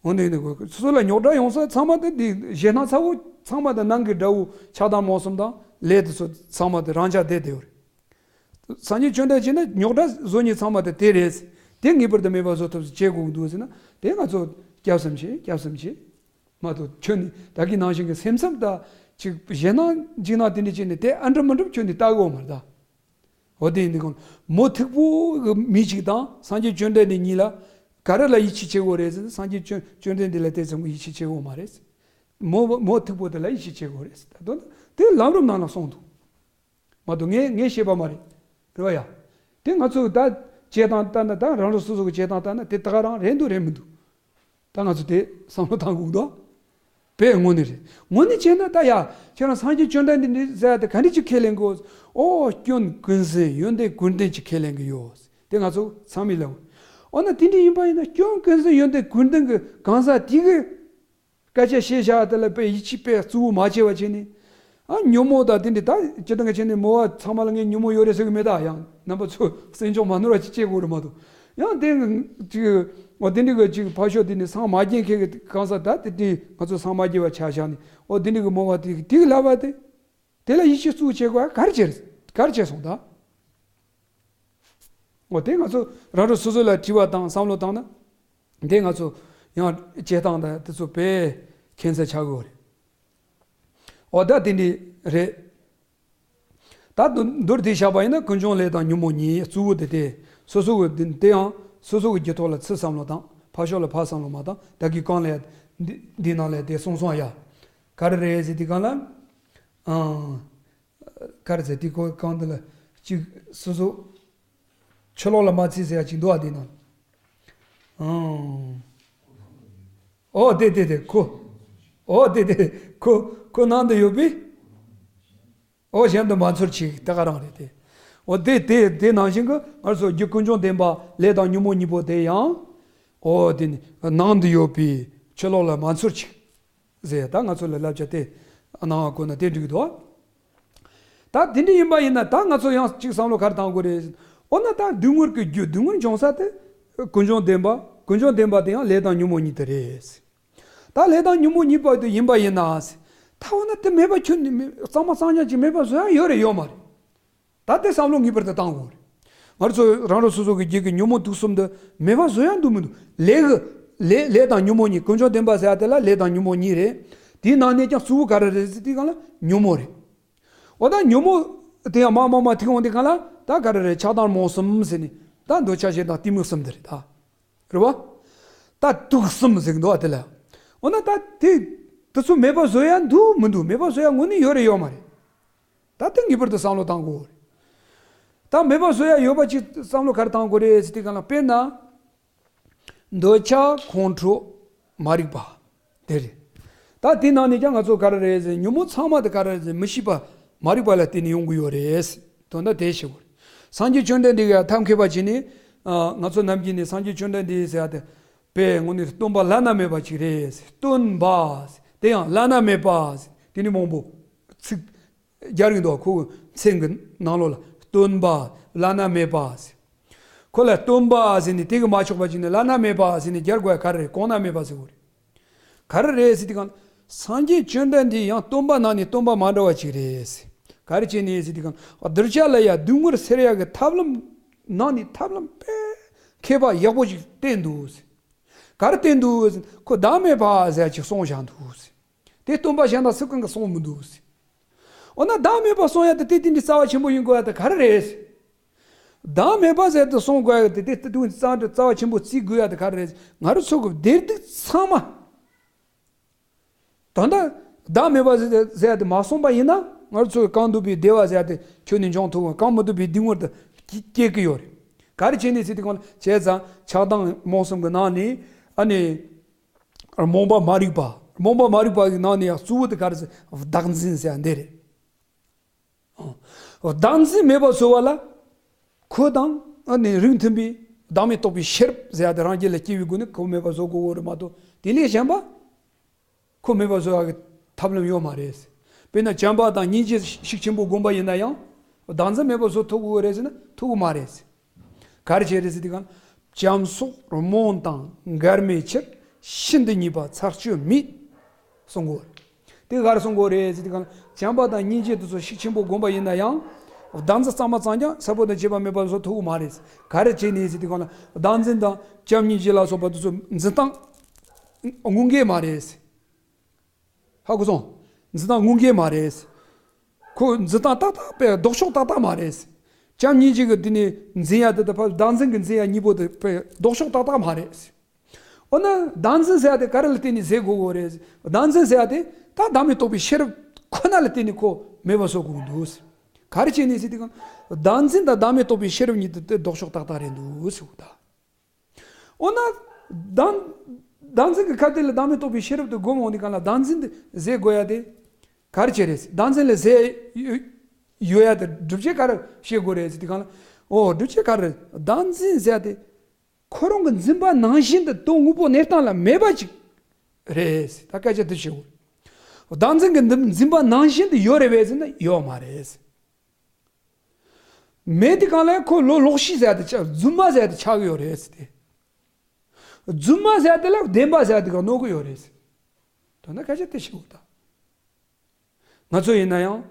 འོན་ཏེ་ནི་སོ་སོ་ལ་རྙོག་དྲ་ཡོང་ས་ཚང་མ་དེ་འདི་ཞེད་སྣང་ཚ་བོ་ཚང་མ་དེ་ནང་གི་དགྲ་བོ་ཆགས་སྡང་རྨོངས་གསུམ་དང་ལས་དེ་ཚོ་ཚང་མ་དེ་རང་འཇགས་བསྡད་བསྡད་ཡོད་རེད། སངས་རྒྱས་བཅོམ་ལྡན་འདས་ཀྱིས་ནི་རྙོག་དྲ་བཟོ་མཁན་ཚང་མ་དེ་དེ་རེད། དེ་ངེས་པར་དུ་མེད་པ་བཟོ་ཐུབ་ཟེར་བྱེད་དགོས་ཀྱི་འདུག་ཟེར་ན། དེ་ང་ཚོ་སྐྱབས་སུ་མཆི། སྐྱབས་སུ་མཆི། མ་གཏོགས་ཁྱོད་ནི་ད་གིན་ནང་བཞིན་གྱི་སེམས་འཚབ་དང་ཅིག་ཞེད་སྣང་འཇིགས་སྣང་དེ་འདྲ་བྱས་ནས་དེ་ཨ་འགྲུབ་མི་འགྲུབ་ཁྱོད་ནི་ལྟ་གི་ཡོད་མ་རེད་ད། འོ་དེ་ཡིན་དུས་གང་མོ་མཐུག་པོ་གི་མི་གཅིག་དང་སངས་རྒྱས་བཅོམ་ལྡན་འདས་གཉིས་ལ་ག་རེ་ལ་ཡིད་ཆེས་བྱེད་དགོས་རེད་ཟེར་ན། སངས་རྒྱས་བཅོམ་བཅོམ་ལྡན་འདས་ལ་དེ་ཙམ་གྱི་ཡིད་ཆེས་བྱེད་དགོས་མ་རེད། མོ་མོ་མཐུག་པོ་དེ་ལ་ཡིད་ཆེས་བྱེད་དགོས་རེད་ཟེར། ད་དོན་དེ་ལམ་རིམ་ནང་ལ་གསུངས་འདུག་མ་གཏོགས་ངས་ངས་བཤད་པ་མ་རེད། རེད་བ་ཡ། དེ་ང་ཚོས་ད་བྱེད་སྟངས་ལྟར་ན། ད་རང་རང་སོ་སོ་གི་བྱེད་སྟངས་ལྟར་ན་དེ་ད་ག་རང་རེད་འདུག་རེད་མི་འདུག་ད་ང་ཚོ་དེ་བསམ་བློ་བཏང་དགོས་འདུག་དཔེ་དངོས་གནས་རེད། དངོས་གནས་བྱས་ན་ད་ཡ། ཁྱེད་རང་སངས་རྒྱས་བཅོམ་ལྡན་འདས་འདི་ཟེར་ཡ་དེ་ག་འདྲ་ཅིག་ཁས་ལེན་དགོས། ཨོ་སྐྱོན་ཀུན་ཟད་ཡོན་ཏན་ཀུན་ལྡན་ཅིག་ཁས་ལེན་གི་ཡོད། དེ་ང་ཚོ་ཚང་མས་ལབ། འོ་ན་དེ་འདྲ་ཡིན་པ་ཡིན་ན་སྐྱོན་ཀུན་ཟད་ཡོན་ཏན་ཀུན་ལྡན་གི་གང་ཟག་དེ་གི་སྐད་ཆ་བཤད་བཞག་དེ་ལ་དཔེ་ཡིད་ཆེས་དཔེ་གཙོ་བོ་མ་བྱས་པ་བྱས་ནས། ཨ་ཉོན་མོངས་དང་དེ་འདྲ་ད་སྤྱིར་བཏང་གི་བྱས་ནས་མོ་བ་ཚང་མ་ལ་ངས་ཉོན་མོངས་ཡོད་རེད་ཟེར་གི་མེད། ད་ཡང་རྣམ་པ་ཚོ་སེམས་ཆུང་མ་ནོར་བ་ཅིག་བྱེད་དགོས་རེད་མ་གཏོགས། ཡང་དེ་ཅིག་འོ་དེ་འདྲ་གི་ཅིག་ཕར་ཕྱོགས་དེ་ནས་སངས་མ་རྒྱས་མཁན་གི་གང་ཟག་ད་དེ་དེ་ང་ཚོ་སངས་མ་རྒྱས་པ་ཆ་བཞག་ནས། འོ་དེ་འདྲ་གི་མོ་བ་དེ་དེ་གི་ལབ་པ་དེ་དེ་ལ་ཡིད་ཆེས་གཙོ་བོ་བྱེད་དགོས་ག་རེ་བྱས་ག་རེ་བྱས་སོང་ད། འོ་དེ་ང་ཚོ་རང་རང་སོ་སོ་ལ་དྲི་བ་དང་བསམ་བློ་བཏང་ན། དེ་ང་ཚོ་ཡང་བྱེད་སྟངས་དང་དེ་ཚོ་དཔེ་ཁྱད་མཚར་ཆགས་ཀྱི་ཡོད་རེད། འོ་ད་དེ་འདྲ་རེད། ད་མདོར་བསྡུས་བཞག་པ་ཡིན་ན་ཀུན་འབྱུང་ལས་དང་ཉོན་མོངས་གཉིས་གཙོ་བོ་དེ་དེ་སོ་སོ་གི་དེ་དེ་ཡང་སོ་སོ་གི་རྒྱུད་ཐོག་ལ་ཚུར་བསམ་བློ་བཏང་། ཕར་ཕྱོགས་ལ་ཕར་བསམ་བློ་མ་བཏང་། ད་གིན་གང་ལ་འདི་འདི་ནང་ལ་དེ་གསུངས་སོང་ཡ། ག་རེ་རེད་ཟེར་དུས་སྒང་ལ། ཨང་། ག་རེ་ཟེར་དུས་ཁོ་གང་དེ་ལ་གཅིག་སོ་སོ་ཕྱི་ལོགས་ལ་མ་ཚུད་ཟེར་ཡ་གཅིག་འདུག་ཨ་དེ་ནང་། ཨང་། ཨོ་དེ་དེ་དེ་ཁོ། ཨོ་དེ་དེ་ཁོ་ཁོ་ནང་དུ་ཡོད་པས། ཨོ་གཞན་དུ་མ་ཚོར་ཅིག་ད་ག་རང་རེད་དེ། ཨོ་དེ་དེ་དེ་ནང་བཞིན་གྱི་ང་ཚོ་རྒྱུ་ཀུན་འབྱུང་བདེན་པ་ལས་དང་ཉོན་མོངས་གཉིས་པོ་དེ་ཡང་། ཨོ་དེ་ནི་ནང་དུ་ཡོད་པས་ཕྱི་ལོགས་ལ་མ་ཚོར་ཅིག་ཟེར། ད་ང་ཚོ་ལ་བསླབ་བྱ་དེ་གནང་བ་ཁོ་ན་དེ་འགྲིག་གི་འདུག་ད་དེ་འདྲ་ཡིན་པ་ཡིན་ན་ད་ང་ཚོ་ཡང་གཅིག་བསམ་བློ་ག་རེ་བཏང་དགོས་རེད། འོ་ན་ད་སྡུག་བསྔལ་གྱི་རྒྱུ་སྡུག་བསྔལ་འབྱུང་ས་དེ་ཀུན་འབྱུང་བདེན་པ། ཀུན་འབྱུང་བདེན་པ་དེ་ཡང་ལས་དང་ཉོན་མོངས་གཉིས་དེ་རེད། ད་ལས་དང་ཉོན་མོངས་གཉིས་པ་དེ་ཡིན་པ་ཡིན་ན། ད་འོ་ན་དེ་མེད་པ་ཁྱོན་ནས་མེད། གཙང་མ་གཙང་རྐྱང་ཅིག་མེད་པ་བཟོ་ཡ་ཡོད་རེད་ཡོད་མ་རེད། ད་དེ་བསམ་བློ་ངེས་པར་དུ་བཏང་དགོས་རེད། ང་ཚོ་རང་རང་སོ་སོ་གི་རྒྱུད་ཀྱི་ཉོན་མོངས་དུག་གསུམ་འདི་མེད་པ་བཟོ་ཡ་འདུག་མི་འདུག་ལས་ཀྱི་ལས་ལས་དང་ཉོན་མོངས་གཉིས། ཀུན་འབྱུང་བདེན་པ་ཟེར་ཡ་དེ་ལ་ལས་དང་ཉོན་མོངས་གཉིས་རེད། དེའི་ནང་ནས་ཀྱང་གཙོ་བོ་ག་རེ་རེད་ཟེར་དུས་སྒང་ལ་ཉོན་མོངས་རེད། འོ་ད་ཉོན་མོངས་དེ་ཡང་མ་མ་མ་ཐིག་འོང་དུས་སྒང་ལ་ད་ག་རེ་རེད། ཆགས་སྡང་རྨོངས་གསུམ་ཟེར་ནས་ད་འདོད་ཆགས་ཞེ་སྡང་གཏི་མུག་གསུམ་འདི་རེད་ད། རེད་བ། ད་དུག་གསུམ་ཟེར་གི་འདུག་ཨ་དེ་ལ། འོ་ན་ད་དེ་དེ་ཚོ་མེད་པ་བཟོ་ཡ་འདུག་མི་འདུག་མེད་པ་བཟོ་ཡ་དངོས་གནས་ཡོད་རེད་ཡོད་མ་རེད། ད་དེ་ངེས་པར་དུ་བསམ་བློ་བཏང་དགོས་རེད། ད་མེད་པ་བཟོ་ཡ་ཡོད་པ་ཅིག་བསམ་བློ་ག་རེ་བཏང་དགོས་རེད་ཟེར་དུས་སྒང་ལ། དཔེར་ན། འདོད་ཆགས་ཁོང་ཁྲོ་མ་རིག་པ། དེ་རེད། ད་དེ་ནང་ནས་ཀྱང་ང་ཚོ་ག་རེ་རེད་ཟེར། ཉོན་མོངས་ཚང་མ་དེ་ག་རེ་རེད་ཟེར། མི་ཤེས་པ་མ་རིག་པ་ལ་བརྟེན་ནས་ཡོང་གི་ཡོད་རེད། དོན་དག་དེ་ཤེས་དགོས་རེད། སངས་རྒྱས་བཅོམ་ལྡན་འདས་ཀྱིས་ཐབས་མཁས་པ་བྱས་ནས། ཨ། ང་ཚོ་ནམ་རྒྱུན་ནས་སངས་རྒྱས་བཅོམ་ལྡན་འདས་ཟེར་ཡ་དེ་དཔེ་དངོས་གནས་སྟོན་པ་བླ་ན་མེད་པ་ཅིག་རེད། སྟོན་པ་དེ་ཡང་བླ་ན་མེད་པ་དེ་ནི་མང་པོ་ཚིག་སྦྱར་གྱི་འདུག་ཁོའི་མཚན་གྱི་ནང་ལོགས་ལ་སྟོན་པ་བླ་ན་མེད་པ་ཟེར། ཁོ་ལ་སྟོན་པ་ཟེར་ནས་དེ་གིས་མ་ཆོག་པ་ཅིག་ནས་བླ་ན་མེད་པ་ཟེར་ནས་སྦྱར་དགོས་ཡ་ག་རེ་རེད། གོང་ན་མེད་པ་ཟེར་དགོས་རེད། ག་རེ་རེད་ཟེར་དུས་སྒང་། སངས་རྒྱས་བཅོམ་ལྡན་འདས་ཡང་སྟོན་པ་ནང་ནས་སྟོན་པ་མ་འདྲ་བ་ཅིག་རེད་ཟེར། ག་རེ་བྱས་ནས་ཟེར་དུས་སྒང་། གདུལ་བྱ་ལ་ཡ་སྡུག་བསྔལ་སེལ་ཡ་གི་ཐབས་ལམ་ནང་ནས་ཐབས་ལམ་དཔེ་མཁས་པ་ཡག་པོ་ཞིག་བསྟན་འདུག་ཟེར། ག་རེ་བསྟན་འདུག་ཟེར། ཁོ་བདག་མེད་པ་ཟེར་ཡ་ཅིག་གསུངས་བཞག་འདུག་ཟེར། དེ་སྟོན་པ་གཞན་དག་སུ་གང་གིས་གསུངས་མི་འདུག་ཟེར། འོ་ན་བདག་མེད་པ་གསུང་ཡ་དེ་དེ་དེ་འདྲའི་རྩ་བ་ཆེན་པོ་ཡིན་དགོས་ཡ་དེ་ག་རེ་རེད་ཟེར། བདག་མེད་པ་ཟེར་དེ་གསུང་དགོས་ཡ་དེ་དེ་དེ་རྩ་རྩ་བ་ཆེན་པོ་བརྩི་དགོས་ཡ་དེ་ག་རེ་རེད་ཟེར། ང་རང་ཚོ་གི་བདེ་སྡུག་ཚང་མ། ད་ལྟ་བདག་མེད་པ་ཟེར་ཟེར་ཡ་དེ་མ་གསུངས་པ་ཡིན་ན། ང་ཚོས་གང་འདོད་པའི་བདེ་བ་ཟེར་ཡ་དེ་ཁྱོན་ནས་འབྱུང་ཐུབ། གང་མི་འདོད་པའི་སྡུག་བསྔལ་དེ་སྐྱེ་གི་ཡོད་རེད། ག་རེ་བྱས་ནས་ཟེར་དུས་སྒང་ལ། བྱས་ཙང་ཆགས་སྡང་རྨོངས་གསུམ་གྱི་ནང་ནས་ཨ་ནི་རྨོངས་པ་མ་རིག་པ། རྨོངས་པ་མ་རིག་པ་གི་ནང་ནས་ཡང་གཙོ་བོ་དེ་ག་རེ་ཟེར། བདག་འཛིན་ཟེར་ཡ་འདི་རེད། བདག་འཛིན་མེད་པར་བཟོ་བ་ལ། ཁོ་དང་ཨ་ནི་རིགས་མཐུན་པའི་བདག་མེད་རྟོགས་པའི་ཤེས་རབ་ཟེར་ཡ་དེ་རང་རྒྱུད་ལ་སྐྱེ་བའི་སྒོ་ནས་ཁོ་མེད་པར་བཟོ་དགོས་རེད་མ་གཏོགས། དེ་ལས་གཞན་པ་ཁོ་མེད་པར་བཟོ་ཡ་གི་ཐབས་ལམ་ཡོད་མ་རེད། དཔེར་ན་བྱམས་པ་དང་སྙིང་རྗེ་ཤུགས་ཆེན་པོ་བསྒོམ་པ་ཡིན་ན་ཡང་། བདག་འཛིན་མེད་པར་བཟོ་ཐུབ་ཀྱི་ཡོད་རེད་ཟེར་ན་ཐུབ་ཀྱི་མ་རེད། ག་རེ་བྱས་རེད་ཟེར་དུས་སྒང་། བྱམས་སོགས་རྨོངས་དང་འགལ་མེད་ཕྱིར། ཤིན་ཏུ་ཉེས་པ་ཚར་གཅོད་མེད། གསུང་གོ། དེ་ག་རེ་གསུང་གོ་རེད་ཟེར་དུས་སྒང་། བྱམས་པ་དང་སྙིང་རྗེ་དེ་ཚོ་ཤུགས་ཆེན་པོ་བསྒོམ་པ་ཡིན་ན་ཡང་། བདག་འཛིན་གཙང་མ་གཙང་རྐྱང་ཟབ་པོ་དང་བཅས་པ་མེད་པར་བཟོ་ཐུབ་ཀྱི་མ་རེད། ག་རེ་བྱས་ནས་ཟེར་དུས་སྒང་ལ། བདག་འཛིན་དང་བྱམས་སྙིང་རྗེ་ལ་སོགས་པ་དེ་ཚོ་འཛིན་སྟངས་དངོས་འགལ་མ་རེད། ཧ་གོ་སོང་། འཛིན་སྟངས་དངོས་འགལ་མ་རེད། ཁོ་འཛིན་སྟངས་ཏག་ཏག་པའི་ལྡོག་ཕྱོགས་ཏག་ཏག་མ་རེད། བྱམས་སྙིང་རྗེ་གི་དེ་ནས་འཛིན་ཡ་དེ་དང་བདག་འཛིན་གྱི་འཛིན་ཡ་གཉིས་པོ་དེ་པའི་ལྡོག་ཕྱོགས་ཏག་ཏག་མ་རེད། འོ་ན་བདག་འཛིན་ཟེར་ཡ་དེ་ག་རེ་ལ་བརྟེན་ནས་ཟེར་དགོས་གོ་རེད། བདག་འཛིན་ཟེར་ཡ་དེ་ད་བདག་མེད་རྟོགས་པའི་ཤེས་རབ་ཁོ་ན་ལ་བརྟེན་ནས་ཁོ་མེད་པ་བཟོ་དགོས་ཀྱི་འདུག། ག་རེ་བྱས་ནས་ཟེར་དུས་སྒང་། བདག་འཛིན་དང་བདག་མེད་རྟོགས་པའི་ཤེས་རབ་གཉིས་དེ་དེ་ལྡོག་ཕྱོགས་ཏག་ཏག་རེད་འདུག་ཟེར་གོ་ད། འོ་ན། བདག་བདག་འཛིན་གྱི་ཁ་གཏད་ལ་བདག་མེད་རྟོགས་པའི་ཤེས་རབ་དེ་སྒོམ་འོང་དུས་སྒང་ལ། བདག་འཛིན་དེ་ཟད་དགོས་ཡ་དེ་ག་རེ་བྱས་རེད། བདག་འཛིན་ལ་ཟད་ཡོད་ཡོད་ཡ་དེ་སྒྲུབ་བྱེད་ག་རེ་བྱེད་དགོས་རེད་ཟེར་དུས་སྒང་ལ། འོ་སྒྲུབ་བྱེད་ག་རེ། བདག་འཛིན་ཟེར་ཡ་དེ་ཁོ་རང་གི་འཛིན་པ་ནང་བཞིན་དུ་དོན་དངོས་པོ་གནས་སྟངས་ལ་མེད་པ་ཅིག་རེད། ད་སྐད་ཆ་དེ་བཤད་དགོས། བདག་འཛིན་གྱི་འདི་འཛིན་པ་ནང་བཞིན་དུ་ཡོད་རེད་པས་ཟེར་ན་ཡོད་མ་རེད། མེད་དུས་སྒང་ལ་ཁོ་ལོ་ལོག་ཤེས་ཟེར་ཡ་དེ་ཆགས། རྫུན་མ་ཟེར་ཡ་དེ་ཆགས་ཀྱི་ཡོད་རེད་ཟེར་ཏེ། རྫུན་མ་ཟེར་ཡ་དེ་ལ་བདེན་པ་ཟེར་ཡ་དེ་ག་གནོད་ཀྱི་ཡོད་རེད་ཟེར། དོན་དག་སྐད་ཆ་དེ་ཞིག་འོ་ད། ང་ཚོ་ཡིན་ན་ཡང་།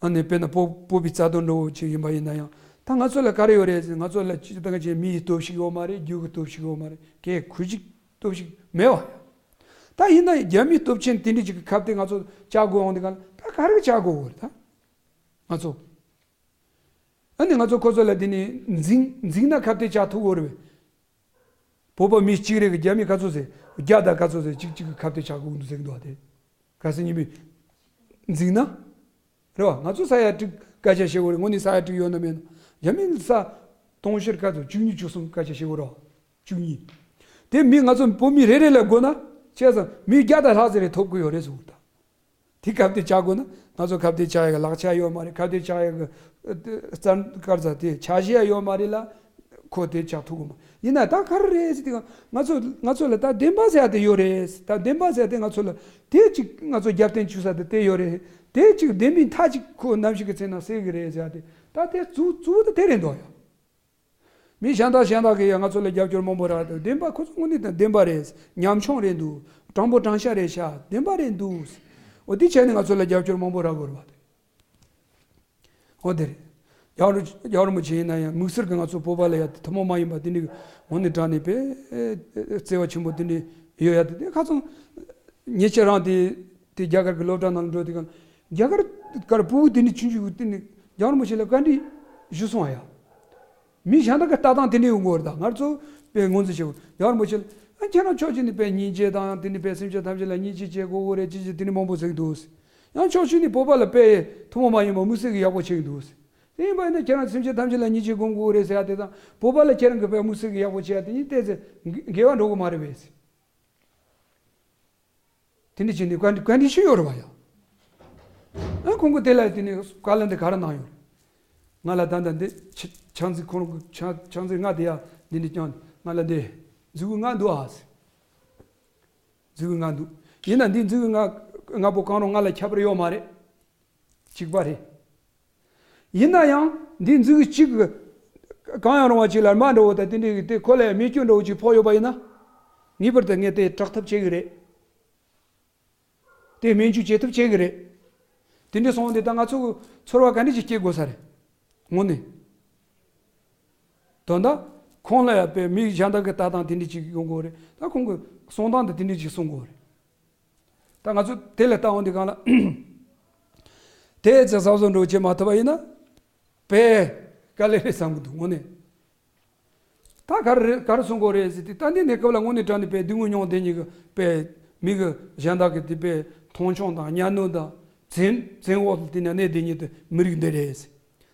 ཨ་ནི་དཔེར་ན་བོད་བོད་པའི་རྩ་དོན་འདྲ་བོ་ཅིག་ཡིན་པ་ཡིན་ན་ཡང་། ད་ང་ཚོ་ལ་ག་རེ་ཡོད་རེད་ཟེར། ང་ཚོ་ལ་སྤྱིར་བཏང་ཅིག་མི་ཡི་སྟོབས་ཤིག་ཡོད་མ་རེད། རྒྱུ་གི་སྟོབས་ཤིག་ཡོད་མ་རེད། གས་ཁུ་ཅིག་སྟོབས་ཤིག་མེད་བ་ཡ། ད་ཡིན་ན་རྒྱ་མིའི་སྟོབས་ཆེན་དེ་འདྲ་ཅིག་གི་ཁ་གཏད་ང་ཚོ་བཅག་དགོས་འོང་དུས་སྒང་ལ། ད་ག་རེ་བཅག་དགོས་གོ་རེད་ད། ང་ཚོ། ཨ་ནི་ང་ཚོ་ཁོ་ཚོ་ལ་དེ་ནས་འཛིང་འཛིང་ན་ཁ་གཏད་བཅག་ཐུབ་ཀྱི་རེད་པས། བོད་པ་མི་གཅིག་རེ་གིས་རྒྱ་མི་ག་ཚོད་ཟེར། བརྒྱ་དང་ག་ཚོད་ཟེར། གཅིག་གཅིག་གིས་ཁ་གཏད་བཅག་དགོས་འདུག་ཟེར་གྱི་འདུག་བ་དེ། གལ་སྲིད་གཉིས་པོས་འཛིང་ན། རེད་བ། ང་ཚོ་ས་ཡ་དྲུག་སྐད་ཆ་བཤད་དགོས་རེད། དངོས་གནས་ས་ཡ་དྲུག་ཡོད་ན་མེད་ན། རྒྱ་མི་ས་སྟོང་ཕྱུར་ག་ཚོད། བཅུ་གཉིས་བཅུ་གསུམ་སྐད་ཆ་བཤད་དགོས་རེད་བ། བཅུ་གཉིས། དེ་མི་ང་ཚོ་བོད་མི་རེ་རེ་ལ་བགོས་ན། བྱས་ཙང་མི་བརྒྱ་དང་ལྷག་ཙམ་རེ་ཐོབ་ཀྱི་ཡོད་རེད་ཟེར་གྱི་འདུག་ད། དེ་ཁ་གཏད་བཅག་དགོས་ན། ང་ཚོ་ཁ་གཏད་བཅག་ཡག་གི་ལག་ཆ་ཡོད་མ་རེད། ཁ་གཏད་བཅག་ཡག་གི་ཨ་ཏི་སྟན་ག་རེ་ཟེར། དེ་ཆ་ཤས་ཡོད་མ་རེད་ལ། ཁོ་དེ་བཅག་ཐུབ་ཀྱི་མ་ཡིན་ན། ད་ག་རེ་རེད་ཟེར་དུས་སྒང་། ང་ཚོ་ང་ཚོ་ལ་ད་བདེན་པ་ཟེར་ཡ་དེ་ཡོད་རེད། ད་བདེན་པ་ཟེར་ཡ་དེ་ང་ཚོ་ལ་དེ་གཅིག་ང་ཚོ་རྒྱབ་རྟེན་བཅོལ་ས་དེ་དེ་ཡོད་རེད། དེ་གཅིག་བདེན་པའི་མཐའ་གཅིག་ཁོ་ནམ་ཞིག་གི་ཚེ་ན་སེལ་གི་རེད་ཟེར་ཡ་དེ། ད་དེ་གཙོ་གཙོ་བོ་དེ་དེ་རེད་འདུག་ཡ། མི་གཞན་དག་གཞན་དག་གིས་ཡང་ང་ཚོ་ལ་རྒྱབ་སྐྱོར་མང་པོ་རག་འདུག། བདེན་པ། ཁོ་ཚོ་དངོས་གནས་དང་བདེན་པ་རེད། ཉམ་ཆུང་རེད་འདུག། དྲང་པོ་དྲང་བཞག་རེད་ཤག། བདེན་པ་རེད་འདུག། འོ་དེ་བྱས་ནས་ང་ཚོ་ལ་རྒྱབ་སྐྱོར་མང་པོ་རག་གི་རེད་བ་དེ། འོ་དེ་རེད། རྒྱལ་བ་རིན་རྒྱལ་བ་རིན་པོ་ཆེ་ཡིན་ན་ཡང་དམིགས་བསལ་གྱིས་ང་ཚོ་བོད་པ་ལ་ཡ་དེ་ཐུན་མོང་མ་ཡིན་པ་དེ་འདྲའི་ངོས་ནས་དྲངས་ནས་དཔེ་བརྩེ་བ་ཆེན་པོ་དེ་འདྲའི་ཡོད་ཡ་དེ། དེ་ཁ་ཚང་ཉེ་ཆར་རང་དེ་དེ་རྒྱ་གར་གྱི་སློབ་གྲྭ་ནང་ལ་འགྲོ་དུས་སྒང་། རྒྱ་གར་གར་ཕྲུ་གུ་དེ་འདྲའི་ཆུང་ཆུང་གིས་དེ་ནས་རྒྱལ་བ་རིན་པོ་ཆེ་ལ་བཀའ་འདྲི་ཞུས་སོང་བ་ཡ། མི་གཞན་དག་གི་ལྟ་སྟངས་དེ་འདྲའི་ཡོང་གི་ཡོད་རེད། ད་ང་ཚོ་དཔེ་ངོས་འཛིན་བྱེད་དགོས། རྒྱལ་བ་རིན་པོ་ཆེ་ལ། ཨ། ཁྱེད་རང་ཕྱོགས་གཅིག་ནས་དཔེ་སྙིང་རྗེ་དང་། དེ་ནས་དཔེ་སེམས་ཅན་ཐམས་ཅད་ལ་སྙིང་རྗེ་བྱེད་དགོས་ཀྱི་རེད་ཅེས་ཅེས་དེ་འདྲ་མང་པོ་ཟེར་གྱི་འདུག། ཡང་ཕྱོགས་གཅིག་ནས་བོད་པ་ལ་དཔེ་ཐུན་མོང་མ་ཡིན་པ་དམིགས་བསལ་གྱི་ཡག་པོ་བྱེད་ཀྱི་འདུག། དེ་ཡིན་པ་ཡིན་ན་ཁྱེད་རང་སེམས་ཅན་ཐམས་ཅད་ལ་སྙིང་རྗེ་སྒོམ་དགོས་ཀྱི་རེད་ཟེར་ཡ་དེ་དང་། བོད་པ་ལ་ཁྱེད་རང་གིས་དཔེ་དམིགས་བསལ་གྱི་ཡག་པོ་བྱེད་ཡ་དེ་གཉིས་ཏོག་ཙམ་འགལ་བ་འགྲོ་གི་མ་རེད་པས། དེ་འདྲ་བྱས་ནས་བཀའ་འདྲི་བཀའ་འདྲི་ཞུས་ཡོད་རེད་བ་ཡ། ཨ། ཁོང་གིས་དེ་ལ་དེ་ནས་བཀའ་སློབ་འདི་ག་རེ་གནང་ཡོད་རེད། ང་ལ་ད་ལྟ་འདི་ཕྱག་ཕྱག་མཛུབ་ཁོང་གི་ཕྱག་ཕྱག་མཛུབ་ལྔ་དེ་ཡ་འདི་འདྲ་བརྐྱངས། ང་ལ་འདི་མཛུབ་གུ་ལྔ་འདུག་ཨ་ཟེར། མཛུབ་གུ་ལྔ་འདུག། ཡིན་ན་འདི་མཛུབ་གུ་ལྔ་ལྔ་པོ་གང་རུང་ང་ལ་ཁྱད་པར་ཡོད་མ་རེད། གཅིག་པ་རེད། ཡིན་ན་ཡང་འདི་མཛུབ་གུ་གཅིག་གི་གང་ཡང་རུང་བ་ཅིག་ལ་རྨ་འདྲ་བོ་དང་དེ་འདྲའི་གི་དེ་ཁོ་ལ་ཡང་རྨས་སྐྱོན་འདྲ་བོ་ཅིག་ཕོག་ཡོད་པ་ཡིན་ན། ངེས་པར་དུ་ངས་དེ་དྲག་ཐབས་བྱེད་གི་རེད། དེ་སྨན་བཅོས་བྱེད་ཐབས་བྱེད་གི་རེད། དེ་འདྲ་སོང་དུས་ད་ང་ཚོ་གི་ཚོར་བ་ག་འདྲ་ཅིག་སྐྱེ་དགོས་ས་རེད། དངོས་གནས། དོན་དག་ཁོང་ལ་ཡང་དཔེ་མི་གཞན་དག་གི་ལྟ་སྟངས་དེ་འདྲ་ཅིག་ཡོང་གི་རེད། ད་ཁོང་གི་གསུང་སྟངས་དེ་དེ་འདྲ་ཅིག་གསུང་གི་རེད། ད་ང་ཚོ་དེ་ལ་ལྟ་འོང་དུས་སྒང་ལ། དེ་ཚེ་གཟབ་གཟབ་འདྲ་བོ་བྱེད་མ་ཐུབ་པ་ཡིན་ན། དཔེ་དཀའ་ལས་རེད་བསམ་གི་འདུག། དངོས་གནས། ད་ག་རེ་རེད། ག་རེ་གསུང་དགོས་རེད་ཟེར་དུས། ད་འདི་ནས་སྐབས་ལ་དངོས་གནས་དྲང་གནས་དཔེ་སྡུག་བསྔལ་མྱོང་བསྡད་མཁན་གྱི་དཔེ་མི་གི་གཞན་དག་གི་དེ་དཔེ་མཐོང་ཆུང་དང་གཉའ་གནོན་དང་ བཙན་བཙན་འོག་ཏུ་དེ་ནས་གནས་དེ་ཉིད་དུ་མི་རིགས་འདི་རེད།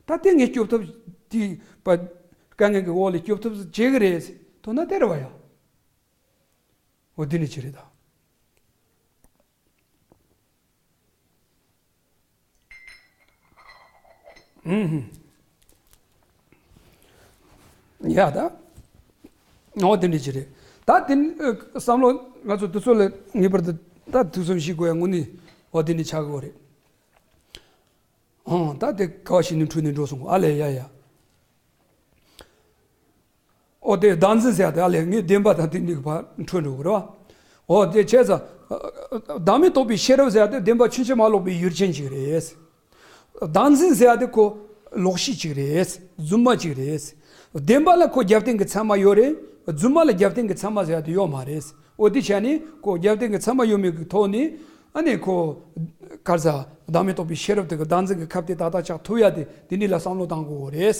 ད་དེ་ངས་སྐྱོབ་ཐབས་དེ་པ་དཀའ་ངལ་གྱི་འོག་ལས་སྐྱོབ་ཐབས་བྱེད་གི་རེད། ཐོག་ན་དེ་རེད་བ་ཡ། འོ་དེ་ནི་ཅི་རེད་ད། ཨུམ། ཡ་ད། འོ་དེ་ནི་ཅི་རེད། ད་དེ་ནི་བསམ་བློ་ང་ཚོ་དུས་ཚོད་ལ་ངེས་པར་དུ་ད་དུས་ཚོད་ཞིག་དགོས་ཡ་དངོས་གནས་འོ་དེ་ནི་ཆགས་དགོས་རེད། ཨང་། ད་དེ་ག་བ་ཞིག་ནས་འཁྲུལ་ནས་འགྲོ་སོང་། ཨ་ལས་ཡ་ཡ། ཨོ་དེ་བདག་འཛིན་ཟེར་ཡ་དེ་ཨ་ལས་ངས་བདེན་པ་དང་དེ་གཉིས་ཀྱི་བར་འཁྲུལ་འགྲོ་གི་རེད་བ། ཨོ་དེ་བྱས་ཙང་བདག་མེད་རྟོགས་པའི་ཤེས་རབ་ཟེར་ཡ་དེ་བདེན་པ་ཕྱིན་ཅི་མ་ལོག་པའི་ཡུལ་ཅན་ཅིག་རེད། བདག་འཛིན་ཟེར་ཡ་དེ་ཁོ་ལོག་ཤེས་ཅིག་རེད། རྫུན་མ་ཅིག་རེད། བདེན་པ་ལ་ཁོ་རྒྱབ་རྟེན་གྱི་ཚད་མ་ཡོད་རེད། རྫུན་མ་ལ་རྒྱབ་རྟེན་གྱི་ཚད་མ་ཟེར་ཡ་དེ་ཡོད་མ་རེད། ཨོ་དེ་བྱས་ནས་ཁོ་རྒྱབ་རྟེན་གྱི་ཚད་མ་ཡོད་མེད་ཀྱི་ཐོག་ནས་ཨ་ནི་ཁོ་ག་རེ་ཟ་བདག་མེད་རྟོགས་པའི་ཤེས་རབ་དེ་གི་བདག་འཛིན་གྱི་ཁ་གཏད་ཏག་ཏག་ཆགས་ཐུབ་ཡ་དེ་དེ་འདྲ་ལ་བསམ་བློ་བཏང་དགོས་རེད།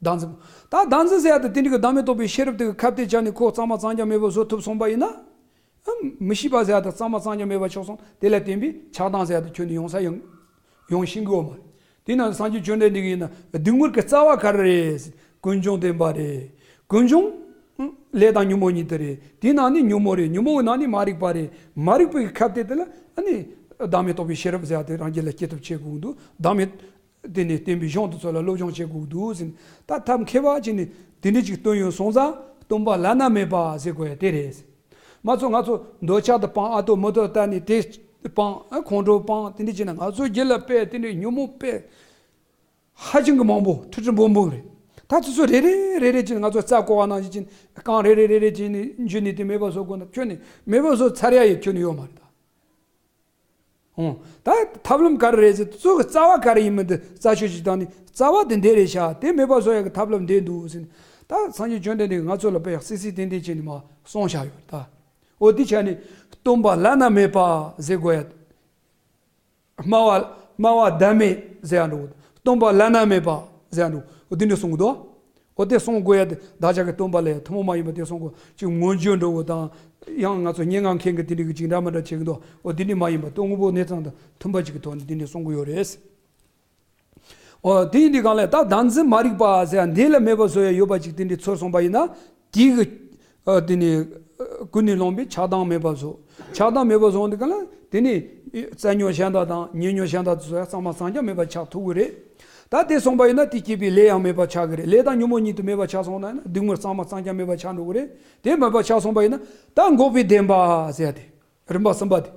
བདག་འཛིན། ད་བདག་འཛིན་ཟེར་ཡ་དེ་དེ་འདྲ་གི་བདག་མེད་རྟོགས་པའི་ཤེས་རབ་དེ་གི་ཁ་གཏད་བཅག་ནས་ཁོ་གཙང་མ་གཙང་རྐྱང་མེད་པ་བཟོ་ཐུབ་སོང་པ་ཡིན་ན། ཨ། མི་ཤེས་པ་ཟེར་ཡ་དེ་གཙང་མ་གཙང་རྐྱང་མེད་པ་ཆགས་སོང་། དེ་ལ་བརྟེན་པའི་ཆགས་སྡང་ཟེར་ཡ་དེ་ཁྱོན་ནས་ཡོང་ས་ཡོང་ཡོང་ཤེས་ཀྱི་ཡོད་མ་རེད། དེས་ན་སངས་རྒྱས་བཅོམ་ལྡན་འདས་ཀྱིས་ཡིན་ན་སྡིགས་མོར་གྱི་རྩ་བ་ག་རེ་རེད། ཀུན་འབྱུང་བདེན་པ་རེད། ཀུན་འབྱུང་། ལས་དང་ཉོན་མོངས་གཉིས་དེ་རེད། དེའི་ནང་ནས་ཉོན་མོངས་རེད། ཉོན་མོངས་ཀྱི་ནང་ནས་མ་རིག་པ་རེད། མ་རིག་པའི་ཁ་གཏད་དེ་ལ་ཨ་ནི་བདག་མེད་རྟོགས་པའི་ཤེས་རབ་ཟེར་ཡ་དེ་རང་རྒྱུད་ལ་སྐྱེ་ཐབས་བྱེད་དགོས་འདུག་བདག་མེད། དེ་ནས་བསྟན་པའི་གཞུང་དེ་ཚོ་ལ་སློབ་སྦྱོང་བྱེད་དགོས་འདུག་ཟེར། ད་ཐབས་མཁས་པ་ཅིག་ནས་དེ་འདྲ་ཅིག་སྟོན་ཡོང་སོང་ཙང་སྟོན་པ་བླ་ན་མེད་པ་ཟེར་དགོས་ཡ་དེ་རེད། མ་ཚོ་ང་ཚོ་འདོད་ཆགས་དང་སྤང་། ཨ་ཏོ་མི་ཏོ་ལྟ་ནས་དེ་སྤང་། ཨ་ཁོང་ཁྲོ་སྤང་། དེ་འདྲ་བྱས་ན་ང་ཚོ་རྒྱུད་ལ་དཔེ་དེ་འདྲའི་ཉོན་མོངས་དཔེ་ཧ་ཅང་གི་མང་པོ་ཁྲི་ཁྲི་འབུམ་འབུམ་རེད། ད་དེ་ཚོ་རེ་རེ་རེ་རེ་བྱས་ནས་ང་ཚོ་རྩ་བཀོག་པ་ནང་བཞིན་བྱས་ནས་རྐང་རེ་རེ་རེ་རེ་བྱས་ནས་འཇུས་ནས་དེ་མེད་པ་བཟོ་དགོས་ན་ཁྱོན་ནས་མེད་པ་བཟོ་ཚར་ཡ་ཡི་ཁྱོན་ནས་ཡོད་མ་རེད་ད། ཨོ། ད་ཐབས་ལམ་ག་རེ་རེད་ཟེར། གཙོ་གི་རྩ་བ་ག་རེ་ཡིན་མིན་དེ་རྩད་གཅོད་ཅིག་བཏང་ནས་རྩ་བ་དེ་འདི་རེད་ཤག་དེ་མེད་པ་བཟོ་ཡག་གི་ཐབས་ལམ་འདི་འདུག་ཟེར་ནས། ད་སངས་རྒྱས་བཅོམ་ལྡན་འདས་ཀྱིས་ང་ཚོ་ལ་དཔེ་ཡག་སིག་སིག་བརྟན་བརྟན་བྱས་ནས་མར་གསུངས་བཞག་ཡོད་ད། ཨོ་དེ་བྱས་ནས་སྟོན་པ་བླ་ན་མེད་པ་ཟེར་དགོས་ཡ། སྨྲ་བ་སྨྲ་བ་བདག་མེད་ཟེར་ཡ་འགྲོ། སྟོན་པ་བླ་ན་མེད་པ་ཟེར་ཡ་འགྲོ། ཨོ་དེ་འདྲ་གསུང་གི་འདུག་ཨོ་དེ་གསུང་དགོས་ཡ་དེ་བདག་ཅག་གི་སྟོན་པ་ལ་ཡང་ཐུན་མོང་མ་ཡིན་པ་དེ་གསུང་དགོས། ཅིག་མངོན་བརྗོད་འདྲ་བོ་དང་། ཡང་ང་ཚོ་སྙན་ངག་མཁན་གྱི་དེ་འདྲ་གི་ཅིག་འདྲ་མི་འདྲ་བྱེད་ཀྱི་འདུག་ཨོ་དེ་འདྲ་མ་ཡིན་པ་སྟོན་དངོས་པོ་གནས་སྟངས་དང་མཐུན་པ་ཅིག་གི་ཐོག་ནས་དེ་འདྲ་གསུང་གི་ཡོད་རེད། ཨོ་དེ་ཡིན་དུས་གང་ལ་ད་བདག་འཛིན་མ་རིག་པ་ཟེར་ཡ་འདི་ལ་མེད་པ་བཟོ་ཡ་ཡོད་པ་ཅིག་དེ་འདྲ་ཚོར་སོང་པ་ཡིན་ན། དེ་གི་ཨ་དེ་ནི་ཨ་ཀུན་ནས་བསླངས་པའི་ཆགས་སྡང་མེད་པ་བཟོ། ཆགས་སྡང་མེད་པ་བཟོ་འདི་ག་ལ་དེ་ནི་རྩ་ཉོན་གཞན་དག་དང་ཉེ་ཉོན་གཞན་དག་དེ་ཚོ་ཡང་གཙང་མ་གཙང་རྐྱང་མེད་པ་ཆགས་ཐུབ་ཀྱི་རེད། ད་དེ་སོང་པ་ཡིན་ན་དེ་སྐྱེས་པའི་ལས་ཡང་མེད་པ་ཆགས་ཀྱི་རེད། ལས་དང་ཉོན་མོངས་གཉིས་དེ་མེད་པ་ཆགས་སོང་ན་ཡིན་ན་སྡིགས་མོར་གཙང་མ་གཙང་རྐྱང་མེད་པ་ཆགས་འགྲོ་གི་རེད། དེ་མེད་པ་ཆགས་སོང་པ་ཡིན་ན་ད་འགོག་པའི་བདེན་པ་ཟེར་ཡ་དེ་རིམ་པ་གསུམ་པ་དེ།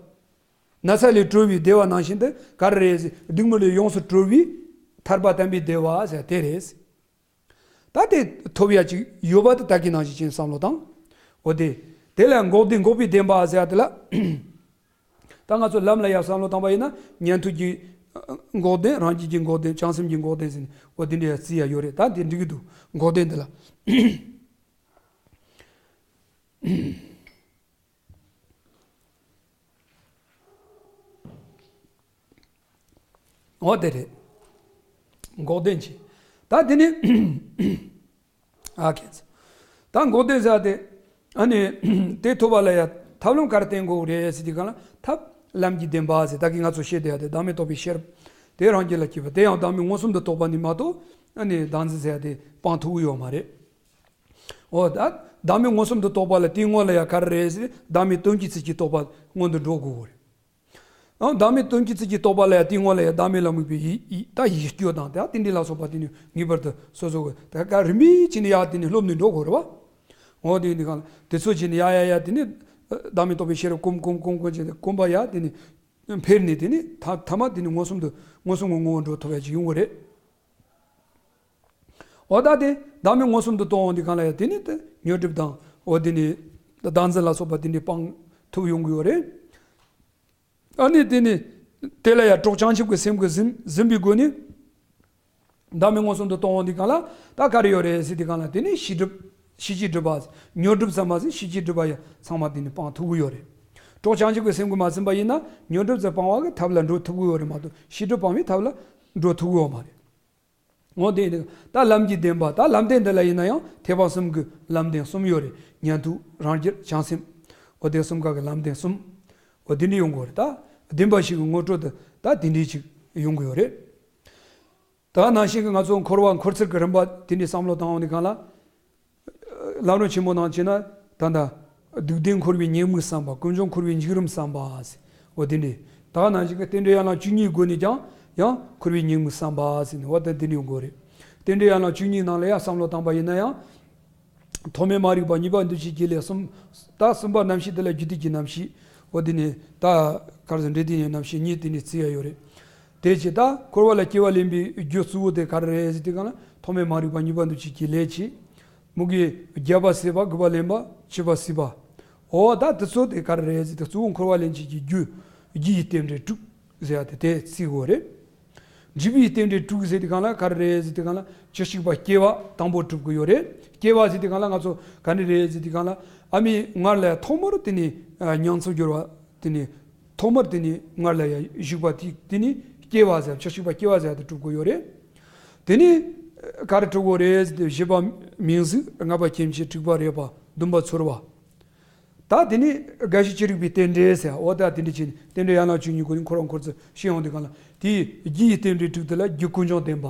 ན་ཚ་ལས་གྲོལ་བའི་བདེ་བ་ནང་བཞིན་དུ་ག་རེ་རེད་ཟེར། སྡིགས་མོ་ལས་ཡོངས་སུ་གྲོལ་བའི་ཐར་པ་དམ་པའི་བདེ་བ་ཟེར་དེ་རེད། ད་དེ་ཐོབ་ཡ་ཅིག་ཡོད་པ་དེ་ད་གིན་ནང་བཞིན་བྱས་བསམ་བློ་བཏང་། འོ་དེ། དེ་ལ་འགོག་བདེན་འགོག་པའི་བདེན་པ་ཟེར་ཡ་དེ་ལ། ད་ང་ཚོ་ལམ་ལ་ཡ་བསམ་བློ་བཏང་པ་ཡིན་ན་ཉན་ཐོས་ཀྱི་འགོག་བདེན། རང་རྒྱུད་ཀྱི་འགོག་བདེན། བྱང་སེམས་ཀྱི་འགོག་བདེན་ཟེར་ནས་འོ་དེ་འདྲའི་རྩིས་ཡ་ཡོད་རེད། ད་དེ་འགྲིག་གི་འདུག་འགོག་བདེན་དེ་ལ། འོ་དེ་རེད། འགོག་བདེན་གྱི། ད་དེ་ནི། ཨ་ཁེ་ཚ། ད་འགོག་བདེན་ཟེར་དེ། ཨ་ནི། དེ་ཐོབ་པ་ལ་ཡ་ཐབས་ལམ་ག་རེ་བསྟེན་དགོས་རེད་ཟེར་དུས་གང་ལ་ཐབས་ལམ་གྱི་བདེན་པ་ཟེར་ད་གིན་ང་ཚོ་བཤད་བསྡད་ཡ་དེ་བདག་མེད་རྟོགས་པའི་ཤེས་རབ། དེ་རང་རྒྱུད་ལ་སྐྱེས་པ་དེ་ཡང་བདག་མེད་མངོན་སུམ་དུ་རྟོགས་པ་ནི་མ་གཏོགས་ཨ་ནི་བདག་འཛིན་ཟེར་ཡ་དེ་སྤང་ཐུབ་ཀྱི་ཡོད་མ་རེད། འོ་ད། བདག་མེད་མངོན་སུམ་དུ་རྟོགས་པ་ལ་དེའི་སྔོན་ལ་ཡང་ག་རེ་རེད་ཟེར། བདག་མེད་དོན་གྱིས་ཚིག་གི་རྟོགས་པ་སྔོན་དུ་འགྲོ་དགོས་རེད། ཨང་། བདག་མེད་དོན་གྱིས་ཚིག་གི་རྟོགས་པ་ལ་ཡང་དེའི་སྔོན་ལ་ཡང་བདག་མེད་ལ་དམིགས་པའི་ཡིད་ཡིད་ད་ཡིད་སྐྱོ་དང་ད་དེ་འདྲ་ལ་སོགས་པ་དེ་ནི་ངེས་པར་དུ་སོ་སོ་གི་ད་ག་རིམ་པས་བྱས་ནས་ཡར་དེ་ནི་སློབ་ནས་འགྲོ་དགོས་རེད་བ། འོ་དེ་འདི་གང་ལ་དེ་ཚོ་བྱས་ནས་ཡ་ཡ་ཡ་དེ་ནི་བདག་མེད་རྟོགས་པའི་ཤེས་རབ་སྒོམ་སྒོམ་སྒོམ་སྒོམ་བྱས་ནས་སྒོམ་པ་ཡ་དེ་ནི་འཕེལ་ནས་དེ་ནི་ཐ་ཐ་མ་དེ་ནི་མངོན་སུམ་དུ་མངོན་སུམ་གྱི་ངོ་བོར་འགྲོ་ཐུབ་ཡ་ཅིག་ཡོང་གི་རེད། འོ་ད་དེ་བདག་མེད་མངོན་སུམ་དུ་གཏོང་འོང་དེ་གང་ལ་ཡ་དེ་ནི་དེ་ཉོན་སྒྲིབ་དང་འོ་དེ་ནི་བདག་འཛིན་ལ་སོགས་པ་དེ་འདྲའི་སྤང་ཐུབ་ཡོང་གི་ཡོད་རེད། ཨ་ནི་དེ་ནི་དེ་ལ་ཡ་གྲོགས་བྱང་ཆུབ་ཀྱི་སེམས་ཀྱིས་ཟིན་ཟིན་པའི་སྒོ་ནས་བདག་མེད་མངོན་སུམ་དུ་གཏོང་འོང་དེ་གང་ལ་ད་ག་རེ་ཡོད་རེད་ཟེར་དེ་གང་ལ་དེ་ནི་ཤེས་སྒྲིབ་ཤེས་བྱའི་སྒྲིབ་པ་ཉོན་སྒྲིབ་ཙམ་མ་ཟད་ཤེས་བྱའི་སྒྲིབ་པ་ཡ་ཚང་མ་དེ་ནི་སྤང་ཐུབ་ཀྱི་ཡོད་རེད། གྲོགས་བྱང་ཆུབ་ཀྱི་སེམས་ཀྱིས་མ་ཟིན་པ་ཡིན་ན་ཉོན་སྒྲིབ་ཙམ་སྤང་བ་གི་ཐབས་ལ་འགྲོ་ཐུབ་ཀྱི་ཡོད་རེད་མ་གཏོགས་ཤེས་སྒྲིབ་སྤང་བའི་ཐབས་ལ་འགྲོ་ཐུབ་ཀྱི་ཡོད་མ་རེད། འོ་དེ་ནི་ད་ལམ་གྱི་བདེན་པ་ད་ལམ་བདེན་འདི་ལ་ཡིན་ན་ཡང་ཐེག་པ་གསུམ་གྱི་ལམ་བདེན་གསུམ་ཡོད་རེད། ཉན་ཐོས་རང་རྒྱུད་བྱང་སེམས། འོ་དེ་གསུམ་ཀ་གི་ལམ་བདེན་གསུམ། འོ་དེ་འདྲ་ཡོང་གི་ཡོད་རེད་ད། བདེན་པ་བཞི་གི་ངོ་སྤྲོད་དེ་ད་དེ་འདྲའི་ཅིག་ཡོང་གི་ཡོད་རེད། ད་ནང་བཞིན་གྱི་ང་ཚོ་འཁོར་བ་འཁོར་ཚུལ་གྱི་རིམ་པ་དེ་འདྲའི་བསམ་བློ་བཏང་འོང་དུས་སྒང་ལ། ལམ་རིམ་ཆེན་མོ་ནང་བྱས་ན། ད་ལྟ་སྡིག་ལྡན་འཁོར་བའི་ཉེས་དམིགས་བསམ་པ། ཀུན་འབྱུང་འཁོར་བའི་འཇིགས་རིམ་བསམ་པ་ཟེར། འོ་དེ་འདྲའི། ད་ནང་བཞིན་གྱི་རྟེན་འབྲེལ་ཡན་ལག་བཅུ་གཉིས་སྒོ་ནས་ཀྱང་ཡང་འཁོར་བའི་ཉེས་དམིགས་བསམ་པ་ཟེར་ནས། འོ་ད་དེ་འདྲའི་ཡོང་གི་རེད། རྟེན་འབྲེལ་ཡན་ལག་བཅུ་གཉིས་ནང་ལ་ཡང་བསམ་བློ་བཏང་པ་ཡིན་ན་ཡང་། ཐོག་མའི་མ་རིག་པ། གཉིས་པ་འདུ་བྱེད་ཀྱི་ལས་གསུམ། ད་གསུམ་པ་རྣམ་ཤེས་དེ་ལ་རྒྱུ་དུས་ཀྱི་རྣམ་ཤེས། འོ་དེ་ནས་ད་ག་རེ་ཟེར། འབྲས་རྟེན་གྱི་རྣམ་ཤེས་གཉིས་དེ་ནས་བརྩི་ཡ་ཡོད་རེད། དེ་བྱས་ད་འཁོར་བ་ལ་སྐྱེ་བ་ལེན་པའི་རྒྱུ་གཙོ་བོ་དེ་ག་རེ་རེད་ཟེར་དུས་སྒང་ལ། ཐོག་མའི་མ་རིག་པ། གཉིས་པ་འདུ་བྱེད་ཀྱི་ལས་བྱས། མུ་གེ་བརྒྱད་པ་བསལ་བ། དགུ་པ་ལེན་པ། བཅུ་པ་བསྲེག་པ། འོ་ད་དེ་ཚོ་དེ་ག་རེ་རེད་ཟེར་དུས། གཙོ་བོ་འཁོར་བ་ལེན་བྱེད་ཀྱི་རྒྱུ། རྒྱུ་ཡི་རྟེན་འབྲེལ་དྲུག་ཟེར་ཡ་དེ་དེ་བརྩི་དགོས་རེད། འབྲས་བུའི་རྟེན་འབྲེལ་དྲུག་ཟེར་དུས་སྒང་ལ་ག་རེ་རེད་ཟེར་དུས་སྒང་ལ། བཅུ་གཅིག་པ་སྐྱེ་བ་དང་པོ་གྲུབ་ཀྱི་ཡོད་རེད། སྐྱེ་བ་ཟེར་དུས་སྒང་ལ་ང་ཚོ་ག་འདྲ་རེད་ཟེར་དུས་སྒང་ལ། ཨ་མའི་མངལ་ལ་ཐོག་མར་དེ་ནས་ཨ་མྱང་ཚོར་སྦྱོར་བ། དེ་ནས་ཐོག་མར་དེ་ནས་མངལ་ལ་ཡ་བཞུགས་པ་དེ། དེ་ནས་སྐྱེ་བ་ཟེར། བཅུ་གཅིག་པ་སྐྱེ་བ་ཟེར་དེ་གྲུབ་ཀྱི་ཡོད་རེད། དེ་ནས་ག་རེ་གྲུབ་ཀྱི་རེད་ཟེར་དུས། བཞི་པ་མིང་གཟུགས། ལྔ་པ་སྐྱེ་མཆེད། དྲུག་པ་རེག་པ། བདུན་པ་ཚོར་བ། ད་དེ་ནས་རྒ་ཤི་ཅི་རིགས་པའི་རྟེན་འབྲེལ་ཟེར། འོ་ད་དེ་འདྲ་བྱས་ནས་རྟེན་འབྲེལ་ཡན་ལག་བཅུ་གཉིས་སྒོ་ནས་འཁོར་བ་འཁོར་ཚུལ་ཤེས་ཡོང་དུས་སྒང་ལ། དེའི་རྒྱུ་ཡི་རྟེན་འབྲེལ་དྲུག་དེ་ལ་རྒྱུ་ཀུན་འབྱུང་བདེན་པ་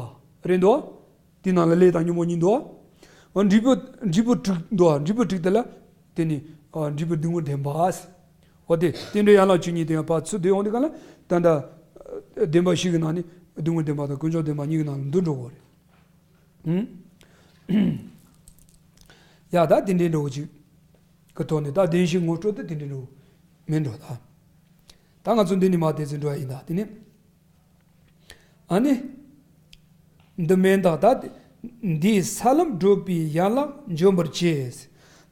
རེད་འདུག། དེའི་ནང་ལ་ལས་དང་ཉོན་མོངས་གཉིས་འདུག། འོ་འབྲས་བུ། འབྲས་བུ་དྲུག་འདུག། འབྲས་བུ་དྲུག་དེ་ལ་དེ་ནི་འབྲས་བུ་སྡུག་བསྔལ་བདེན་པ་ཟེར། འོ་དེ་རྟེན་འབྲེལ་ཡན་ལག་བཅུ་གཉིས་དེ་ཡང་ཕར་ཚུར་བསྡུས་ཡོང་དུས་སྒང་ལ། ད་ལྟ་བདེན་པ་བཞི་གི་ནང་ནས་སྡུག་བསྔལ་བདེན་པ་དང་ཀུན་འབྱུང་བདེན་པ་གཉིས་ཀྱི་ནང་ལ་འདུ་འགྲོ་གི་རེད། ཧུམ། ཡ་ད་དེ་འདྲའི་འདྲ་བོ་ཅིག་གི་ཐོག་ནས། ད་བདེན་བཞིའི་ངོ་སྤྲོད་དེ་དེ་འདྲའི་འདྲ་བོ་མིན་འགྲོ་ད། ད་ང་ཚོ་འདི་ནས་མར་དེ་ཚོ་འགྲོ་ཡ་ཡིན་ད། དེ་ནས་ཨ་ནི། འདི་མིན་ད། ད་འདིས་ས་ལམ་བགྲོད་པའི་ཡན་ལག་འཇོམས་པར་བྱེད།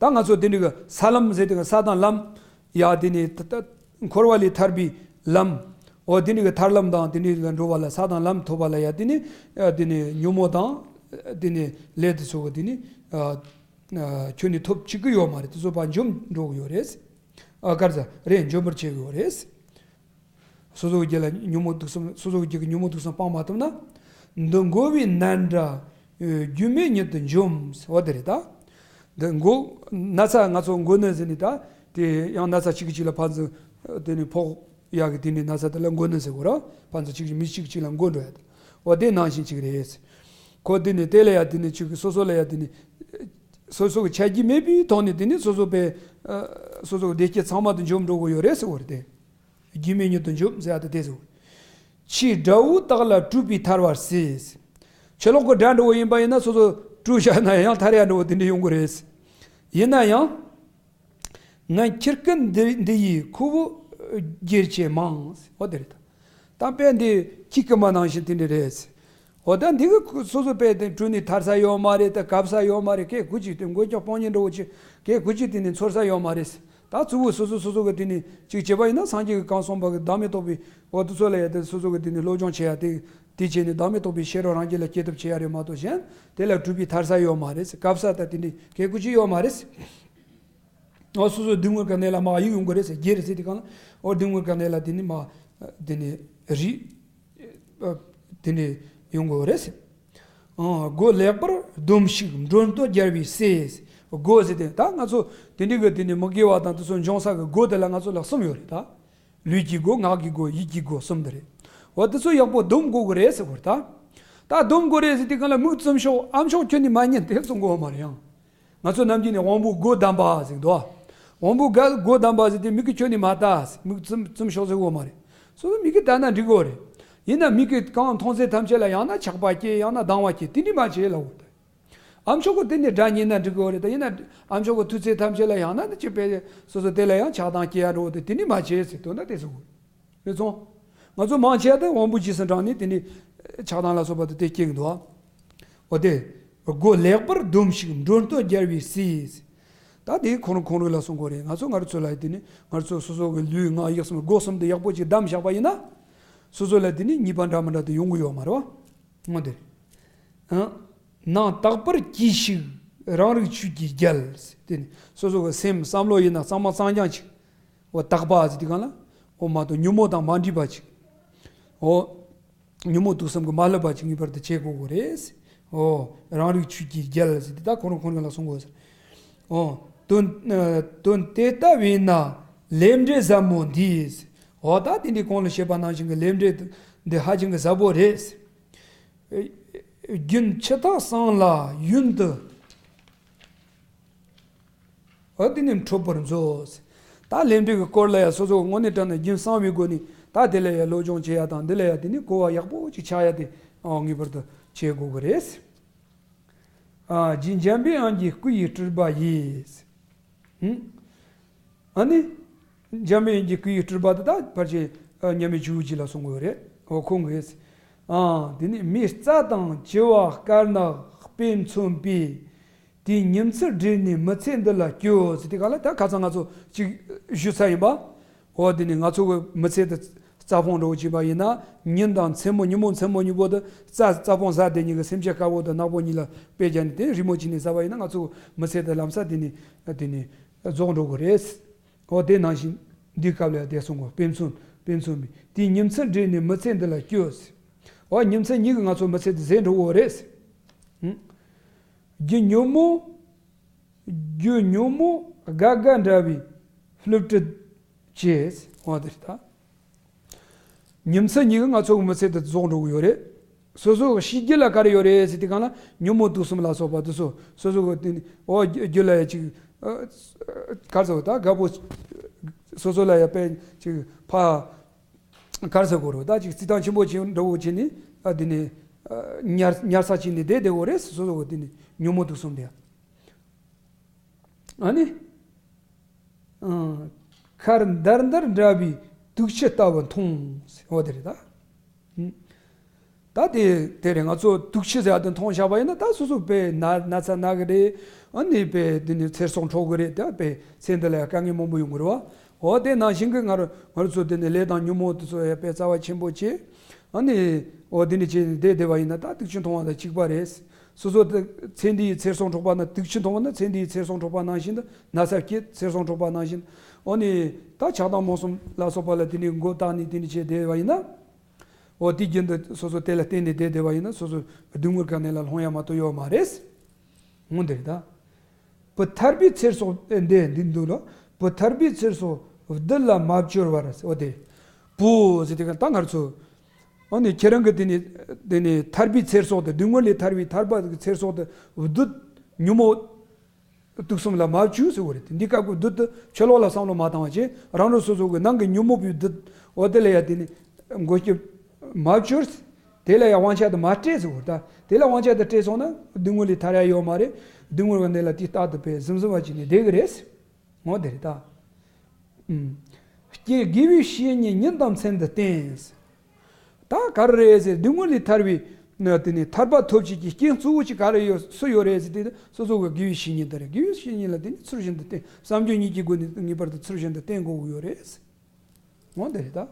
ད་ང་ཚོ་དེ་འདྲའི་གི་ས་ལམ་ཟེར་དུས་གི་ས་དང་ལམ། ཡ་དེ་ནས་ད་ད་འཁོར་བ་ལས་ཐར་པའི་ལམ། འོ་དེ་འདྲའི་གི་ཐར་ལམ་དང་དེ་འདྲའི་ལ་འགྲོ་བ་ལ། ས་དང་ལམ་ཐོབ་པ་ལ་ཡ་དེ་ནས་ཨ་དེ་ནས་ཉོན་མོངས་དང་དེ་ནས་ལས་དེ་ཚོ་གི་དེ་ནས་ཨ་ཨ་ཁྱོན་ནས་ཐོབ་བཅུག་གི་ཡོད་མ་རེད། དེ་ཚོ་ཕར་འཇོམས་འགྲོ་གི་ཡོད་རེད། ཨ་ག་རེ་ཟེར་རེད། འཇོམས་པར་བྱེད་ཀྱི་ཡོད་རེད། སོ་སོ་གི་རྒྱུད་ལ་ཉོན་མོངས་དུག་གསུམ། སོ་སོ་གི་རྒྱུད་ཀྱི་ཉོན་མོངས་དུག་གསུམ་སྤང་མ་ཐུབ་ན། འདི་འགོ་བའི་ནད་འདྲ་རྒྱུ་མེད་ཉིད་དུ་འཇོམས། འོ་དེ་རེད་ད། འདི་འགོ། ན་ཚ་ང་ཚོ་འགོས་ནད་ཟེར་ནས་ད། དེ་ཡང་ན་ཚ་གཅིག་གིས་གཅིག་ལ་ཕན་ཚུན་དེ་ནས་ཕོག་ཡག་གི་དེ་ནས་ན་ཚ་དེ་ལ་འགོས་ནད་ཟེར་གོ་ར། ཕན་ཚུན་གཅིག་གིས་མི་གཅིག་གིས་གཅིག་ལ་འགོ་འགྲོ་ཡ་དེ། འོ་དེ་ནང་བཞིན་གཅིག་རེད། ཁོ་དེ་ནས་དེ་ལ་ཡ་དེ་ནས་གཅིག་གིས་སོ་སོ་ལ་ཡ་དེ་ནས། སོ་སོ་གི་ཆ་རྒྱུས་མེད་པའི་ཐོག་ནས་དེ་ནས་སོ་སོ་པའི་ཨ་སོ་སོ་གི་བདེ་སྐྱིད་ཚང་མ་དེ་འཇོམས་འགྲོ་གི་ཡོད་རེད་ཟེར་བ་རེད་དེ། རྒྱུ་མེད་ཉིད་དུ་འཇོམས་ཟེར་ཡ་དེ་དེ་ཟེར་བ། ཕྱིས་དགྲ་བོའི་རྟགས་ལ་སྤྲུལ་པས་ཐར་བར་བྱེད། ཕྱི་ལོགས་ཀྱི་དགྲ་འདྲ་བོ་ཡིན་པ་ཡིན་ན་སོ་སོ་སྤྲུལ་བཞག་ན་ཡང་ཐར་ཡ་འདྲ་བོ་དེ་འདྲ་ཡོང་གི་རེད། ཡིན་ན་ཡང་། ངན་ཁྱི་རྐུན་འདི་འདི་ཡི་ཁུ་བོ་སྒྱེར་ཆེ་མང་། འོ་དེ་རེད་ད། ད་དཔེ་འདི་ཁྱི་རྐུན་མ་ནང་བཞིན་དེ་འདྲ་རེད། འོ་ད་འདི་གི་སོ་སོ་དཔེ་དེ་སྤྲུལ་ནས་ཐར་ས་ཡོད་མ་རེད། ད་གབ་ས་ཡོད་མ་རེད། སྐད་གུ་ཅིག་དེ་མགོ་ལྕོག་སྤང་ཉེན་འདྲ་བོ་ཅིག་སྐད་གུ་ཅིག་དེ་ནས་འཚོལ་ས་ཡོད་མ་རེད། ད་གཙོ་བོ་སོ་སོ་སོ་སོ་གི་དེ་ནས་ཅིག་བྱས་པ་ཡིན་ན། སངས་རྒྱས་ཀྱིས་གང་གསུངས་པ་གི་བདག་མེད་རྟོགས་པའི་འོ་དེ་ཚོ་ལ་ཡ་དེ་སོ་སོ་གི་དེ་ནས་སློབ་སྦྱོང་བྱེད་ཡ་དེ། དེ་བྱས་ནས་བདག་མེད་རྟོགས་པའི་ཤེས་རབ་རང་རྒྱུད་ལ་སྐྱེ་ཐབས་བྱེད་ཡ་རེད་མ་གཏོགས། གཞན་དེ་ལ་སྤྲུལ་པས་ཐར་ས་ཡོད་མ་རེད། གབ་ས་ད་དེ་འདྲའི་སྐད་གུ་ཅིག་ཡོད་མ་རེད། འོ་སོ་སོ་སྡུག་བསྔལ་གྱི་གནས་ལ་མར་གཡུག་ཡོང་གི་རེད་ཟེར། སྒྱེར་ཟེར་དུས་སྒང་ལ་འོ་སྡུག་བསྔལ་གྱི་གནས་ལ་དེ་ནི་མར་དེ་ནི་རིག་དེ་ནི་ཡོང་གི་རེད་ཟེར། འོ་སྒོ་ལེགས་པར་སྡོམས་ཤིག་མགྲོན་སྟོན་རྒྱལ་བའི་སྲས། སྒོ་ཟེར་དེ་ད་ང་ཚོ་དེ་འདྲའི་གི་དེ་ནི་མི་དགེ་བ་དང་དེ་ཚོ་འབྱུང་ས་གི་སྒོ་དེ་ལ་ང་ཚོ་ལ་གསུམ་ཡོད་རེད་ད། ལུས་ཀྱི་སྒོ། ངག་གི་སྒོ། ཡིད་ཀྱི་སྒོ་གསུམ་དེ་རེད། འོ་དེ་ཚོ་ཡག་པོ་སྡོམ་དགོས་གི་རེད་ཟེར་གོ་རེད་ད། ད་སྡོམ་དགོས་རེད་ཟེར་དུས་སྒང་ལ་མིག་བཙུམ་ཤོག་ཨ་མཆོག་ཁྱོད་ནི་མ་ཉན་དེ་གསུང་གི་ཡོད་མ་རེད་ཡང་། ང་ཚོ་ནམ་རྒྱུན་ནས་དབང་པོ་སྒོ་བསྡམས་པ་ཟེར་འདུག། དབང་པོ་སྒོ་བསྡམས་པ་ཟེར་དུས་མིག་གིས་ཁྱོད་ནི་མ་ལྟ་ཟེར། མིག་བཙུམ་བཙུམ་ཤོག་ཟེར་གི་ཡོད་མ་རེད། སོ་སོ་མིག་གིས་ལྟ་ན་འགྲིག་གི་ཡོད་རེད། ཡིན་ན་མིག་གིས་གང་མཐོང་ཚད་ཐམས་ཅད་ལ་ཡང་ན་ཆགས་པ་སྐྱེ། ཡང་ན་སྡང་བ་སྐྱེ། དེ་འདྲ་མ་བྱེད་ལབ་དགོས་རེད། ཨ་མཆོག་གིས་དེ་ནས་སྒྲ་ཉན་ན་འགྲིག་གི་ཡོད་རེད། ད་ཡིན་ན་ཨ་མཆོག་གིས་ཐོས་ཚད་ཐམས་ཅད་ལ་ཡང་ན་ནི་ཅི་དཔེ་སོ་སོ་དེ་ལ་ཡང་ཆགས་སྡང་སྐྱེ་ཡ་འགྲོ་དེ་དེ་ནི་མ་བྱེད་ཟེར་དོན་དག་དེ་ཟེར་གི་རེད་སོང་། ང་ཚོ་མང་ཆེ་བ་དེ་དབང་པོ་རྗེས་སུ་འབྲངས་ནས་དེ་ནི་ཆགས་སྡང་ལ་སོགས་པ་དེ་དེ་སྐྱེ་གི་འདུག། འོ་དེ་སྒོ་ལེགས་པར་སྡོམས་ཤིག་མགྲོན་སྟོན་རྒྱལ་བའི་སྲས། ད་དེ་ཁོང་རང་ཁོང་རང་ལ་གསུང་གི་རེད། ང་ཚོ་ང་རང་ཚོ་ལ་དེ་ནི་ང་རང་ཚོ་སོ་སོ་གི་ལུས་ངག་ཡིད་གསུམ་སྒོ་གསུམ་དེ་ཡག་པོ་ཅིག་བསྡམས་བཞག་པ་ཡིན་ན། སོ་སོ་ལ་དེ་ནི་ཉེས་པ་འདྲ་མི་འདྲ་དེ་ཡོང་གི་ཡོད་མ་རེད་བ། འོ་དེ་རེད། ཨ། ནང་དག་པར་གྱིས་ཤིག་རང་རིག་ཆོས་ཀྱི་རྒྱལ། དེ་ནི་སོ་སོ་གི་སེམས་བསམ་བློ་ཡིན་ན་གཙང་མ་གཙང་རྐྱང་ཅིག་འོ་དག་པ་ཟེར་དུས་སྒང་ལ། འོ་མ་གཏོགས་ཉོན་མོངས་དང་མ་འདྲེས་པ་ཅིག་འོ། ཉོན་མོངས་དུག་གསུམ་གྱིས་མ་བསླད་པ་ཅིག་ངེས་པར་དུ་བྱེད་དགོས་ཀྱི་རེད། འོ། རང་རིག་ཆོས་ཀྱི་རྒྱལ་ཟེར་དེ་ད་ཁོ་རང་ཁོ་རང་ལ་གསུང་དགོས་ཟེར། འོ། དོན། དོན་དེ་ལྟ་བས་ན་ལས་འབྲས་ཟབ་མོ་འདིས། འོ་ད་དེ་འདྲའི་གོང་ལ་བཤད་པ་ནང་བཞིན་གྱི་ལས་འབྲས་འདི་ཧ་ཅང་གི་ཟབ་པོ་རེད། རྒྱུན་ཕྱི་ཐག་སང་ལ་ཡུན་དུ། འོ་དེ་ནི་འཕྲོད་པར་མཛོད། ད་ལས་འབྲས་ཀྱི་སྐོར་ལ་ཡང་སོ་སོ་དངོས་གནས་དྲང་ནས་རྒྱུན་བསྲིང་བའི་སྒོ་ནས་ད་དེ་ལ་ཡང་སློབ་སྦྱོང་བྱེད་ཡ་དང་འདི་ལ་ཡང་དེ་ནི་གོ་བ་ཡག་པོ་ཅིག་ཆགས་ཡ་དེ་ངེས་པར་དུ་བྱེད་དགོས་ཀྱི་རེད། ཨ། རྗེ་འཇམ་པའི་དབྱངས་ཀྱི་སྐུ་ཡི་སྤྲུལ་པ་ཡིས། ཨ་ནི། འཇམ་པའི་དབྱངས་ཀྱི་སྐུ་ཡི་སྤྲུལ་པ་དེ་དག་ཕལ་ཆེར་མཉམ་མེད་ཇོ་བོ་རྗེ་ལ་གསུང་གི་ཡོད་རེད། འོ་ཁོང་གིས། ཨ། དེ་ནི་མི་རྩྭ་དང་བྱི་བ་དཀར་ནག་དཔེ་མཚོན་པའི། དེའི་ཉིན་མཚན་བསྒྲིལ་ནས་མི་ཚེ་འདི་ལ་སྐྱོལ་ཟེར་དེ་ག་ལ་ད་ཁ་སང་ང་ཚོ་ཅིག་ཞུས་ཚར་ཡིན་པ། འོ་དེ་ནི་ང་ཚོ་གི་མི་ཚེ་དེ་རྩྭ་ཕུང་འདྲ་བོ་བྱས་པ་ཡིན་ན་ཉིན་དང་མཚན་མོ་ཉིན་མོ་མཚན་མོ་གཉིས་པོ་དེ་རྩྭ་རྩྭ་ཕུང་ཟ་བསྡད་མཁན་གྱི་སེམས་ཅན་དཀར་པོ་དང་ནག་པོ་གཉིས་ལ་དཔེ་བརྒྱབ་ནས་དེ་རི་མོ་བྱས་ནས་ཟ་བ་ཡིན་ན་ང་ཚོ་གི་མི་ཚེ་དེ་ལམ་སང་དེ་ནི་དེ་ནི་རྫོགས་འགྲོ་གི་རེད། འོ་དེ་ནང་བཞིན་འདིའི་སྐབས་ལ་དེ་གསུང་གོ་དཔེ་མཚོན་དཔེ་མཚོན་པའི་དེའི་ཉིན་མཚན་བསྒྲིལ་ནས་མི་ཚེ་འདི་ལ་སྐྱོལ། འོ་ཉིན་མཚན་གཉིས་ཀྱིས་ང་ཚོ་མི་ཚེ་འདི་ཟད་འགྲོ་གི་རེད། རྒྱུ་ཉོན་མོངས། རྒྱུ་ཉོན་མོངས་དགའ་དགའ་འདྲ་བའི་བསླུ་བྲིད་བྱེད། འོ་དེ་རེད་ད། ཉིན་མཚན་གཉིས་ཀྱིས་ང་ཚོ་གི་མི་ཚེ་དེ་རྫོགས་འགྲོ་གི་ཡོད་རེད། སོ་སོ་གི་ཤེས་རྒྱུད་ལ་ག་རེ་ཡོད་རེད་ཟེར་དུས་སྒང་ལ་ཉོན་མོངས་དུག་གསུམ་ལ་སོགས་པ་དེ་ཚོ་སོ་སོ་གི་དེ་ནི་འོ་རྒྱུད་ལ་ཡ་ཅིག་ག་རེ་ཟེར་ད་དགའ་པོ་སོ་སོ་ལ་ཡ་དཔེ་ཅིག་ཕ་ག་རེ་ཟེར་དགོས་རེད་ད་ཅིག་རྩིས་ཐང་ཆེན་པོ་ཅིག་འདྲ་བོ་བྱས་ནས་ཨ་དེ་ནི་ཉར་ཉར་ཚགས་བྱས་ནས་བསྡད་བསྡད་དགོས་རེད། སོ་སོ་གི་དེ་ནི་ཉོན་མོངས་དུག་གསུམ་དེ། ཨ་ནི། ཨང་། ཁར་འདར་འདར་འདྲ་བའི་དུག་ཆུ་ལྟ་བུ་མཐོང་། འོ་དེ་རེད་ད། ཨང་། ད་དེ་དེ་རེད་ང་ཚོ་དུག་ཆུ་ཟེར་བ་དེ་མཐོང་བཞག་པ་ཡིན་ན་ད་སོ་སོ་དཔེ་ན་ན་ཚ་ན་གི་རེད། ཨ་ནི་དཔེ་དེ་ནི་ཚེ་སྲོག་འཕྲོག་གི་རེད་ད་དཔེ་ཚེ་འདི་ལ་ཡང་དཀའ་ངལ་མང་པོ་ཡོང་གི་རེད་བ། འོ་དེ་ནང་བཞིན་གི་ང་རང་ང་རང་ཚོ་དེ་ནི་ལས་དང་ཉོན་མོངས་དེ་ཚོ་ཡང་དཔེ་རྩ་བ་ཆེན་པོ་བྱས། ཨ་ནི། འོ་དེ་འདྲ་བྱས་ནས་བསྡད་བསྡད་པ་ཡིན་ན་ད་དུག་ཆུ་འཐུང་བ་དང་གཅིག་པ་རེད། སོ་སོ་དེ་ཚེ་འདིའི་ཚེ་སྲོག་འཕྲོག་པ་ན་དུག་ཆུ་འཐུང་བ་ན་ཚེ་འདིའི་ཚེ་སྲོག་འཕྲོག་པ་ནང་བཞིན་དུ་ན་ཚ་སྐྱེད་ཚེ་སྲོག་འཕྲོག་པ་ནང་བཞིན། འོ་ནི། ད་ཆགས་སྡང་རྨོངས་གསུམ་ལ་སོགས་པ་ལ་དེ་འདྲའི་མགོ་བཏགས་ནས་དེ་འདྲ་བྱས་བསྡད་པ་ཡིན་ན། འོ་དེ་རྒྱུན་དུ་སོ་སོ་དེ་ལ་བརྟེན་ནས་བསྡད་བསྡད་པ་ཡིན་ན་སོ་སོ་སྡུག་བསྔལ་ག་ནས་ལ་ལྷུང་ཡ་མ་གཏོགས་ཡོད་མ་རེད། འོ་འདི་རེད་ད། བུ་ཐར་པའི་ཚེ་སྲོག་འདི་འདི་འདུག་ལོ། བུ་ཐར་པའི་ཚེ་སྲོག་བདུད་ལ་མ་བཅོལ་བར་འོ་དེ། བུ་ཟེར་དེ་ག་ད་ང་ཚོ། འོ་ནི་ཁྱེད་རང་གི་དེ་ནི་དེ་ནི་ཐར་པའི་ཚེ་སྲོག་དེ་སྡུག་བསྔལ་ལས་ཐར་བའི་ཐར་པ་གི་ཚེ་སྲོག་དེ་བདུད་ཉོན་མོངས་དུག་གསུམ་ལ་མ་བཅོལ་ཟེར་བ་རེད། འདི་སྐབས་ཀྱི་བདུད་དེ་ཕྱི་ལོགས་ལ་བསམ་བློ་མ་བཏང་བ་བྱས་རང་རང་སོ་སོ་གི་ནང་གི་ཉོན་མོངས་པའི་བདུད་འོ་དེ་ལ་ཡ་དེ་ནི་མགོ་སྐྱབས་མ་བཅོལ། དེ་ལ་ཡང་དབང་ཆ་དེ་མ་སྤྲད་ཟེར་བ་ད། དེ་ལ་དབང་ཆ་དེ་སྤྲད་སོང་ན་སྡུག་བསྔལ་ལས་ཐར་ཡ་ཡོད་མ་རེད། སྡུག་བསྔལ་བ་འདི་ལ་དེ་རྟག་ཏུ་དཔེ་ཟིམ་ཟིམ་བ་བྱས་ནས་བསྡད་གི་རེད། འོ་དེ་རེད་ད། ཨུམ། སྐྱེ་དགེ་བའི་བཤེས་གཉེན་ཉིན་དང་མཚན་དུ་བསྟེན། ད་ག་རེ་རེད་ཟེར་སྡུག་བསྔལ་ལས་ཐར་བའི་ན་དེ་ནས་ཐར་པ་ཐོབ་བྱེད་ཀྱི་རྐྱེན་གཙོ་བོ་ཅིག་ག་རེ་ཡོད་སུ་ཡོད་རེད་ཟེར་དེ་སོ་སོ་གི་དགེ་བའི་བཤེས་གཉེན་དེ་རེད། དགེ་བའི་བཤེས་གཉེན་ལ་དེ་ནི་ཚུལ་བཞིན་དུ་བསྟེན། བསམ་སྦྱོར་གཉིས་ཀྱི་སྒོ་ནས་ངེས་པར་དུ་ཚུལ་བཞིན་དུ་བསྟེན་དགོས་ཀྱི་ཡོད་རེད། འོ་དེ་རེད་ད།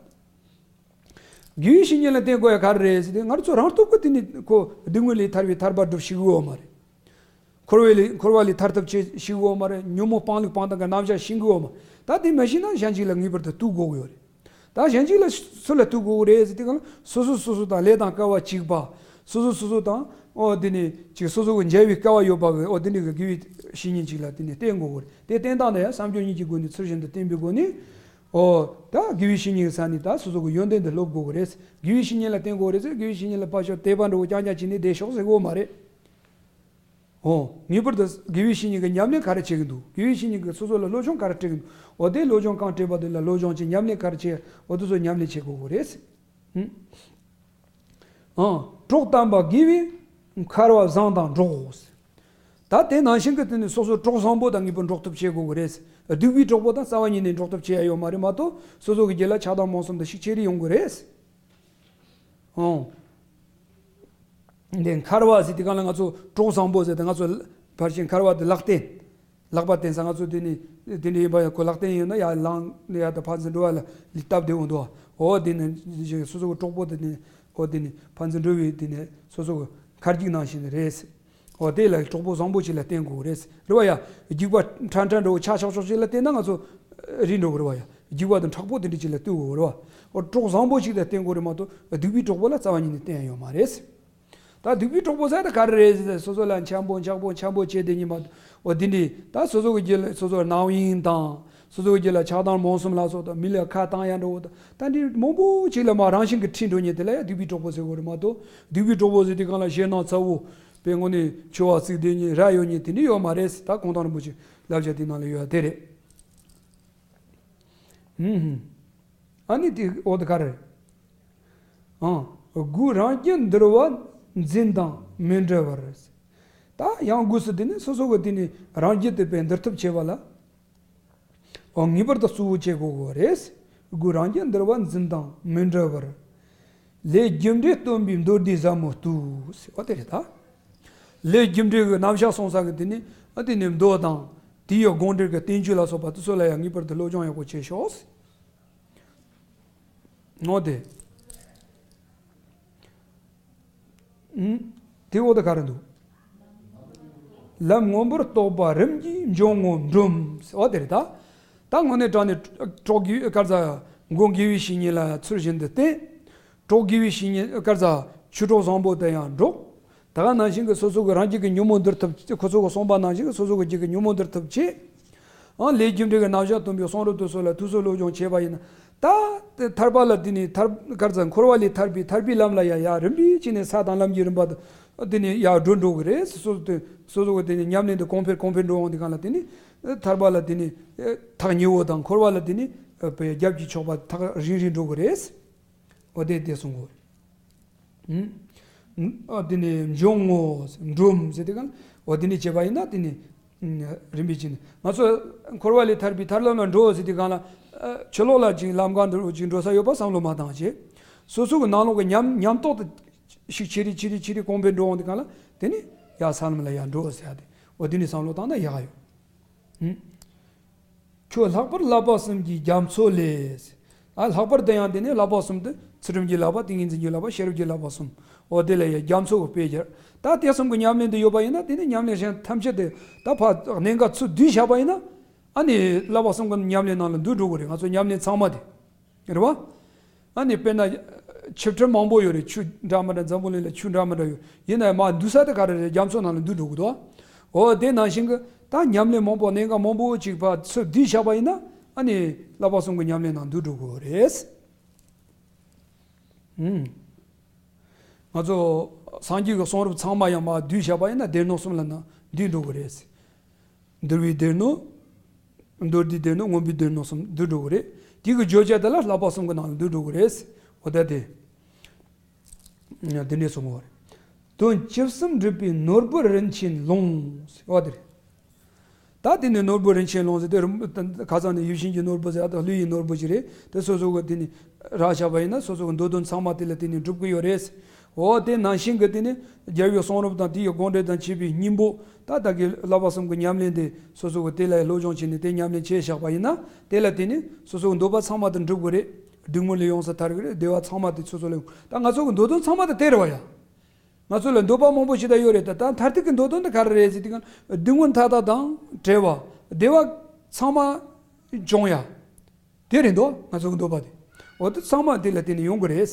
དགེ་བའི་བཤེས་གཉེན་ལ་བསྟེན་དགོས་ཡ་ག་རེ་རེད་ཟེར་ཏེ་ང་ཚོ་རང་སྟོབས་ཀྱིས་དེ་ནི་ཁོ་སྡུག་བསྔལ་ལས་ཐར་བའི་ཐར་པ་སྒྲུབ་ཤེས་ཀྱི་ཡོད་མ་རེད། འཁོར་བའི་ལས་འཁོར་བ་ལས་ཐར་ཐབས་བྱེད་ཤེས་ཀྱི་ཡོད་མ་རེད། ཉོན་མོངས་སྤང་ལུགས་སྤང་སྟངས་ཀྱི་རྣམ་གཞག་ཤེས་ཀྱི་ཡོད་མ་རེད། ད་དེ་མ་ཤེས་ན་གཞན་གཅིག་ལ་ངེས་པར་དུ་གཏུག་དགོས་ཀྱི་ཡོད་རེད། ད་གཞན་གཅིག་ལ་སུ་ལ་གཏུག་དགོས་ཀྱི་རེད་ཟེར་ཏེ་གང་ལ་སོ་སོ་སོ་སོ་དང་ལས་དང་སྐལ་བ་གཅིག་པ། སོ་སོ་སོ་སོ་དང་ཨོ་དེ་ནི་ཅིག་སོ་སོ་གི་མཇལ་བའི་སྐལ་བ་ཡོད་པ་གི་ཨོ་དེ་འདྲ་གི་དགེ་བའི་བཤེས་གཉེན་ཅིག་ལ་དེ་ནི་བསྟེན་དགོས་ཀྱི་རེད། དེ་བསྟེན་སྟངས་དེ་ཡང་བསམ་སྦྱོར་གཉིས་ཀྱི་སྒོ་ནས་ཚུལ་བཞིན་དུ་བསྟེན་པའི་སྒོ་ནས། ཨོ། ད་དགེ་བའི་བཤེས་གཉེན་གྱི་ས་ནས་ད་སོ་སོ་གི་ཡོན་ཏན་དེ་སློབ་དགོས་ཀྱི་རེད། དགེ་བའི་བཤེས་གཉེན་ལ་བསྟེན་དགོས་རེད་ཟེར་དགེ་བའི་བཤེས་གཉེན་ལ་ཕར་ཕྱོགས་དད་པ་འདྲ་བོ་རྐྱང་རྐྱང་བྱས་ནས་བསྡད་ཤོག་ཟེར་གྱི་ཡོད་མ་རེད། ཨོ། ངེས་པར་དུ་དགེ་བའི་བཤེས་གཉེན་གྱི་ཉམས་ལེན་ག་རེ་བྱེད་ཀྱི་འདུག་དགེ་བའི་བཤེས་གཉེན་གྱིས་སོ་སོ་ལ་སློབ་སྦྱོང་ག་རེ་སྤྲད་ཀྱི་འདུག་ཨོ་དེ་སློབ་སྦྱོང་གང་སྤྲད་པ་དེ་ལ་སློབ་སྦྱོང་བྱེད། ཉམས་ལེན་ག་རེ་བྱེད། ཨོ་དེ་ཚོ་ཉམས་ལེན་བྱེད་དགོས་ཀྱི་རེད། ཧུམ། ཨང་། གྲོགས་དམ་པ་དགེ་བས་མཁར་བ་བཟང་དང་འགྲོགས། ད་དེ་ནང་བཞིན་གྱི་དེ་ནི་སོ་སོ་གྲོགས་བཟང་པོ་དང་ངེས་པར་འགྲོགས་ཐབས་བྱེད་དགོས་ཀྱི་རེད། སྡིག་པའི་གྲོགས་པོ་དང་རྩ་བ་ཉིད་ནས་འགྲོགས་ཐབས་བྱེད་ཡ་ཡོད་མ་རེད་མ་གཏོགས་སོ་སོ་གི་རྒྱུད་ལ་ཆགས་སྡང་རྨོངས་གསུམ་དེ་ཤུགས་ཆེ་རུ་ཡོང་གི་རེད། ཨང་། འདི་མཁར་བ་ཟེར་དུས་སྒང་ལ་ང་ཚོ་གྲོགས་བཟང་པོ་ཟེར་ཏེ་ང་ཚོ་ཕལ་ཆེར་མཁར་བ་དེ་ལག་རྟེན། ལག་པ་བརྟེན་ས་ང་ཚོ་དེ་ནི་དེ་འདྲ་ཡིན་པ་ཡང་ཁོ་ལག་རྟེན་ཡིན་ན་ཡར་ལངས་ནས་ཡར་དང་ཕར་ཚུར་འགྲོ་བ་ལ་ལི་སྟབས་བདེ་འོང་འདུག་འོ་དེ་ནི་སོ་སོ་གི་གྲོགས་པོ་དེ་ནི་འོ་དེ་ནི་ཕར་ཚུར་འགྲོ་བའི་དེ་ནི་སོ་སོ་གི་མཁར་རྒྱུག་ནང་བཞིན་རེད། འོ་དེ་ལ་གྲོགས་པོ་བཟང་པོ་ཅིག་ལ་བརྟེན་དགོས་རེད། རེད་བ་ཡ། རྒྱུག་པ་ཁྲ་ཁྲ་འདྲ་བོ་ཆག་ཆག་ཆག་ཅིག་ལ་བརྟེན་ན་ང་ཚོ་རིལ་འགྲོ་གི་རེད་བ་ཡ། རྒྱུག་པ་དང་མཁྲེགས་པོ་དེ་འདྲ་ཅིག་ལ་ལྟོས་དགོས་རེད་བ། འོ་གྲོགས་བཟང་པོ་ཅིག་ལ་བརྟེན་དགོས་རེད་མ་གཏོགས་སྡིག་པའི་གྲོགས་པོ་ལ་རྩ་བ་ཉིད་ནས་བརྟེན་ཡ་ཡོད་མ་རེད། ད་སྡིག་པའི་གྲོགས་པོ་ཟེར་ད་ག་རེ་རེད་ཟེར་ན་སོ་སོ་ལ་འཆམ་པོ་འཆམ་པོ་འཆམ་པོ་བྱས་བསྡད་ཉིན་མ་འོ་དེ་འདྲའི་ད་སོ་སོ་གི་རྒྱུད་ལ་སོ་སོ་རྣམ་གཡེང་དང་ སོ་སོའི་རྒྱུད་ལ་ཆགས་སྡང་རྨོངས་གསུམ་ལ་སོགས་དང་མི་ལ་ཁ་བཏང་ཡ་འགྲོ་བོ་དང་། ད་འདི་མང་པོ་ཅིག་ལ་མ་རང་བཞིན་གྱིས་ཁྲིད་འགྲོ་མཁན་དེ་ལ་ཡང་སྡིག་པའི་གྲོགས་པོ་ཟེར་དགོས་རེད་མ་གཏོགས། སྡིག་པའི་གྲོགས་པོ་ཟེར་དུས་སྒང་ལ་ཞེད་སྣང་ཚ་བོ། དཔེ་དངོས་གནས་འཆི་བ་གཟིགས་བསྡད་མཁན་ར་ཡོད་མཁན་དེ་འདྲ་ཡོད་མ་རེད། ད་གུང་ཐང་རིན་པོ་ཆེ་བསླབ་བྱ་དེ་ནང་ལ་ཡོད་དེ་རེད། ཨ་ནི་དེ་འོ་དེ་ག་རེ་རེད། ཨང་། སྒོས་རང་རྒྱུད་འདུལ་བ་འཛིན་དང་མི་འབྲལ་བར། ད་ཡང་སྒོས་སུ་དེ་ནི་སོ་སོ་གི་དེ་ནི་རང་རྒྱུད་དེ་དཔེ་འདུལ་ཐབས་བྱེད་པ་ལ། འོ་ངེས་པར་དུ་གཙོ་བོ་བྱེད་དགོས་དགོས་རེད། སྒོས་རང་རྒྱུད་འདུལ་བ་འཛིན་དང་མི་འབྲལ་བར། ལས་རྒྱུ་འབྲས་སྟོན་པའི་མདོ་སྡེ་ཟབ་མོ་བསྟོད། ཟེར་བ་དེ་རེད་ད། ལས་རྒྱུ་འབྲས་ཀྱི་རྣམ་གཞག་གསུང་ས་གི་དེ་ནི་ཨ་དེ་ནི་མདོ་དང་། དེ་ཡི་དགོངས་འགྲེལ་གྱི་བསྟན་བཅོས་ལ་སོགས་པ་དེ་ཚོ་ལ་ཡང་ངེས་པར་དུ་སློབ་སྦྱོང་ཡག་པོ་བྱེད་ཤོག། ངོ་དེ། ཨུམ། དེ་འོ་ད་ག་རེ་འདུག་ལམ་སྔོན་པོར་གཏོགས་པ་རིམ་གྱིས་འབྱུང་ངོ་འབྲོམ། འོ་དེ་རེད་ད། ད་དངོས་གནས་དྲང་ནས་གྲོགས་དགེ་བའི་སྐལ་བཟང་མགོན་དགེ་བའི་བཤེས་གཉེན་ལ་ཚུལ་བཞིན་དུ་བསྟེན། གྲོགས་དགེ་བའི་བཤེས་གཉེན་སྐལ་བཟང་ཆོས་གྲོགས་བཟང་པོ་དེ་ཡང་འགྲོགས། ད་ག་ནང་བཞིན་གྱི་སོ་སོ་གི་རང་རྒྱུད་ཀྱི་ཉོན་མོངས་འདུལ་ཐབས། ཁོ་ཚོ་གི་གསུངས་པ་ནང་བཞིན་གྱི་སོ་སོ་གི་རྒྱུད་ཀྱི་ཉོན་མོངས་འདུལ་ཐབས་བྱེད། ཨང་། ལས་རྒྱུ་འབྲས་ཀྱི་རྣམ་གཞག་སྟོན་པའི་གསུང་རབ་དེ་ཚོ་ལ་དུས་སུ་སློབ་སྦྱོང་བྱས་པ་ཡིན་ན། ད་ཐར་པ་ལ་དེ་ནི་ཐར་ག་རེ་ཟེར། འཁོར་བ་ལས་ཐར་པའི་ཐར་པའི་ལམ་ལ་ཡ་ཡ་རིམ་པས་བྱས་ནས་ས་དང་ལམ་གྱི་རིམ་པ་དེ་དེ་ནི་ཡ་འགྲོ་འགྲོ་གི་རེད། སོ་སོ་དེ་སོ་སོ་གི་དེ་ནི་ཉམས་ལེན་དེ་གོང་འཕེལ་གོང་འཕེལ་འགྲོ་འོང་དུས་སྒང་ལ་དེ་ནི་ཐར་པ་ལ་དེ་ནི་ཐག་ཉེ་བོ་དང་། འཁོར་བ་ལ་དེ་ནི་རྒྱབ་ཀྱིས་ཕྱོགས་པ་ཐག་རིང་རིང་འགྲོ་གི་རེད། འོ་དེ་དེ་གསུང་གོ། ཨ་དེ་ནས་འབྱུང་ངོ་། འབྲོམ་ཟེར་དུས་སྒང་ལ། འོ་དེ་ནས་བྱས་པ་ཡིན་ན་དེ་ནས་རིམ་པས་བྱས་ནས་ང་ཚོ་འཁོར་བ་ལས་ཐར་པའི་ཐར་ལམ་ལ་འགྲོ་ཟེར་དུས་སྒང་ལ། ཕྱི་ལོགས་ལ་ཅིག་ལམ་ཁ་འདི་ཅིག་འགྲོ་ས་ཡོད་པ་བསམ་བློ་མ་བཏང་བྱས། སོ་སོ་གི་ནང་ལོགས་ཀྱི་ཉམས་ཉམས་རྟོགས་དེ་ཞིག་ཆེ་རེ་ཆེ་རེ་ཆེ་རེ་གོང་འཕེལ་འགྲོ་འོང་དུས་སྒང་ལ་དེ་ནས་ཡ་ས་ལམ་ལ་ཡ་འགྲོ་ཟེར་ཡ་དེ། འོ་དེ་ནས་བསམ་བློ་བཏང་ན་ཡག་ཡོད། ཁྱོད་ལྷག་པར་བསླབ་པ་གསུམ་གྱི་རྒྱ་མཚོ་ལས། ཨ་ལྷག་པར་དུ་ཡང་དེ་ནས་བསླབ་པ་གསུམ་དུ། ཚུལ་ཁྲིམས་ཀྱི་བསླབ་པ། ཏིང་ངེ་འཛིན་གྱི་བསླབ་པ། ཤེས་རབ་ཀྱི་བསླབ་པ་གསུམ། འོ་དེ་ལ་ཡང་རྒྱ་མཚོ་གི་དཔེ་སྦྱར། ད་དེ་གསུམ་གྱི་ཉམས་ལེན་དུ་ཡོད་པ་ཡིན་ན། དེ་ནི་ཉམས་ལེན་གཞན་ཐམས་ཅད་དེ་ད་ཕར་གནད་འགག་ཚུར་བསྡུས་བཞག་པ་ཡིན་ན། ཨ་ནི་བསླབ་པ་གསུམ་གྱི་ཉམས་ལེན་ནང་ལ་འདུས་འགྲོ་གི་རེད། ང་ཚོ་ཉམས་ལེན་ཚང་མ་དེ། རེད་བ། ཨ་ནི་དཔེར་ན། ཆིག་ཁྲི་མང་པོ་ཡོད་རེད། ཆོས་འདྲ་མི་འདྲ། འཛམ་བུ་གླིང་ལ་ཆོས་འདྲ་མི་འདྲ་ཡོད། ཡིན་ན་ཡང་མར་འདུས་ས་དེ་ག་རེ་རེད། རྒྱ་མཚོ་ནང་ལ་འདུས་འགྲོ་གི་འདུག། འོ་དེ་ནང་བཞིན་གྱི་ད་ཉམས་ལེན་མང་པོ། གནད་འགག་མང་པོ་ཅིག་ཕར་ཚུར་བསྡུས་བཞག་པ་ཡིན་ན། ཨ་ནི་བསླབ་པ་གསུམ་གྱི་ཉམས་ལེན་ནང་འདུས་འགྲོ་གི་རེད། ཨུམ། ང་ཚོ་སངས་རྒྱས་ཀྱི་གསུང་རབ་ཚང་མ་ཡང་མར་བསྡུས་བཞག་པ་ཡིན་ན་སྡེ་སྣོད་གསུམ་ལ་ནང་འདུས་འགྲོ་གི་རེད། འདུལ་བའི་སྡེ་སྣོད། མདོ་སྡེའི་སྡེ་སྣོད། མངོན་པའི་སྡེ་སྣོད་གསུམ་འདུས་འགྲོ་གི་རེད། དེ་གི་བརྗོད་བྱ་དེ་ལ་བསླབ་པ་གསུམ་གྱི་ནང་ལ་འདུས་འགྲོ་གི་རེད། འོ་ད་དེ། དེ་འདྲས་གསུང་གི་རེད། དོན་བཅུ་གསུམ་སྒྲུབ་པའི་ནོར་བུ་རིན་ཆེན་ལུང་། འོ་དེ་རེད། ད་དེ་ནས་ནོར་བུ་རིན་ཆེན་ལུང་ཟེར་དེ་རིན། ཁ་སང་ནས་ཡིད་བཞིན་གྱི་ནོར་བུ་ཟེར། ད་ལྷ་ཡི་ནོར་བུ་ཞིག་རེད། དེ་སོ་སོ་གི་དེ་ནས་རག་བཞག་པ་ཡིན་ན་སོ་སོ་གི་འདོད་དོན་ཚང་མ་དེ་ལ་དེ་ནས་འགྲུབ་ཀྱི་ཡོད་རེད། འོ་དེ་ནང་བཞིན་གྱི་དེ་ནས་རྒྱལ་བའི་གསུང་རབ་དང་། དེ་ཡི་དགོངས་འགྲེལ་དང་བཅས་པའི་སྙིང་པོ། ད་ད་གི་བསླབ་པ་གསུམ་གྱི་ཉམས་ལེན་དེ་སོ་སོ་གི་དེ་ལ་སློབ་སྦྱོང་བྱས་ནས་དེ་ཉམས་ལེན་བྱས་བཞག་པ་ཡིན་ན། དེ་ལ་དེ་ནས་སོ་སོ་གི་འདོད་པ་ཚང་མ་དེ་འགྲུབ་ཀྱི་རེད། སྡུག་བསྔལ་ལས་ཡོངས་སུ་ཐར་གྱི་རེད། བདེ་བ་ཚང་མ་དེ་སོ་སོ་ལ་ཡོང་། ད་ང་ཚོ་གི་འདོད་དོན་ཚང་མ་དེ་དེ་རེད་བ་ཡ། ང་ཚོ་ལ་འདོད་པ་མང་པོ་ཞིག་ད་ཡོད་རེད། ད་ད་མཐར་ཐུག་གི་འདོད་དོན་དེ་ག་རེ་རེད་ཟེར་དུས་སྒང་ལ། སྡུག་བསྔལ་མཐའ་དག་དང་བྲལ་བ། བདེ་བ་ཚང་མ་འབྱུང་ཡ། དེ་རེད་འདུག། ང་ཚོ་གི་འདོད་པ་དེ། འོ་དེ་ཚང་མ་དེ་ལ་བརྟེན་ནས་ཡོང་གི་རེད།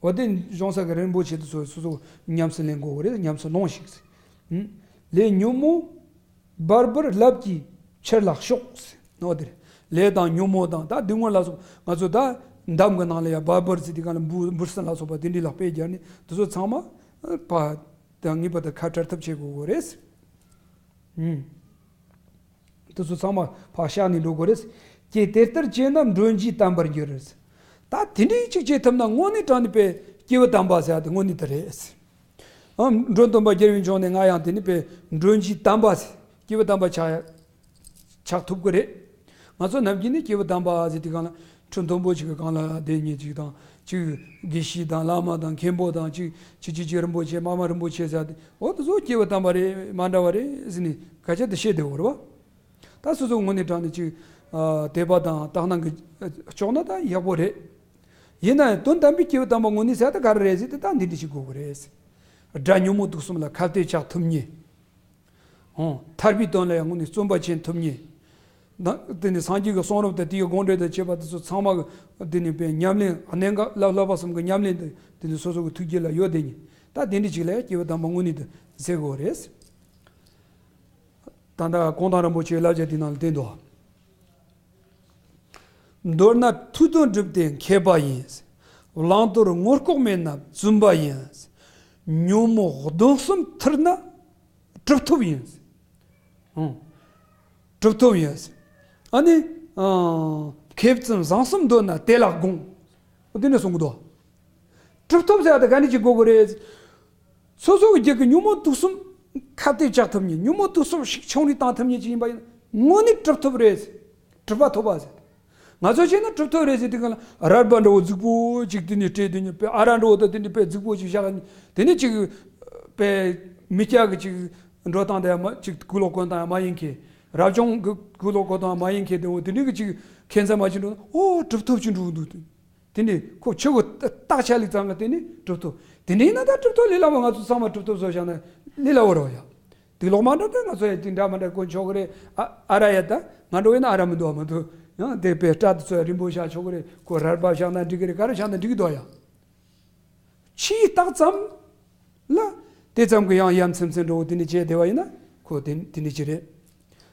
འོ་དེ་འབྱུང་ས་གི་རིན་པོ་ཆེ་དེ་ཚོ་སོ་སོ་ཉམས་སུ་ལེན་དགོས་གི་རེད། ཉམས་སུ་ལོངས་ཤིག། ལས་ཉོན་མོངས་འབར་འབུར་རླབས་ཀྱིས་ཕྱིར་ལ་ཕྱོགས། འོ་དེ་རེད། ལས་དང་ཉོན་མོངས་དང་ད་སྡུག་བསྔལ་ལ་སོགས། ང་ཚོ་ད་འདམ་གྱི་ནང་ལ་ཡ་འབར་འབུར་ཟེར་དུས་སྒང་ལ་འབུ་འབུ་སྲིན་ལ་སོགས་པ་དེ་འདྲ་ལ་དཔེ་སྦྱར་ནས། དེ་ཚོ་ཚང་མ་ཕར་ད་ངེས་པར་དུ་ཁ་བྲལ་ཐབས་བྱེད་དགོས་གི་རེད། དེ་ཚོ་ཚང་མ་ཕར་བཤགས་ནས་འགྲོ་དགོས་རེད། ཀྱེ་དེ་ལྟར་བྱས་ན་མགྲོན་གྱི་དམ་པར་འགྱུར། ད་དེ་འདྲའི་ཅིག་བྱེད་ཐུབ་ན་དངོས་གནས་དྲང་གནས་པའི་སྐྱེས་བུ་དམ་པ་ཟེར་ཡ་དེ་དངོས་གནས་དེ་རེད། ཨ། མགྲོན་སྟོན་པ་རྒྱལ་བའི་འབྱུང་གནས་ང་ཡང་དེ་ནི་པའི་མགྲོན་གྱི་དམ་པ་ཟེར། སྐྱེས་བུ་དམ་པ་ཆགས་ཆགས་ཐུབ་ཀྱི་རེད། ང་ཚོ་ནམ་རྒྱུན་ནི་སྐྱེས་བུ་དམ་པ་ཟེར་དུས་སྒང་ལ་ཁྲི་མཐོན་པོ་ཞིག་གི་སྒང་ལ་བསྡད་མཁན་ཅིག་དང་། ཅིག་དགེ་བཤེས་དང་བླ་མ་དང་མཁན་པོ་དང་། ཅིག་ཅིག་ཅིག་ཅིག་རིན་པོ་ཆེ། མ་མ་རིན་པོ་ཆེ་ཟེར་ཡ་དེ། འོ་དེ་ཚོ་སྐྱེས་བུ་དམ་པ་རེད། མ་འདྲ་བ་རེད་ཟེར་ནས་སྐད་ཆ་དེ་བཤད་བསྡད་ཡོད་རེད་བ། ད་སོ་སོ་དངོས་གནས་དྲང་གནས་ཅིག་ཨ་དད་པ་དང་དག་སྣང་གིས་ཨ་ལྕོགས་ན་ད་ཡག་པོ་རེད། ཡིན་ན་ཡང་དོན་དམ་པའི་སྐྱེས་བུ་དམ་པ་དངོས་གནས་ཟེར་ཡ་ད་ག་རེ་རེད་ཟེར་དུས། ད་འདི་འདྲ་ཞིག་དགོས་ཀྱི་རེད། དགྲ་ཉོན་མོངས་དུག་གསུམ་ལ་ཁ་གཏད་བཅག་ཐུབ་མཁན། ཨོ། ཐར་པའི་དོན་ལ་ཡང་དངོས་གནས་བརྩོན་པ་བྱེད་ཐུབ་མཁན། ད་དེ་ནི་སངས་རྒྱས་ཀྱི་གསུང་རབ་དང་དེ་ཡི་དགོངས་འགྲེལ་དང་བཅས་པ་དེ་ཚོ་ཚང་མ་གི་དེ་ནི་པའི་ཉམས་ལེན། གནད་འགག་བསླབ་བསླབ་པ་གསུམ་གྱི་ཉམས་ལེན་དེ་དེ་ནི་སོ་སོ་གི་ཐུགས་རྒྱུད་ལ་ཡོད་བསྡད་མཁན། ད་དེ་འདྲ་ཅིག་ལ་ཡང་སྐྱེས་བུ་དམ་པ་དངོས་གནས་དེ་ཟེར་དགོས་རེད། ད་ལྟ་གུང་ཐང་རིན་པོ་ཆེའི་བསླབ་བྱ་དེ་ནང་ལ་བསྟན་འདུག། མདོར་ན་ཐུགས་དོན་སྒྲུབ་སྟེ་མཁས་པ་ཡིན། བླང་དོར་ངོ་ལྐོག་མེད་ན་བཙུན་པ་ཡིན། ཉོན་མོངས་གདོན་གསུམ་ཐུལ་ན་གྲུབ་ཐོབ་ཡིན། ཨང་། གྲུབ་ཐོབ་ཡིན། ཨ་ནི། ཨང་། མཁས་བཙུན་བཟང་གསུམ་འདོད་ན་དེ་ལ་དགོངས། འོ་དེ་ནས་གསུང་གི་འདུག་གྲུབ་ཐོབ་ཟེར་བ་དེ་ག་འདྲ་ཅིག་དགོས་ཀྱི་རེད། སོ་སོ་གི་རྒྱུད་ཀྱི་ཉོན་མོངས་དུག་གསུམ་ཁ་གཏད་བཅག་ཐུབ་མཁན། ཉོན་མོངས་དུག་གསུམ་ཞིག་ཕྱུང་རེས་བཏང་ཐུབ་མཁན་ཅིག་ཡིན་པ་ཡིན་ན་དངོས་གནས་གྲུབ་ཐོབ་རེད། གྲུབ་པ་ཐོབ་པ་ཟེར། ང་ཚོ་བྱས་ན་གྲུབ་ཐོབ་རེད་ཟེར་དུས་གང་ལ་རལ་པ་འདྲ་བོ་རྫིག་པོ་ཅིག་དེ་ནས་སྤྲད་དུས་ནི་དཔེ་ཨ་རག་འདྲ་བོ་དང་དེ་འདྲ་དཔེ་རྫིག་པོ་ཅིག་བཞག་ནས་དེ་ནས་ཅིག་དཔེ་མི་སྐྱ་གི་ཅིག་འགྲོ་སྟངས་དེ་མ་ཅིག་གུས་ལོག་གོན་སྟངས་ཡང་མ་ཡིན་མཁན། རབ་བྱུང་གི་གུས་ལོག་གོན་སྟངས་མ་ཡིན་མཁན་དེ་འོ་དེ་འདྲ་གི་ཅིག་ཁྱད་མཚར་མ་ཅིག་འགྲོ་ན་ཨོ་གྲུབ་ཐོབ་ཅིག་འགྲོ་གི་འདུག་དེ་ནས་ཁོ་ཆོས་གོས་བཏགས་ཆ་ལིག་ཙང་ག་དེ་ནས་གྲུབ་ཐོབ། དེ་འདྲ་ཡིན་ན་ད་གྲུབ་ཐོབ་ལས་སླ་བོ། ང་ཚོ་ཚང་མ་གྲུབ་ཐོབ་བཟོ་བཞག་ན་ལས་སླ་བོ་རེད་བ་ཡ། དུག་ལོག་མ་འདྲ་འདྲ་ང་ཚོ་ཡ་དེ་འདྲ་མ་འདྲ་གོན་ཆོག་གི་རེད། ཨ་ཨ་ར་ཡ་ད་ང་འགྲོ་ཡིན་ན་ཨ་ར་མི་འདུག་བ་མ་འདུག་ཡང་དེ་དཔེ་སྐྲ་དེ་ཚོ་ཡ་རིང་པོ་བཞག་ཆོག་གི་རེད། ཁོ་རལ་པ་བཞག་ན་འགྲིག་གི་རེད། ག་རེ་བཞག་ན་འགྲིག་གི་འདུག་ཡ། ཕྱིའི་རྟགས་ཙམ་ལ་དེ་ཙམ་གྱི་ཡང་ཡ་མཚན་མཚན་འདྲ་བོ་དེ་འདྲ་བྱས་བསྡད་པ་ཡིན་ན་ཁོ་དེ་དེ་འདྲ་ཅིག་རེད།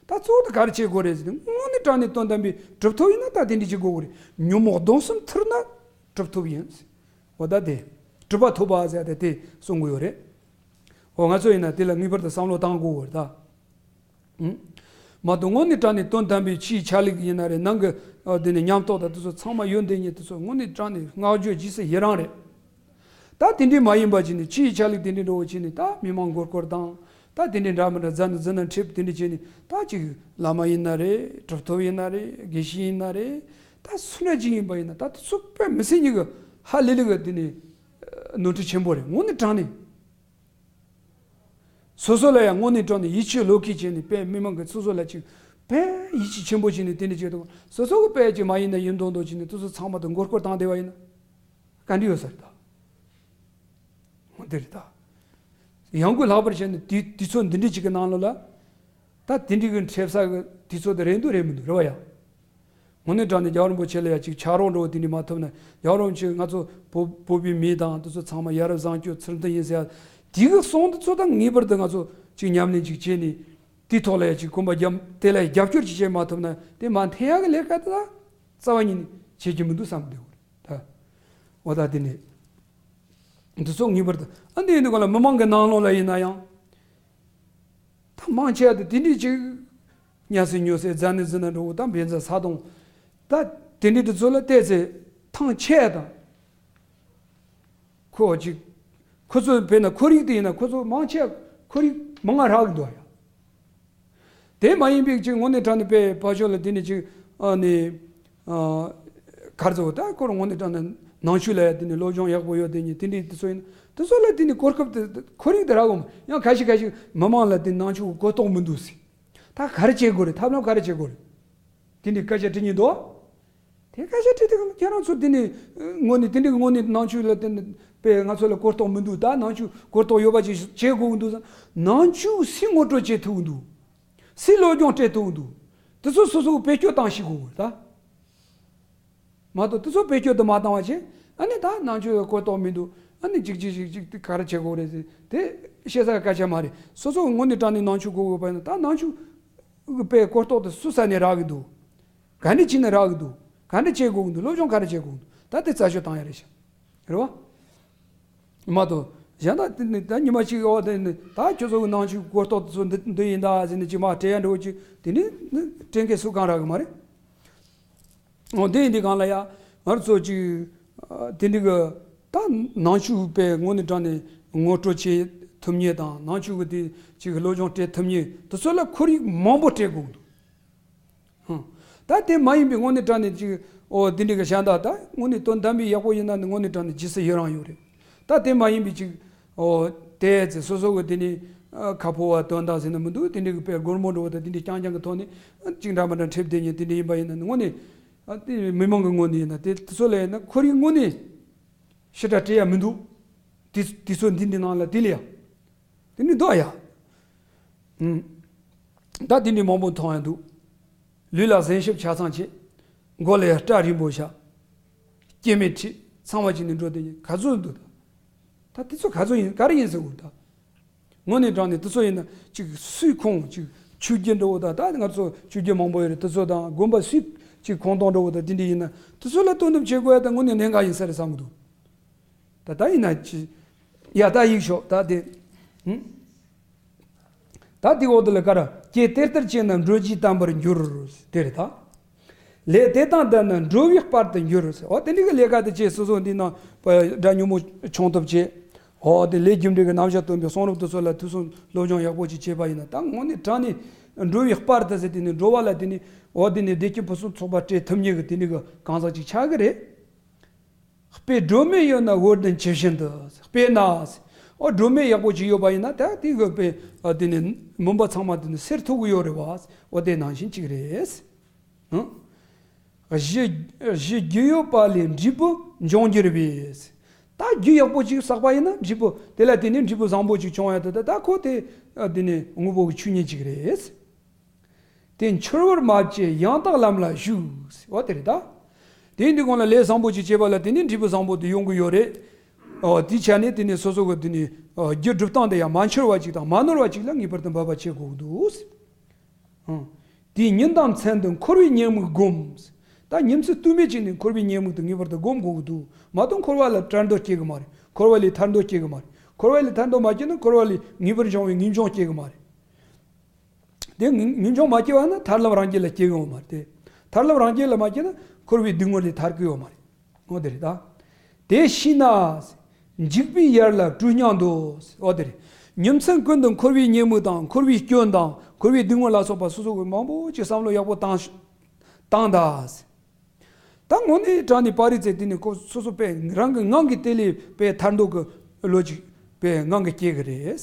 ད་གཙོ་བོ་དེ་ག་རེ་བྱེད་དགོས་རེད་ཟེར་ན་དངོས་གནས་དྲང་གནས་དོན་དམ་པའི་གྲུབ་ཐོབ་ཡིན་ན་ད་དེ་འདྲ་ཅིག་དགོས་དགོས་རེད། ཉོན་མོངས་གདོན་གསུམ་ཐུལ་ན་གྲུབ་ཐོབ་ཡིན། འོ་ད་དེ་གྲུབ་པ་ཐོབ་པ་ཟེར་ཏེ་དེ་གསུང་གི་ཡོད་རེད། འོ་ང་ཚོ་ཡིན་ན་དེ་ལ་ངེས་པར་དུ་བསམ་བློ་བཏང་དགོས་པ་རེད་ད། ཨུམ། མ་གཏོགས་དངོས་གནས་དྲང་གནས་དོན་དམ་པའི་ཕྱིའི་ཆ་ལུགས་ཡིན་ན་རེད། ནང་གི་ཨ་དེ་ནས་ཉམས་རྟོགས་དང་དེ་ཚོ་ཚང་མ་ཡོད་འདི་ཉིད་དེ་ཚོ་དངོས་གནས་དྲང་གནས་བསྔགས་བརྗོད་རྗེས་སུ་ཡི་རང་རེད། ད་དེ་འདྲའི་མ་ཡིན་པ་བྱས་ནས་ཕྱིའི་ཆ་ལུགས་དེ་འདྲའི་འགྲོ་བ་བྱས་ནས་ད་མི་མང་མགོ་སྐོར་དང་། ད་དེ་འདྲའི་འདྲ་མི་འདྲ་ཟ་ནི་འཛི་ན་འཁྲིད་དེ་འདྲ་བྱས་ནས་ད་ཅིག་བླ་མ་ཡིན་ན་རེད། གྲུབ་ཐོབ་ཡིན་ན་རེད། དགེ་བཤེས་ཡིན་ན་རེད། ད་སུ་འདྲ་ཅིག་ཡིན་པ་ཡིན་ན་ད་དེ་ཚོ་དཔེ་མི་སྲིད་ཉིད་ཀྱི་ཧ་ལས་ལས་ཀྱི་དེ་ནས་ནོར་འཁྲུལ་ཆེན་པོ་རེད། དངོས་གནས་དྲང་གནས། སོ་སོ་ལ་ཡང་དངོས་གནས་དྲང་གནས་ཡིད་ཆེས་བློ་འཁེལ་བྱས་ནས་དཔེ་མི་མང་གི་སོ་སོ་ལ་ཅིག་དཔེ་ཡིད་ཆེས་ཆེན་པོ་བྱས་ནས་དེ་འདྲ་བྱེད་དུས་སོ་སོ་གི་དཔེ་ཅིག་མ་ཡིན་ན་ཡིན་མདོག་མདོག་བྱས་ནས་དེ་ཚོ་ཚང་མ་དང་མགོ་སྐོར་བཏང་བསྡད་པ་ཡིན་ན་ག་འདྲ་ཡོད་ས་རེད་ད། འོ་དེ་རེད་ད། ཡང་སྒོས་ལྷག་པར་བྱས་ནས་དུས་དུས་ཚོད་འདི་འདྲ་ཅིག་གི་ནང་ལོགས་ལ་ད་དེ་འདྲ་གི་འཁྲབ་ས་གི་དུས་ཚོད་དེ་རེད་འདུག་རེད་མི་འདུག་རེད་བ་ཡ། དངོས་གནས་དྲང་གནས་རྒྱལ་བ་རིན་པོ་ཆེ་ལ་ཡ་ཅིག་ཕྱག་རོགས་འདྲ་བོ་དེ་འདྲ་མ་ཐོབ་ན། རྒྱལ་བ་རིན་པོ་ཆེ་ང་ཚོ་བོད་བོད་པའི་མི་དང་དེ་ཚོ་ཚང་མ་ཡ་རབས་བཟང་སྤྱོད་ཚུལ་མཐུན་ཡིན་ཟེར་ཡ་དེ་གི་གསུང་དེ་ཚོ་ད་ངེས་པར་དུ་ང་ཚོ་ཅིག་ཉམས་ལེན་ཅིག་བྱས་ནས་དེའི་ཐོག་ལ་ཡ་ཅིག་གོམ་པ་རྒྱབ་དེ་ལ་ཡ་རྒྱབ་སྐྱོར་ཅིག་བྱས་མ་ཐུབ་ན་དེ་མ་འཐེན་ཡ་གི་ལས་ཀ་དེ་ད་རྩ་བ་ཉིད་ནས་བྱེད་ཀྱི་མི་འདུག་བསམ་གི་འདུག་ད་འོ་ད་དེ་ནས་འདི་ཚོ་ངེས་པར་དུ་ཨ་འདི་ཡིན་དུས་ག་ལ་མི་མང་གི་ནང་ལོགས་ལ་ཡིན་ན་ཡང་། ད་མང་ཆེ་བ་དེ་དེ་འདྲའི་ཅིག་ཉལ་སའི་ཉོ་སའི་ཟ་ནི་འཛི་ན་འགྲོ་དང་བེ་ཛ་ས་དང་། ད་དེ་འདྲའི་དེ་ཚོ་ལ་བལྟས་ཚེ་ཐང་ཆད་དང་། ཁོ་ཅིག་ཁོ་ཚོ་དཔེར་ན་ཁོར་ཡུག་དེ་ཡིན་ན་ཁོ་ཚོ་མང་ཆེ་བ་ཁོར་ཡུག་མང་ང་རག་གི་འདུག་ཡ། དེ་མ་ཡིན་པའི་ཅིག་དངོས་གནས་དྲང་གནས་དཔེ་ཕ་ཆོས་ལ་དེ་ནི་ཅིག་ཨ་ནི། ཨ་གར་ཚོ་ད་ཁོར་དངོས་གནས་དྲང་གནས་ནང་ཆོས་ལ་ཡ་དེ་ནི་སློབ་སྦྱོང་ཡག་པོ་ཡོད་དེ་ནི་དེ་འདྲའི་དེ་ཚོ་ཡིན་དེ་ཚོ་ལ་དེ་ནི་གོ་སྐབས་དེ་ཁོར་ཡུག་དེ་རག་གོ་མ་ཡང་ཁ་ཤས་ཁ་ཤས་མི་མང་ལ་དེ་ནང་ཆོས་གོ་རྟོགས་མི་འདུག་ཟེར། ད་ག་རེ་བྱེད་དགོས་རེད། ཐབས་ལམ་ག་རེ་བྱེད་དགོས་རེད། དེ་འདྲའི་སྐད་ཆ་དྲི་ཉིན་དོ། དེ་སྐད་ཆ་དྲི་དེ་གང་ཁྱེད་རང་ཚོ་དེ་ནི་དངོས་གནས་དེ་འདྲའི་དངོས་གནས་ནང་ཆོས་ལ་དེ་ནི་དཔེ་ང་ཚོ་ལ་གོ་རྟོགས་མི་འདུག་ད་ནང་ཆོས་གོ་རྟོགས་ཡོད་པ་ཅིག་བྱེད་དགོས་ཀྱི་འདུག་ཟེར། ནང་ཆོས་སུས་ངོ་སྤྲོད་བྱེད་ཐུབ་ཀྱི་འདུག་སུས་སློབ་སྦྱོང་སྤྲད་ཐུབ་ཀྱི་འདུག་དེ་ཚོ་སོ་སོ་གི་བེད་སྤྱོད་བཏང་ཤེས་དགོས་ཀྱི་རེད་ད། མ་གཏོགས་དེ་ཚོ་བེད་སྤྱོད་དུ་མ་བཏང་བ་བྱས་ཨ་ནི་ད་ནང་ཆོས་ལ་གོ་རྟོགས་མི་འདུག་ཨ་ནི་ཅིག་ཅིག་ཅིག་ཅིག་དེ་ག་རེ་བྱེད་དགོས་རེད་ཟེར་དེ་བཤད་ས་སྐད་ཆ་མ་རེད། སོ་སོ་གི་དངོས་གནས་དྲང་གནས་ནང་ཆོས་གོ་དགོས་པ་ཡིན་ན་ད་ནང་ཆོས་གི་དཔེ་གོ་རྟོགས་དེ་སུ་ས་ནས་རག་གི་འདུག་ག་འདྲ་བྱས་ནས་རག་གི་འདུག་ག་འདྲ་བྱེད་དགོས་ཀྱི་འདུག་སློབ་སྦྱོང་ག་རེ་བྱེད་དགོས་ཀྱི་འདུག་ད་དེ་རྩད་གཅོད་བཏང་ཡ་རེད་ཤག་རེད་བ། མ་གཏོགས་གཞན་དག་དེ་ནི་ད་ཉི་མ་གཅིག་འོ་དེ་ནི་ད་ཁྱོད་ཚོ་གི་ནང་ཆོས་གོ་རྟོགས་དེ་ཚོ་འདི་འདི་ཡིན་ད་ཟེར་ནས་ཅིག་མ་སྤྲད་ཡ་འདྲ་བོ་ཅིག་དེ་ནི་ནི་སྤྲད་མཁན་སུ་གང་རག་གི་མ་རེད། འོ་དེ་ཡིན་དུས་གང་ལ་ཡ་ང་རང་ཚོ་ཅིག་ཨ་དེ་འདྲ་གི་ད་ནང་ཆོས་དཔེ་དངོས་གནས་དྲང་གནས་ངོ་སྤྲོད་བྱེད་ཐུབ་མཁན་དང་ནང་ཆོས་གི་དེ་ཅིག་སློབ་སྦྱོང་སྤྲད་ཐུབ་མཁན་དེ་ཚོ་ལ་ཁོར་ཡུག་མང་པོ་སྤྲད་དགོས་འདུག་ཧུམ། ད་དེ་མ་ཡིན་པའི་དངོས་གནས་དྲང་གནས་ཅིག་ཨོ་དེ་འདྲ་གི་གཞན་དག་ད་དངོས་གནས་དོན་དམ་པའི་ཡག་པོ་ཡིན་ན་ནི་དངོས་གནས་དྲང་གནས་རྗེས་སུ་ཡི་རང་ཡོད་རེད། ད་དེ་མ་ཡིན་པའི་ཅིག་ཨོ་དེ་ཚེ་སོ་སོ་གི་དེ་ནི་ཨ་ཁ་ཕོ་བ་དོན་དག་ཟེར་ན་མི་འདུག་དེ་འདྲ་གི་དཔེ་སྒོར་མོ་འགྲོ་བ་ད་དེ་འདྲ་རྐྱང་རྐྱང་གི་ཐོག་ནས་ཨ་ཅིག་འདྲ་མི་འདྲ་འཁྲབ་བསྡད་མཁན་དེ་འདྲ་ཡིན་པ་ཡིན་ན་ནི་དངོས་གནས་ཨ་དེ་མི་མང་གི་ངོས་ནས་ཡིན་ན་དེ་དེ་ཚོ་ལ་ཡིན་ན་ཁོར་ཡུག་དངོས་གནས་ཞེ་དྲག་སྤྲད་ཡ་མི་འདུག་དེ་དེ་ཚོ་འདི་འདི་ནང་ལ་དེ་ལ་ཡ། དེ་ནི་འདུག་ཡ། ཨུམ། ད་དེ་འདྲའི་མང་པོ་མཐོང་ཡ་འདུག་ལུས་ལ་གཟན་ཤུབས་ཆ་ཚང་བྱེད། མགོ་ལ་ཡ་སྐྲ་རིང་པོ་བཞག་སྐྱེ་མེད་ཁྲི་ཚང་བ་ཅིག་ནི་འགྲོ་དེ་ག་ཚོད་འདུག་ད། ད་དེ་ཚོ་ག་ཚོད་ཡིན་ག་རེ་ཡིན་ཟེར་འོ་ད། དངོས་གནས་དྲང་གནས་དེ་ཚོ་ཡིན་ན་ཅིག་སུས་ཁོང་ཅིག་ཆོས་བརྒྱུད་འགྲོ་འོ་ད་ད་ང་ཚོ་ཆོས་བརྒྱུད་མང་པོ་ཡོད་རེད། དེ་ཚོ་དང་དགོན་པ་སུས་ ཅིག་ཁོང་སྟོང་འགྲོ་བོ་དང་དེ་འདྲ་ཡིན་ན་དེ་ཚོ་ལ་ལྟོས་འདེམས་བྱེད་དགོས་ཡ་ད་དངོས་གནས་གནད་འགག་ཡིན་ས་རེད་བསམ་གི་འདུག་ད་ད་ཡིན་ན་ཅི། ཡ་ད་ཡིག་ཤོག་ད་དེ། ཧུམ། ད་དེའི་འོག་ཏུ་ལ་ཀ་ར་ཀྱེ་དེ་ལྟར་བྱས་ན་འགྲོ་རྒྱུའི་དམ་པར་འགྱུར། དེ་རེད་ད། ལས་དེ་དང་ལྡན་ན་འགྲོ་བའི་དཔལ་དུ་འགྱུར། འོ་དེ་འདྲ་གི་ལས་ཀ་དེ་བྱས་སོ་སོ་འདི་ན་སྒྲ་ཉོན་མོངས་ཆུང་ཐུབ་བྱས། འོ་དེ་ལས་རྒྱུ་འབྲས་ཀྱི་རྣམ་གཞག་སྟོན་པའི་གསུང་རབ་དེ་ཚོ་ལ་ཐོས་བསམ་སློབ་སྦྱོང་ཡག་པོ་ཅིག་བྱས་པ་ཡིན་ན་ད་དངོས་གནས་དྲང་ནས་འགྲོ་བའི་དཔལ་དུ་ཟེར་དེ་ནི་འགྲོ་བ་ལ་དེ་ནི་འོ་དེ་ནི་བདེ་སྐྱིད་ཕུན་སུམ་ཚོགས་པ་སྤྲད་ཐུབ་མཁན་གྱི་དེ་འདྲ་གི་གང་ཟག་ཅིག་ཆགས་ཀྱི་རེད། དཔེ་སྒྲོན་མེ་ཡོད་ན་འོད་ལྡན་ཇི་བཞིན་དུ། དཔེར་ན། འོ་སྒྲོན་མེ་ཡག་པོ་ཅིག་ཡོད་པ་ཡིན་ན་ད་དེ་གི་དཔེ་དེ་ནི་མུན་པ་ཚང་མ་དེ་ནི་སེལ་ཐུབ་ཀྱི་ཡོད་རེད་བ། འོ་དེ་ནང་བཞིན་ཅིག་རེད། ཧུམ། གཞི་གཞི་རྒྱུ་ཡོད་པ་ལས་འབྲས་བུ་འབྱུང་འགྱུར་བས། ད་རྒྱུ་ཡག་པོ་ཅིག་བསགས་པ་ཡིན་ན་འབྲས་བུ་དེ་ལ་དེ་ནི་འབྲས་བུ་བཟང་པོ་ཅིག་བྱུང་ཡ་དེ་ད་ད་ཁོ་དེ་དེ་ནི་དངོས་པོ་གི་ཆོས་ཉིད་ཅིག་རེད། དེ་འཆོལ་བར་མ་བྱེད་ཡང་དག་ལམ་ལ་ཞུགས། འོ་དེ་རེད་ད། དེ་འདི་གོང་ལ་ལས་བཟང་པོ་ཅིག་བྱས་པ་ལ་དེ་ནི་འབྲས་བུ་བཟང་པོ་དེ་ཡོང་གི་ཡོད་རེད། འོ་དེའི་ཆ་ནས་དེ་ནི་སོ་སོ་གི་དེ་ནི་རྒྱུ་སྒྲུབ་སྟངས་དེ་ཡང་མ་འཆོལ་བ་ཅིག་དང་མ་ནོར་བ་ཅིག་ལ་ངེས་པར་དུ་འབད་པ་བྱེད་དགོས་ཀྱི་འདུག་དེའི་ཉིན་དང་མཚན་དུ་འཁོར་བའི་ཉེས་དམིགས་བསྒོམ། ད་ཉིན་མཚན་ལྟོས་མེད་ཅིག་ནས་འཁོར་བའི་ཉེས་དམིགས་དེ་ངེས་པར་དུ་བསྒོམ་དགོས་ཀྱི་འདུག་མ་གཏོགས་འཁོར་བ་ལ་བྲལ་འདོད་སྐྱེ་གི་མ་རེད། འཁོར་བ་ལས་ཐར་འདོད་སྐྱེ་གི་མ་རེད། འཁོར་བ་ལས་ཐར་འདོད་མ་སྐྱེས་ན་འཁོར་བ་ལས་ངེས་པར་འབྱུང་བའི་ངེས་འབྱུང་སྐྱེ་གི་མ་རེད། དེ་ངེས་ངེས་འབྱུང་མ་སྐྱེ་བ་ན་ཐར་ལམ་རང་རྒྱུད་ལ་སྐྱེ་གི་ཡོད་མ་རེད་དེ། ཐར་ལམ་རང་རྒྱུད་ལ་མ་སྐྱེས་ན་འཁོར་བའི་སྡུག་བསྔལ་ལས་ཐར་གི་ཡོད་མ་རེད། འོ་དེ་རེད་ད། དེ་ཤེས་ན། འཇིགས་པའི་ཡལ་ལ་གྲོལ་སྙམ་དུ། འོ་དེ་རེད། ཉིན་མཚན་ཀུན་ཏུ་འཁོར་བའི་ཉེས་དམིགས་དང་འཁོར་བའི་སྐྱོན་དང་འཁོར་བའི་སྡུག་བསྔལ་ལ་སོགས་པ་སོ་སོ་གི་མང་པོ་ཅིག་བསམ་བློ་ཡག་པོ་བཏང་བཏང་ད། ད་དངོས་གནས་དྲང་ནས་པ་རི་ཙེ་དེ་ནི་ཁོ་སོ་སོ་པས་རང་གི་ངང་གིས་དེ་ལས་པས་ཐར་འདོད་ཀྱི་བློ་ཅིག་པས་ངང་གིས་སྐྱེ་གི་རེད།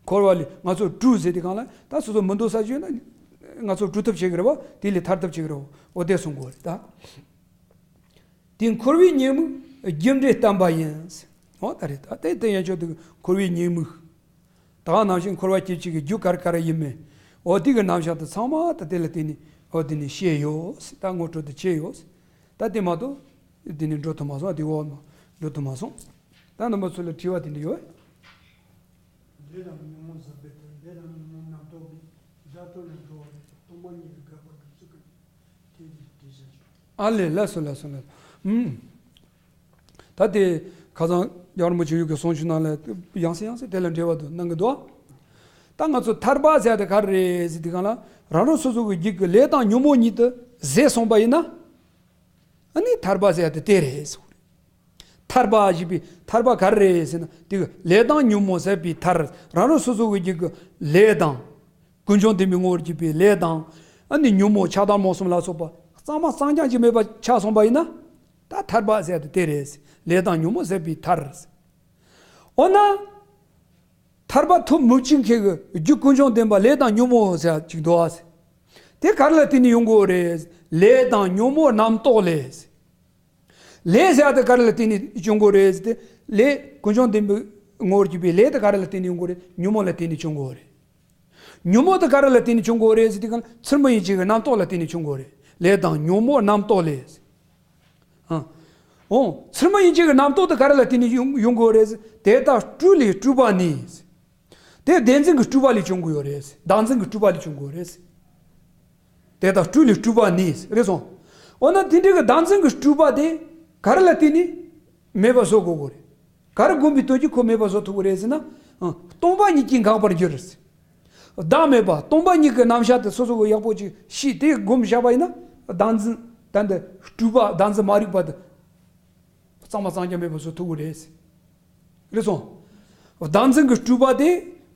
འཁོར་བ་ལས་ང་ཚོ་གྲོལ་ཟེར་དེ་གང་ལ་ད་སོ་སོ་མི་འདོད་ས་ཞིག་ཡོད་ན་ང་ཚོ་གྲོལ་ཐབས་བྱེད་ཀྱི་རེད་བ། དེ་ལས་ཐར་ཐབས་བྱེད་ཀྱི་རེད་བ། འོ་དེ་གསུང་དགོས་རེད་ད། དེ་འཁོར་བའི་ཉེས་དམིགས་རྒྱུ་འབྲས་བསྟན་པ་ཡིན། འོ་ད་རེད་ད་དེ་དེ་ཡན་ཆོད་དུ་འཁོར་བའི་ཉེས་དམིགས། ད་ག་ནང་བཞིན་འཁོར་བ་སྐྱེ་བྱེད་ཀྱི་རྒྱུ་ག་རེ་ག་རེ་ཡིན་མིན། འོ་དེ་གི་རྣམ་གཞག་དེ་ཚང་མ་ད་དེ་ལ་བརྟེན་ནས་འོ་དེ་ནས་བཤད་ཡོད། ད་ངོ་སྤྲོད་དུ་བྱས་ཡོད། ད་དེ་མ་གཏོགས་དེ་ནས་འགྲོ་ཐུབ་མ་སོང་། དེ་འོག་མ་འགྲོ་ཐུབ་མ་སོང་། ད་རྣམ་པ་ཚོ་ལ་དྲི་བ་དེ་འདྲ་ཡོད། ལས་དང་ཉོན་མོངས་ཟད་པའི་མཐར། ལས་དང་ཉོན་མོངས་རྣམ་རྟོག་གིས། བདག་སྤྲོ་ལས་འགྲོ་བ་མེད་པ། སྟོང་པ་ཉིད་ཀྱིས་འགག་པར་འགྲོ་ཚུལ་གྱི། དེ་ནི་དེ་བཞིན་ཞིག་ཨ་ལས། ལགས་སོ་ལགས་སོ་ལགས་སོ། ཨུམ། ད་དེ་ཁ་སང་རྒྱལ་བ་རིན་པོ་ཆེ་ཡུལ་གྱི་གསུང་ཆོས་ནང་ལ་ཡང་སེ་ཡང་སེ་དེ་ལ་འགྲེལ་བ་དུ་གནང་གི་འདུག་ད་ང་ཚོ་ཐར་པ་ཟེར་ཡ་དེ་ག་རེ་རེད་ཟེར་དུས་སྒང་ལ་རང་རང་སོ་སོ་གི་རྒྱུད་ཀྱི་ལས་དང་ཉོན་མོངས་གཉིས་དེ་ཟད་སོང་པ་ཡིན་ན། ཨ་ནི་ཐར་པ་ཟེར་ཡ་དེ་དེ་རེད་ཟེར། ཐར་པ་ཞེས་པའི་ཐར་པ་ག་རེ་རེད་ཟེར་ན་དེ་གི་ལས་དང་ཉོན་མོངས་ཟད་པའི་མཐར། རང་རང་སོ་སོ་གི་རྒྱུད་ཀྱི་ལས་དང་། ཀུན་འབྱུང་བདེན་པའི་ངོ་བོར་གྱུར་པའི་ལས་དང་། ཨ་ནི་ཉོན་མོངས་ཆགས་སྡང་རྨོངས་གསུམ་ལ་སོགས་པ་གཙང་མ་གཙང་རྐྱང་ཅིག་མེད་པ་ཆགས་སོང་པ་ཡིན་ན། ད་ཐར་པ་ཟེར་ཡ་དེ་དེ་རེད། ལས་དང་ཉོན་མོངས་ཟད་པའི་མཐར། འོ་ན། ཐར་པ་ཐོབ་མི་བྱེད་མཁན་གྱི་རྒྱུ་ཀུན་འབྱུང་བདེན་པ་ལས་དང་ཉོན་མོངས་ཟེར་ཡ་ཅིག་འདུག་ཨ། དེ་ག་རེ་ལ་བརྟེན་ནས་ཡོང་གི་ཡོད་རེད། ལས་དང་ཉོན་མོངས་རྣམ་རྟོག་ལས། ལས་ཟེར་ཡ་དེ་ག་རེ་ལ་བརྟེན་ནས་བྱུང་གི་ཡོད་རེད་ཟེར་ཏེ། ལས་ཀུན་འབྱུང་བདེན་པའི་ངོ་བོར་གྱུར་པའི་ལས་དེ་ག་རེ་ལ་བརྟེན་ནས་ཡོང་གི་ཡོད་རེད། ཉོན་མོངས་ལ་བརྟེན་ནས་བྱུང་གི་ཡོད་རེད། ཉོན་མོངས་དེ་ག་རེ་ལ་བརྟེན་ནས་བྱུང་གི་ཡོད་རེད་ཟེར་དུས་སྒང་ཚུལ་མིན་ཡིན་གཅིག་གི་རྣམ་རྟོག་ལ་བརྟེན་ནས་བྱུང་གི་ཡོད་རེད། ལས་དང་ཉོན་མོངས་རྣམ་རྟོག་ལས། ཨ། འོ། ཚུལ་མིན་ཡིན་གཅིག་གི་རྣམ་རྟོག་དེ་ག་རེ་ལ་བརྟེན་ནས་ཡོང་ཡོང་གི་ཡོད་རེད་ཟེར། དེ་དག་སྤྲོས་ལས་སྤྲུལ་པ་ནི། དེ་བདེན་འཛིན་གྱི་སྤྲུལ་པ་ལས་བྱུང་གི་ཡོད་རེད། བདག་འཛིན་གྱི་སྤྲུལ་པ་ལས་བྱུང་གི་ཡོད་རེད། དེ་དག་སྤྲོས་ལས་སྤྲུལ་པ་ནི། རེད་སོང་། འོ་ན་དེ་འདྲའི་གི་བདག་འཛིན་གྱི་སྤྲུལ་པ་དེ་ག་རེ་ལ་བརྟེན་ནས་མེད་པ་བཟོ་དགོས་གི་རེད། ག་རེ་བསྒོམས་པའི་སྟོབས་ཀྱིས་ཁོ་མེད་པ་བཟོ་ཐུབ་ཀྱི་རེད་ཟེར་ན། ཨ། སྟོང་པ་ཉིད་ཀྱིས་འགག་པར་འགྱུར། བདག་མེད་པ་སྟོང་པ་ཉིད་ཀྱི་རྣམ་གཞག་དེ་སོ་སོ་གི་ཡག་པོ་ཅིག་ཤེས་དེ་བསྒོམས་བཞག་པ་ཡིན་ན། བདག་འཛིན་ད་འདི་སྤྲུལ་པ་བདག་འཛིན་མ་རིག་པ་དེ། གཙང་མ་གཙང་རྐྱང་མེད་པ་བཟོ་ཐུབ་ཀྱི་རེད། རེད་སོང་། བདག་འཛིན་གྱི་སྤྲུལ་པ་དེ་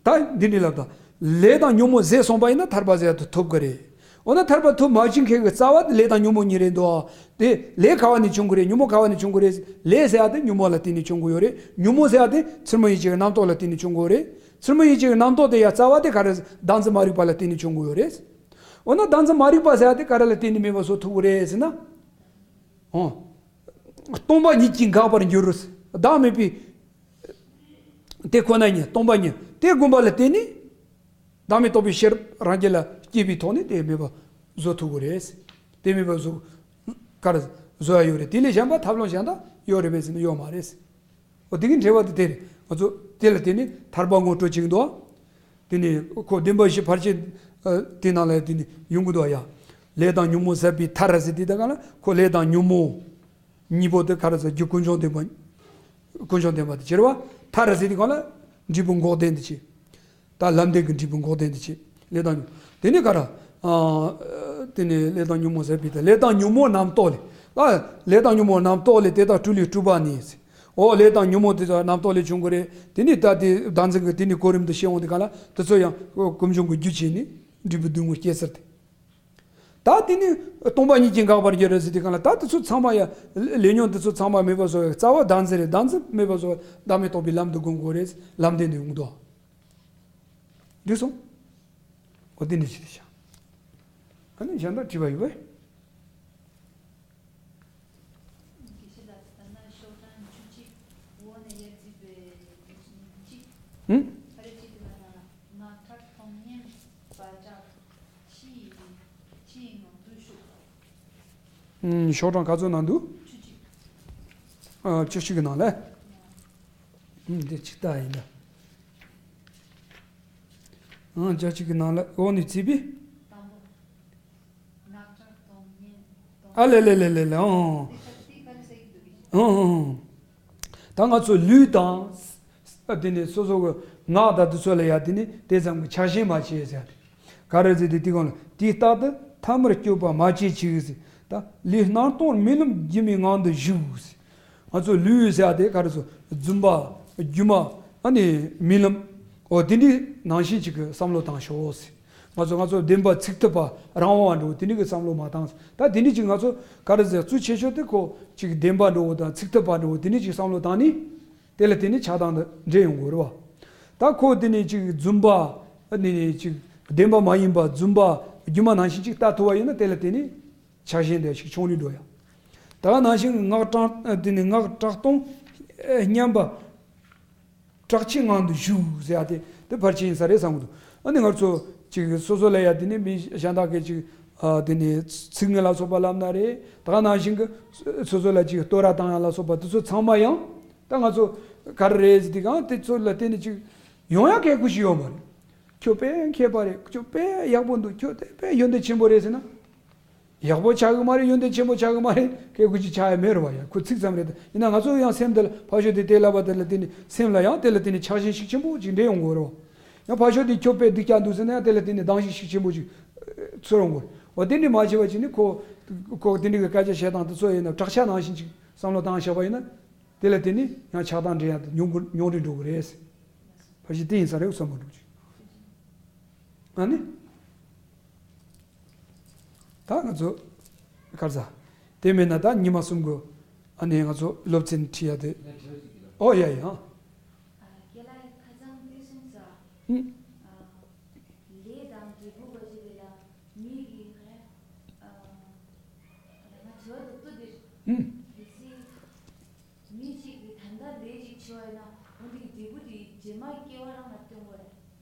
ད་འདི་ནས་ལབ་ད། ལས་དང་ཉོན་མོངས་ཟད་སོང་པ་ཡིན་ན་ཐར་པ་ཟེར་ཡ་དེ་ཐོབ་ཀྱི་རེད། འོ་ན་ཐར་པ་ཐོབ་མ་བྱེད་མཁན་གྱི་རྩ་བ་དེ་ལས་དང་ཉོན་མོངས་གཉིས་རེད་འདུག་ཨ། དེ་ལས་ག་བ་ནས་བྱུང་གི་རེད། ཉོན་མོངས་ག་བ་ནས་བྱུང་གི་རེད། ལས་ཟེར་ཡ་དེ་ཉོན་མོངས་ལ་བརྟེན་ནས་བྱུང་གི་ཡོད་རེད། ཉོན་མོངས་ཟེར་ཡ་དེ་ཚུལ་མིན་ཡིན་གཅིག་གི་རྣམ་རྟོག་ལ་བརྟེན་ནས་བྱུང་གི་ཡོད་རེད། ཚུལ་མིན་ཡིན་གཅིག་གི་རྣམ་རྟོག་དེ་ཡ་རྩ་བ་དེ་ག་རེ་བདག་འཛིན་མ་རིག་པ་ལ་བརྟེན་ནས་བྱུང་གི་ཡོད་རེད། འོ་ན་བདག་འཛིན་མ་རིག་པ་ཟེར་ཡ་དེ་ག་རེ་ལ་བརྟེན་ནས་མེད་པ་བཟོ་ཐུབ་ཀྱི་རེད་ཟེར་ན། ཨོ། སྟོང་པ་ཉིད་ཀྱིས་འགག་པར་འགྱུར། བདག་མེད་པའི་དེ་ཁོ་ན་ཉིད་སྟོང་པ་ཉིད་དེ་བསྒོམ་པ་ལ་བརྟེན་ནས། བདག་མེད་རྟོགས་པའི་ཤེས་རབ་རང་རྒྱུད་ལ་སྐྱེས་པའི་ཐོག་ནས་དེ་མེད་པ་བཟོ་ཐུབ་ཀྱི་རེད། དེ་མེད་པ་བཟོ། ག་རེ་བཟོ་ཡ་ཡོད་རེད། དེ་ལས་གཞན་པ་ཐབས་ལམ་གཞན་དག་ཡོད་རེད་པས་ཟེར་ན་ཡོད་མ་རེད། འོ་དེ་གི་འགྲེལ་བ་དེ་དེ་རེད། ང་ཚོ་དེ་ལ་བརྟེན་ནས་ཐར་པ་ངོ་སྤྲོད་བྱེད་ཀྱི་འདུག་དེ་ནས་ཁོ་བདེན་པ་བཞི་ཕལ་ཆེར་དེ་ནང་ལ་དེ་ནས་ཡོང་གི་འདུག་ཡ། ལས་དང་ཉོན་མོངས་ཟད་པའི་མཐར་ཟེར་དེ་དང་ག་ལ་ཁོ་ལས་དང་ཉོན་མོངས་གཉིས་པོ་དེ་ག་རེ་ཟེར་རྒྱུ་ཀུན་འབྱུང་བདེན་པ། ཀུན་འབྱུང་བདེན་པ་དེ་ཕྱིར་བ་མཐར་ཟེར་དེ་ག་ལ་འབྲས་བུ་འགོག་བདེན་དེ་ཕྱིར། ད་ལམ་བདེན་གྱི་འབྲས་བུ་འགོག་བདེན་དེ་ཕྱིར་ལས་དང་ཉོན། དེ་ནི་ག་ར། ཨ། དེ་ནི་ལས་དང་ཉོན་མོངས་ཟད་པའི་མཐར་ལས་དང་ཉོན་མོངས་རྣམ་རྟོག་ལས། ད་ལས་དང་ཉོན་མོངས་རྣམ་རྟོག་ལས་དེ་དག་སྤྲོས་ལས་སྤྲོས་པ་ནི་ཟེར། འོ་ལས་དང་ཉོན་མོངས་དེ་དག་རྣམ་རྟོག་ལས་བྱུང་གི་རེད། དེ་ནི་ད་དེ་བདག་འཛིན་གྱི་དེ་ནི་གོ་རིམ་དུ་བཤད་འོང་དེ་ག་ལ་དེ་ཚོ་ཡང་ཀུན་འབྱུང་གི་རྒྱུ་བྱས་ནས་འབྲས་བུ་སྡུག་བསྔལ་སྐྱེ་ཚར་ཏེ། ད་དེ་ནི་སྟོང་པ་ཉིད་ཀྱིས་འགག་པར་འགྱུར་རོ་ཟེར་དེ་གང་ལ་ད་དེ་ཚོ་ཚང་མ་ཡ། ལས་ཉོན་དེ་ཚོ་ཚང་མ་མེད་པར་བཟོ་བའི་རྩ་བ་བདག་འཛིན་རེད། བདག་འཛིན་མེད་པར་བཟོ་བའི་བདག་མེད་རྟོགས་པའི་ལམ་དུ་བསྒོམ་དགོས་རེད། ལམ་བདེན་དུ་ཡོང་གི་འདུག་འགྲིག་སོང་། འོ་དེ་འདྲ་ཞིག་རེད་ཤག་ཨ་ནི་གཞན་དག་དྲི་བ་ཡོད་པས། དགེ་བཤེས་ལགས། ད་ནི་ཤོག་གྲངས་བཅུ་གཅིག་འོག་ནས་ཡར་འཛིན་པའི་གཅིག་ཧུམ། ཨ་རེ་གཅིག་དེ་ལ་ན་ལ་ངག་གྲགས་སྟོང་སྙན་པར་གྲགས། ཕྱི་ཡི་ཕྱི་ཡི་ངང་དུ་ཞུགས། ཨུམ། ཤོག་གྲངས་ག་ཚོད་ནང་འདུག་བཅུ་གཅིག་ཨ། བཅུ་གཅིག་གི་ནང་ལ། ཨུམ། འདི་ཅིག་ལྟ་ཡིན་ད། ཨང་། བཅུ་གཅིག་གི་ནང་ལ་འོག་ནས་བརྩིས་པས། དང་པོ། ངག་གྲགས་སྟོང་སྙན། ཨ་ལེ་ལེ་ལེ་ལེ་ལེ། ཨང་། ཨང་ཨང་། ད་ང་ཚོ་ལུས་དང་། ཨ། དེ་ནི་སོ་སོ་གི་ངག་དང་དེ་ཚོ་ལ་ཡ་དེ་ནི་དེ་ཙམ་གྱི་ཆགས་ཞེན་མ་བྱེད་ཟེར། ག་རེ་ཟེར་དེ་དེ་གང་ལ་དེའི་རྟག་ཏུ་ཐ་མར་སྐྱོ་བ་མ་བྱེད་ཅིག་ཟེར། ད་ལུས་སྣང་སྟོང་རྨི་ལམ་སྒྱུ་མའི་ངང་དུ་བཞུགས་ཟེར། ང་ཚོ་ལུས་ཟེར་ཡ་དེ་ག་རེ་ཟེར་རྫུན་པ་སྒྱུ་མ་ཨ་ནི་རྨི་ལམ། འོ་དེ་འདྲའི་ནང་བཞིན་ཅིག་གི་བསམ་བློ་བཏང་ཤོག་ཟེར། ང་ཚོ་ང་ཚོ་བདེན་པ་ཚིག་ཐིབས་པ་རང་དབང་བ་འགྲོ་དེ་འདྲའི་གི་བསམ་བློ་མ་བཏང་ཟེར། ད་དེ་འདྲའི་ཅིག་ང་ཚོ་ག་རེ་ཟེར་གཙོ་ཆེ་ཤོས་དེ་ཁོ་ཅིག་བདེན་པ་འགྲོ་དང་ཚིག་ཐིབས་པ་འགྲོ་དེ་འདྲའི་ཅིག་བསམ་བློ་བཏང་ནི། དེ་ལ་དེ་ནི་ཆགས་སྡང་དང་འདྲེས་ཡོང་དགོས་རེད་བ། ད་ཁོ་དེ་ནི་ཅིག་རྫུན་པ། ནི་ནི་ཅིག་བདེན་པ་མ་ཡིན་པ་རྫུན་པ་སྒྱུ་མ་ནང་བཞིན་ཅིག་ལྟ་ཐུབ་པ་ཡིན་ན་དེ་ལ་དེ་ནི་ཆགས་ཞེན་དེ་ཞིག་ཆུང་རུ་འགྲོ་ཡ། ད་ག་ནང་བཞིན་ངག་གྲགས་དེ་ནི་ངག་གྲགས་སྟོང་སྙན་པ། གྲགས་ཆེན་ངང་དུ་བཞུགས་ཟེར་ཡ་དེ་དེ་ཕལ་ཆེར་ཡིན་ས་རེད་བསམ་གི་འདུག་ཨ་ནི་ང་ཚོ་ཅིག་སོ་སོ་ལ་ཡ་དེ་ནི་མི་གཞན་དག་གིས་ཅིག་ཨ། དེ་ནི་ཚིག་ངན་ལ་སོགས་པ་ལབ་ན་རེད། ད་ག་ནང་བཞིན་གི་སོ་སོ་ལ་ཅིག་བསྟོད་ར་བཏང་ཡ་ལ་སོགས་པ་དེ་ཚོ་ཚང་མ་ཡང་། ད་ང་ཚོ་ག་རེ་རེད་ཟེར་དུས་གང་དེ་ཚོ་ལ་བརྟེན་ནས་ཅིག་ཡོང་ཡ་གལ་ཁུ་ཞིག་ཡོད་མ་རེད། ཁྱོད་དཔེ་མཁས་པ་རེད། ཁྱོད་དཔེ་ཡག་པོ་འདུག་ཁྱོད་དེ་དཔེ་ཡོན་ཏན་ཆེན་པོ་རེད་ཟེར་ན། ཡག་པོ་ཆགས་གི་མ་རེད། ཡོན་ཏན་ཆེན་པོ་ཆགས་གི་མ་རེད། སྐད་ཁུ་ཅིག་ཆགས་ཡ་མེད་རེད་བ། ཡ་ཁོ་ཚིག་ཙམ་རེད། ཡིན་ན་ང་ཚོ་ཡང་སེམས་དེ་ལ་ཕར་ཞོག་དེ་དེ་ལབ་པ་དེ་ལ་བརྟེན་ནས་སེམས་ལ་ཡང་དེ་ལ་བརྟེན་ནས་ཆགས་ཞེན་ཤུགས་ཆེན་པོ་ཅིག་འདྲེས་ཡོང་གི་རེད་བ། ཡང་ཕར་ཞོག་དེ་ཁྱོད་དཔེ་སྡུག་ཅག་འདུག་ཟེར་ན་ཡང་དེ་ལ་བརྟེན་ནས་སྡང་ཞེན་ཤུགས་ཆེན་པོ་ཅིག་ཚོར་ཡོང་གི་རེད་བ། དེ་འདྲ་མ་བྱས་པ་བྱས་ནས་ཁོ་ཁོ་དེ་འདྲ་གི་སྐད་ཆ་བཤད་སྟངས་དེ་ཚོ་ཡིན་ན་བྲག་ཆ་ནང་བཞིན་ཅིག་བསམ་བློ་བཏང་བཞག་པ་ཡིན་ན། དེ་ལ་བརྟེན་ནས་ཡང་ཆགས་སྡང་འདྲེས་ཡ་དེ་ཉུང་རུ་ཉུང་རུ་འགྲོ་གི་རེད། ཕལ་ཆེར་དེ་ཡིན་ས་རེད་བསམ་པ་འདུག་ཅིག་ཨ་ནི། ད་ང་ཚོ་ག་རེ་ཟ། དེ་མིན་ན་ད་ཉི་མ་གསུམ་གོ། ཨ་ནི་ང་ཚོ་སློབ་ཚན་ཁྲིད་ཡ་དེ། ཨོ་ཡ་ཡ། ཨ། རྒན་ལགས་ཁ་སང་དེ་གསུངས་ས། ཨུམ། ཨ། ལས་དང་འབྲས་བུ་བ་ཞིག་རེད་ལ་མི་གི་ཧེ། ཨ། ང་ཚོ་ཏུ་ཏུ་དེ། ཨུམ། དེ་སི། མི་གཅིག་གིས་ད་ལྟ་ལས་ཅིག་བྱས་པ་ཡིན་ན་འོ་འདི་གི་འབྲས་བུ་དེ་རྗེས་མ་སྐྱེ་བ་རང་ལ་སྟོན་དགོས་རེད།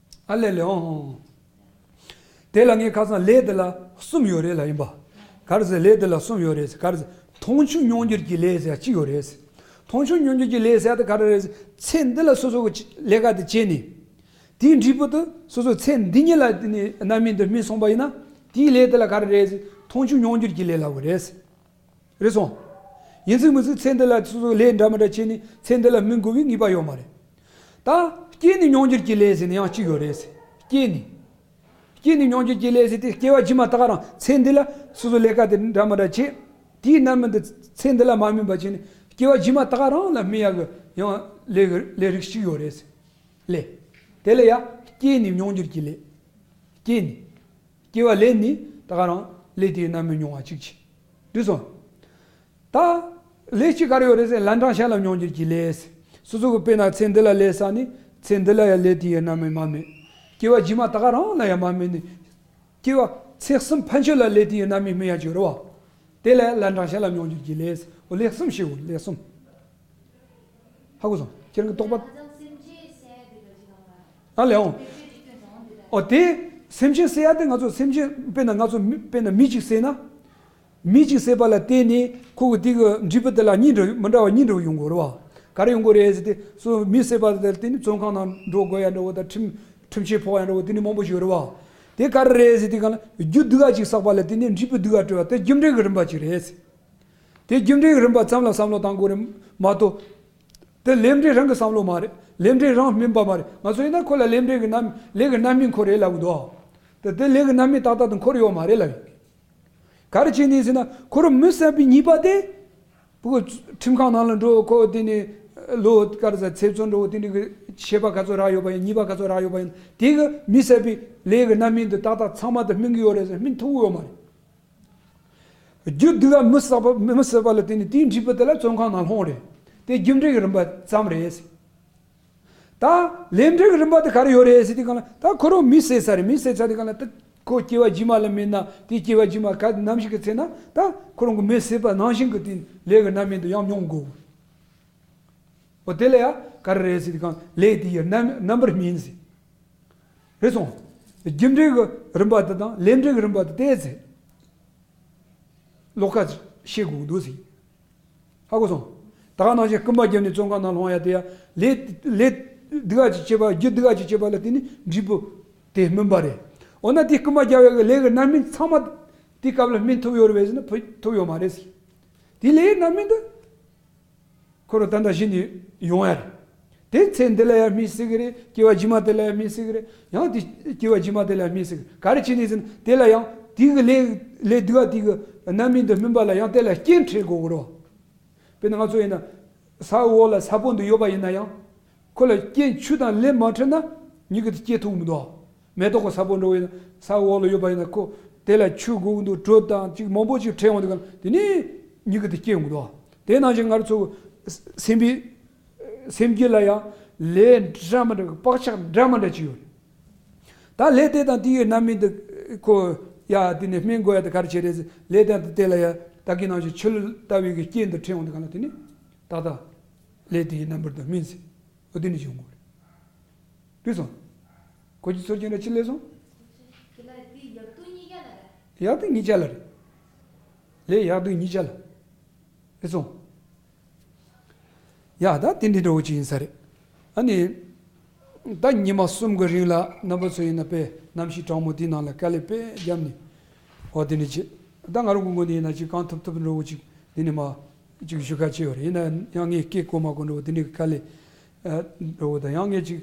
ཨ་ལེ་ལེ་ཨོ་ཨོ། དེ་ལ་ངས་ཁ་སང་ལས་དེ་ལ་གསུམ་ཡོད་རེད་ལ་ཡིན་པ། ག་རེ་ཟེར་ལས་དེ་ལ་གསུམ་ཡོད་རེད་ཟེར་ག་རེ་ཟེར། མཐོང་ཆོས་མྱོང་འགྱུར་གྱི་ལས་ཟེར་གཅིག་ཡོད་རེད་ཟེར། མཐོང་ཆོས་མྱོང་འགྱུར་གྱི་ལས་ཟེར་དེ་ག་རེ་རེད་ཟེར། ཚེ་འདི་ལ་སོ་སོ་གི་ལས་ཀ་དེ་བྱས་ནས། དེའི་འབྲས་བུ་དེ་སོ་སོ་ཚེ་འདི་ཉིད་ལ་དེ་ནི་རྣམ་སྨིན་དུ་སྨིན་སོང་པ་ཡིན་ན། དེའི་ལས་དེ་ལ་ག་རེ་རེད་ཟེར། མཐོང་ཆོས་མྱོང་འགྱུར་གྱི་ལས་ལབ་དགོས་རེད་ཟེར། རེད་སོང་། ཡིན་ཚིག་མི་ཚིག་ཚེ་འདི་ལ་སོ་སོ་ལས་འདྲ་མི་འདྲ་བྱས་ནས་ཚེ་འདི་ལ་སྨིན་དགོས་པའི་ངེས་པ་ཡོད་མ་རེད། ད། སྐྱེས་ནས་མྱོང་འགྱུར་གྱི་ལས་ཟེར་ནས་ཡང་གཅིག་ཡོད་རེད་ཟེར། སྐྱེས་ནས། སྐྱེས་ནས་མྱོང་འགྱུར་གྱི་ལས་ཟེར་དེ་སྐྱེ་བ་རྗེས་མ་ད་ག་རང་ཚེ་འདི་ལ་སོ་སོ་ལས་ཀ་དེ་འདྲ་མི་འདྲ་བྱས། དེའི་རྣམ་སྨིན་དེ་ཚེ་འདི་ལ་མ་སྨིན་པ་བྱས་ནས་སྐྱེ་བ་རྗེས་མ་ད་ག་རང་ལ་སྨིན་ཡག་གི་ཡང་ལས་ཀྱི་ལས་རིགས་གཅིག་ཡོད་རེད་ཟེར། ལས། དེ་ལ་ཡང་སྐྱེས་ནས་མྱོང་འགྱུར་གྱི་ལས། སྐྱེས་ནས། སྐྱེ་བ་ལེན་ནས་ད་ག་རང་ལས་དེའི་རྣམ་སྨིན་མྱོང་བ་གཅིག་བྱས། འགྲིག་སོང་། ད། ལས་གཅིག་ག་རེ་ཡོད་རེད་ཟེར་ལན་གྲངས་བཤད་ལ་མྱོང་འགྱུར་གྱི་ལས། སོ་སོ་གི་དཔེར་ན་ཚེ་འདི་ལ་ལས་བསགས་ནས་ཚེ་འདི་ལ་ཡང་ལས་དེའི་རྣམ་སྨིན་མ་སྨིན། སྐྱེ་བ་རྗེས་མ་ད་ག་རང་ལ་ཡང་མ་སྨིན་ནས། སྐྱེ་བ་ཚེ་གསུམ་ཕན་ཆད་ལ་ལས་དེའི་རྣམ་སྨིན་སྨིན་ཡ་གཅིག་ཡོད་རེད་བ། དེ་ལ་ལན་གྲངས་བཤད་ལ་མྱོང་འགྱུར་གྱི་ལས། འོ་ལས་གསུམ་ཞིག་འོ་ལས་གསུམ། ཧ་གོ་སོང་། ཁྱེད་རང་གི་རྟོག་པ། ཨ་ལས་འོང་། ཨོ་དེ། སེམས་ཅན་བསད་ཡ་དེ་ང་ཚོ་སེམས་ཅན་དཔེར་ན་ང་ཚོ་མི་དཔེར་ན་མི་གཅིག་བསད་ན། མི་གཅིག་བསད་པ་ལ་བརྟེན་ནས་ཁོ་གི་དེ་གི་འབྲས་བུ་དེ་ལ་གཉིས་འདྲ་མི་འདྲ་བ་གཉིས་འདྲ་བ་ཡོང་གི་རེད་བ། ག་རེ་ཡོང་གི་རེད་ཟེར་ཏེ་སོ་མི་བསད་པ་དེ་ལ་བརྟེན་ནས་བཙོན་ཁང་ནང་འགྲོ་དགོས་ཡ་འདྲ་བོ་དང་ཁྲིམས་ཁྲིམས་ཆད་ཕོག་ཡ་འདྲ་བོ་དེ་ནི་མང་པོ་ཞིག་ཡོད་རེད་བ། དེ་ག་རེ་རེད་ཟེར་དུས་སྒང་ལ། རྒྱུ་སྡུག་ག་ཅིག་བསགས་པ་ལ་བརྟེན་ནས་འབྲས་བུ་སྡུག་ག་སྤྲོད་པ་དེ་རྒྱུ་འབྲས་ཀྱི་རིམ་པ་ཅིག་རེད་ཟེར། དེ་རྒྱུ་འབྲས་ཀྱི་རིམ་པ་ཙམ་ལ་བསམ་བློ་བཏང་དགོས་རེད་མ་གཏོགས། དེ་ལས་འབྲས་རང་གི་བསམ་བློ་མ་རེད། ལས་འབྲས་རང་སྨིན་པ་མ་རེད། ང་ཚོ་ཡིན་ན་ཁོ་ལ་ལས་འབྲས་ཀྱི་རྣམ། ལས་ཀྱི་རྣམ་སྨིན་འཁོར་རེད་ལབ་གི་འདུག་དེ་དེ་ལས་ཀྱི་རྣམ་སྨིན་ཏག་ཏག་ཏུ་འཁོར་ཡོད་མ་རེད་ལབ་ཡོད། ག་རེ་བྱས་ནས་ཟེར་ན། ཁོ་རང་མི་བསད་པའི་ཉེས་པ་དེ། ཕྲུ་གུ་ཁྲིམས་ཁང་ནང་ལ་འགྲོ། ཁོ་དེ་ནས་ལོ་ག་རེ་ཟེར། ཚེ་བཙོན་འགྲོ། དེ་ནས་ཀྱི་ཆད་པ་ག་ཚོད་རག་ཡོད་པ་ཡིན། ཉེས་པ་ག་ཚོད་རག་ཡོད་པ་ཡིན། དེ་གི་མི་བསད་པའི་ལས་ཀྱི་རྣམ་སྨིན་དེ་ཏག་ཏག་ཚང་མ་དེ་སྨིན་གྱི་ཡོད་རེད་ཟེར། སྨིན་ཐུབ་ཀྱི་ཡོད་མ་རེད། རྒྱུ་སྡུག་ག་མི་བསགས་པ། མི་བསད་པ་ལ་བརྟེན་ནས་དེའི་འབྲས་བུ་དེ་ལ་བཙོན་ཁང་ནང་ལྷུང་རེད། དེ་རྒྱུ་འབྲས་ཀྱི་རིམ་པ་ཙམ་རེད། ད་ལས་འབྲས་ཀྱི་རིམ་པ་དེ་ག་རེ་ཡོད་རེད་ཟེར་དུས་སྒང་ལ། ད་ཁོ་རང་མི་བསད་ཚར་རེད། མི་བསད་ཚར་དུས་སྒང་ལ། ད་ཁོ་སྐྱེ་བ་རྗེས་མ་ལ་སྨིན་ན། དེ་སྐྱེ་བ་རྗེས་མ་ག་ནམ་ཞིག་གི་ཚེ་ན། ད་ཁོ་རང་གི་མི་བསད་པ་ནང་བཞིན་གྱི་དེ་ལས་ཀྱི་རྣམ་སྨིན་དེ་ཡང་མྱོང་དགོས། འོ་དེ་ལ་ཡང་ག་རེ་རེད་ཟེར་དུས་སྒང་། ལས་དེ་ཡི་རྣམ། རྣམ་པར་སྨིན་ཟེར། རེད་སོང་། རྒྱུ་འབྲས་ཀྱི་རིམ་པ་དེ་དང་ལས་འབྲས་ཀྱི་རིམ་པ་དེ་དེ་ཟེར། ལོགས་ཀ་ཤེས་དགོས་འདུག་ཟེར། ཧ་གོ་སོང་། ད་ག་ནང་བཞིན་རྐུན་མ་བརྒྱབ་ནས་བཙོན་ཁང་ནང་ལྷུང་ཡ་དེ་ཡ། ལས། ལས་སྡུག་ག་ཅིག་བྱས་པ། རྒྱུ་སྡུག་ག་ཅིག་བྱས་པ་ལ་བརྟེན་ནས་འབྲས་བུ་དེ་སྨིན་པ་རེད། འོ་ན་དེ་རྐུན་མ་བརྒྱབ་ཡ་གི་ལས་ཀྱི་རྣམ་སྨིན་ཚང་མ་དེ་སྐབས་ལ་སྨིན་ཐུབ་ཡོད་རེད་པས་ཟེར་ན། ཕུ། ཐུབ་ཡོད་མ་རེད་ཟེར། དེ་ལས་རྣམ་སྨིན་དེ། ཁོ་རང་ད་ལྟ་བཞིན་དུ་ཡོང་ཡ་རེད། དེ་ཚེ་འདི་ལ་ཡང་སྨིན་སྲིད་ཀྱི་རེད། སྐྱེ་བ་རྗེས་མ་དེ་ལ་ཡང་སྨིན་སྲིད་ཀྱི་རེད། ཡང་དེ་སྐྱེ་བ་རྗེས་མ་དེ་ལ་ཡང་སྨིན་སྲིད་ཀྱི་རེད། ག་རེ་བྱས་ནས་ཟེར་ན། དེ་ལ་ཡང་དེ་གི་ལས། ལས་སྡུག་ག་དེ་གི་རྣམ་སྨིན་དུ་སྨིན་པ་ལ་ཡང་དེ་ལ་རྐྱེན་འཕྲད་དགོས་ཀྱི་རེད། དཔེར་ན་ང་ཚོ་ཡིན་ན། ས་འོག་ལ་ས་བོན་དུ་ཡོད་པ་ཡིན་ན་ཡང་། ཁོ་ལ་རྐྱེན་ཆུ་དང་ལས་མ་འཕྲད་ན་མྱུ་གུ་དེ་སྐྱེ་ཐུབ་མི་འདུག་མེ་ཏོག་གི་ས་བོན་འདྲ་བོ་ཡིན་ན། ས་འོག་ལ་ཡོད་པ་ཡིན་ན། ཁོ་དེ་ལ་ཆུ་དགོས་ཀྱི་འདུག་དྲོད་དང་ཅིག་མང་པོ་ཅིག་འཕྲད་ཡོང་དུས་སྒང་ལ། དེ་ནས་མྱུ་གུ་དེ་སྐྱེ་ཡོང་གི་འདུག་དེ་ནང་བཞིན་ང་རང་ཚོ་སེམས་པའི། སེམས་རྒྱུད་ལ་ཡང་ལས་འདྲ་མི་འདྲ་གི་བག་ཆགས་འདྲ་མི་འདྲ་ཅིག་ཡོད་རེད། ད་ལས་དེ་དང་དེ་ཡི་རྣམ་སྨིན་དེ་ཁོ་ཡ་དེ་ནས་སྨིན་དགོས་ཡ་དེ་ག་རེ་བྱས་རེད་ཟེར། ལས་དེ་དང་དེ་ལ་ཡ་ད་གིན་ནང་བཞིན་ཆུ་ལྟ་བུའི་གི་རྐྱེན་དེ་འཕྲད་ཡོང་དུས་སྒང་ལ། དེ་ནས་ཏག་ཏག་ལས་དེ་ཡི་རྣམ་པར་དུ་སྨིན་ཟེར། འོ་དེ་ནས་བྱུང་དགོས་རེད། འགྲིག་སོང་། གོ་རྒྱུ་ཚོར་གྱི་འདྲ། ཅི་ལས་སོང་། ཡག་སྡུག་གཉིས་ཆ་ལ་རེད། ལས་ཡག་སྡུག་གཉིས་ཆ་ལ། རེད་སོང་། ཡ། ད་དེ་འདྲ་འདྲ་བོ་ཅིག་ཡིན་ས་རེད། ཨ་ནི། ད་ཉི་མ་གསུམ་གྱི་རིང་ལ་རྣམ་པ་ཚོ་ཡིན་ན་དཔེ་གནམ་གཤིས་གྲང་མོ་དེའི་ནང་ལ་དཀའ་ལས་དཔེ་བརྒྱབ་ནས། འོ་དེ་འདྲ་བྱས། ད་ང་རང་གི་ངོས་ནས་ཡིན་ན་ཅིག་གང་ཐུབ་ཐུབ་འདྲ་བོ་ཅིག་དེ་ནས་མར་ཅིག་ཞུ་ཁ་བྱས་ཡོད་རེད། ཡིན་ན་ཡང་ངས་སྐད་གོ་མ་གོ་འདྲ་བོ་དེ་འདྲ་གི་དཀའ་ལས། ཨ། འདྲ་བོ་དང་། ཡང་ངས་ཅིག་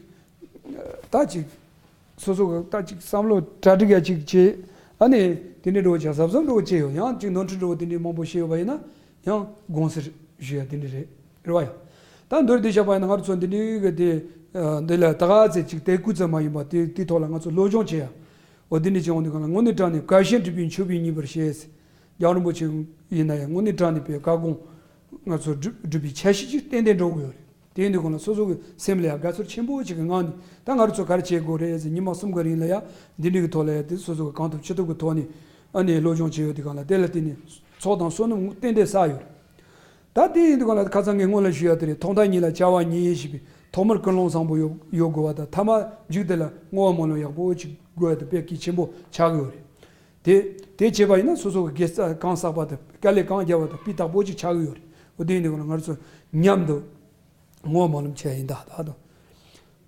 ད་ཅིག་སོ་སོ་གི་ད་ཅིག་བསམ་བློ་གྲ་སྒྲིག་ཡ་ཅིག་བྱས། ཨ་ནི་དེ་འདྲའི་འགྲོ་བྱ་གཟབ་གཟབ་འགྲོ་བྱས་ཡོད། ཡང་ཅིག་ནོར་འཁྲུལ་འགྲོ་དེ་འདྲའི་མང་པོ་བྱས་ཡོད་པ་ཡིན་ན། ཡང་དགོངས་སེལ་ཞུ་ཡ་དེ་འདྲ་རེད། རེད་བ་ཡ། ད་མདོར་བསྡུས་བཞག་པ་ཡིན་ན། ང་རང་ཚོ་འདི་འདྲའི་གི་དེ། ཨ། འདི་ལ་ད་ག་ཚད་ཅིག་དེ་སྐུ་ཚབ་མ་ཡིན་པ་དེ། དེའི་ཐོག་ལ་ང་ཚོ་སློབ་སྦྱོང་བྱེད་ཡ། འོ་དེ་འདྲ་བྱས་ཡོང་དུས་སྒང་ལ། དངོས་གནས་དྲང་གནས་དགའ་ཞེན་སྒྲིབ་པས་འཁྱུད་པའི་ཉེས་པར་བཤད་ཟེར། རྒྱལ་བ་རིན་པོ་ཆེ་ཡིན་ན་ཡང་དངོས་གནས་དྲང་གནས་པའི་བཀའ་དགོངས་ང་ཚོ་སྒྲུབ། སྒྲུབ་པའི་འཆར་གཞི་ཅིག་ཏན་ཏན་འགྲོ་དགོས་རེད། དེ་ཡིན་དུས་སྒང་ལ་སོ་སོ་གི་སེམས་ལ་ཡང་དགའ་ཚོར་ཆེན་པོ་ཅིག་གི་ངང་ནས། ད་ང་རང་ཚོ་ག་རེ་བྱེད་དགོས་རེད་ཟེར། ཉི་མ་གསུམ་གི་རིང་ལ་ཡང་འདི་འདྲའི་གི་ཐོག་ལ་ཡང་དེ་སོ་སོ་གི་གང་ཐུབ་ཅི་ཐུབ་ཀྱི་ཐོག་ནས། ཨ་ནི་སློབ་སྦྱོང་བྱས་ཡོད་དུས་སྒང་ལ། དེ་ལ་བརྟེན་ནས་ཚོགས་དང་བསོད་ནམས་ཏན་ཏན་བསགས་ཡོད་རེད། ད་དེ་ཡིན་དུས་སྒང་ལ་ཁ་སང་ངས་སྔོན་ལ་ཞུས་ཡ་དེ་རེད། ཐོག་མཐའ་གཉིས་ལ་བྱ་བ་གཉིས་ཞེས་པའི། ཐོག་མར་ཀུན་སློང་བཟང་པོ་ཡོད། ཡོད་དགོས་པ་དང་། ཐ་མ་མཇུག་དེ་ལ་བསྔོ་བ་སྨོན་ལམ་ཡག་པོ་ཅིག་དགོས་ཡ་དེ་དཔེ་གལ་ཆེན་པོ་ཆགས་ཀྱི་ཡོད་རེད། དེ། དེ་བྱས་པ་ཡིན་ན་སོ་སོ་གི་དགེ་རྩ་གང་བསགས་པ་དེ། དཀའ་ལས་གང་བརྒྱབ་པ་དེ་སྤུས་དག་པོ་ཅིག་ཆགས་ཀྱི་ཡོད་རེད། འོ་དེ་ཡིན་དུས་སྒང་ལ་ང་ཚོ་མཉམ་དུ་བསྔོ་བ་སྨོན་ལམ་བྱས་ཡིན་ད། ད་དུང་།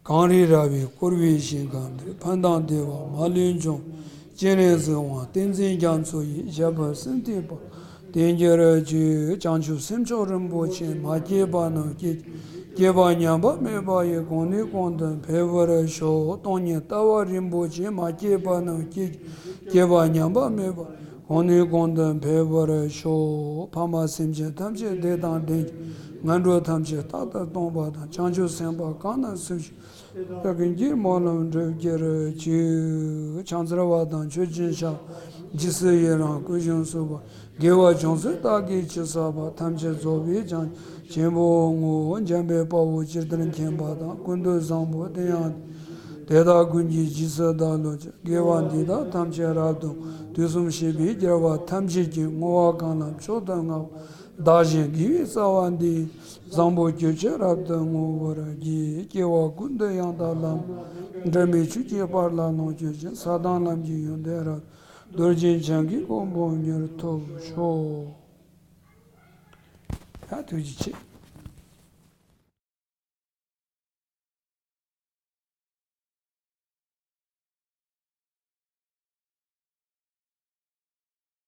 གངས་རི་ར་བས་བསྐོར་བའི་ཞིང་ཁམས་འདིར། ཕན་དང་བདེ་བ་མ་ལུས་འབྱུང་། སྤྱན་རས་གཟིགས་དབང་བསྟན་འཛིན་རྒྱ་མཚོ་ཡི། ཞབས་པད་སྲིད་མཐའི་བར་དུ་བརྟན་གྱུར་ཅིག། བྱང་ཆུབ་སེམས་མཆོག་རིན་པོ་ཆེ། མ་སྐྱེས་པ་རྣམས་སྐྱེ། སྐྱེས་པ་ཉམས་པ་མེད་པ་ཡི། གོང་ནས་གོང་དུ་འཕེལ་བར་ཤོག། སྟོང་ཉིད་ལྟ་བ་རིན་པོ་ཆེ། མ་སྐྱེས་པ་རྣམས་སྐྱེ། སྐྱེས་པ་ཉམས་པ་མེད་པ། གོང་ནས་གོང་དུ་འཕེལ་བར་ཤོག། ཕ་མ་སེམས་ཅན་ཐམས་ཅད་བདེ་དང་ལྡན་ཅིང་། ངན་འགྲོ་ཐམས་ཅད་རྟག་ཏུ་སྟོངས་པ་དང་། བྱང་ཆུབ་སེམས་དཔའ་གང་རྣམས་སུ། བདག་གིས་བསྔོ་སྨོན་ལམ་འགྲུབ་གྱུར་ཅིག། ཕྱག་འཚལ་བ་དང་མཆོད་ཅིང་བཤགས། རྗེས་སུ་ཡི་རང་བསྐུལ་ཞིང་གསོལ་བ། དགེ་བ་ཅུང་ཟད་བདག་གིས་ཅི་བསགས་པ། ཐམས་ཅད་རྫོགས་པའི་བྱང་ཆེན་པོར་བསྔོ། འཇམ་དཔལ་དཔའ་བོས་ཇི་ལྟར་མཁྱེན་པ་དང་། ཀུན་ཏུ་བཟང་པོ་དེ་ཡང་དེ་དག་ཀུན་གྱི་རྗེས་སུ་བདག་སློབ་ཅིང་། དགེ་བ་འདི་དག་ཐམས་ཅད་རབ་ཏུ། དུས་གསུམ་གཤེགས་པའི་རྒྱལ་བ་ཐམས་ཅད་ཀྱིས། བསྔོ་བ་གང་ལ་མཆོག་ཏུ་བསྔགས་པ། བདག་གཞན་དགེ་བའི་རྩ་བ་འདི། བཟང་པོ་གྱུར་ཅིག་རབ་ཏུ་བསྔོ་བར་བགྱི། སྐྱེ་བ་ཀུན་ཏུ་ཡང་དག་བླ་མ། འབྲལ་མེད་ཆོས་ཀྱི་དཔལ་ལ་ལོངས་སྤྱོད་ཅིང་། ས་དང་ལམ་གྱི་ཡོན་ཏན་རབ། རྡོ་རྗེ་འཆང་གི་གོ་འཕང་མྱུར་ཐོབ་ཤོག། ཡ། ཐུགས་རྗེ་ཆེ།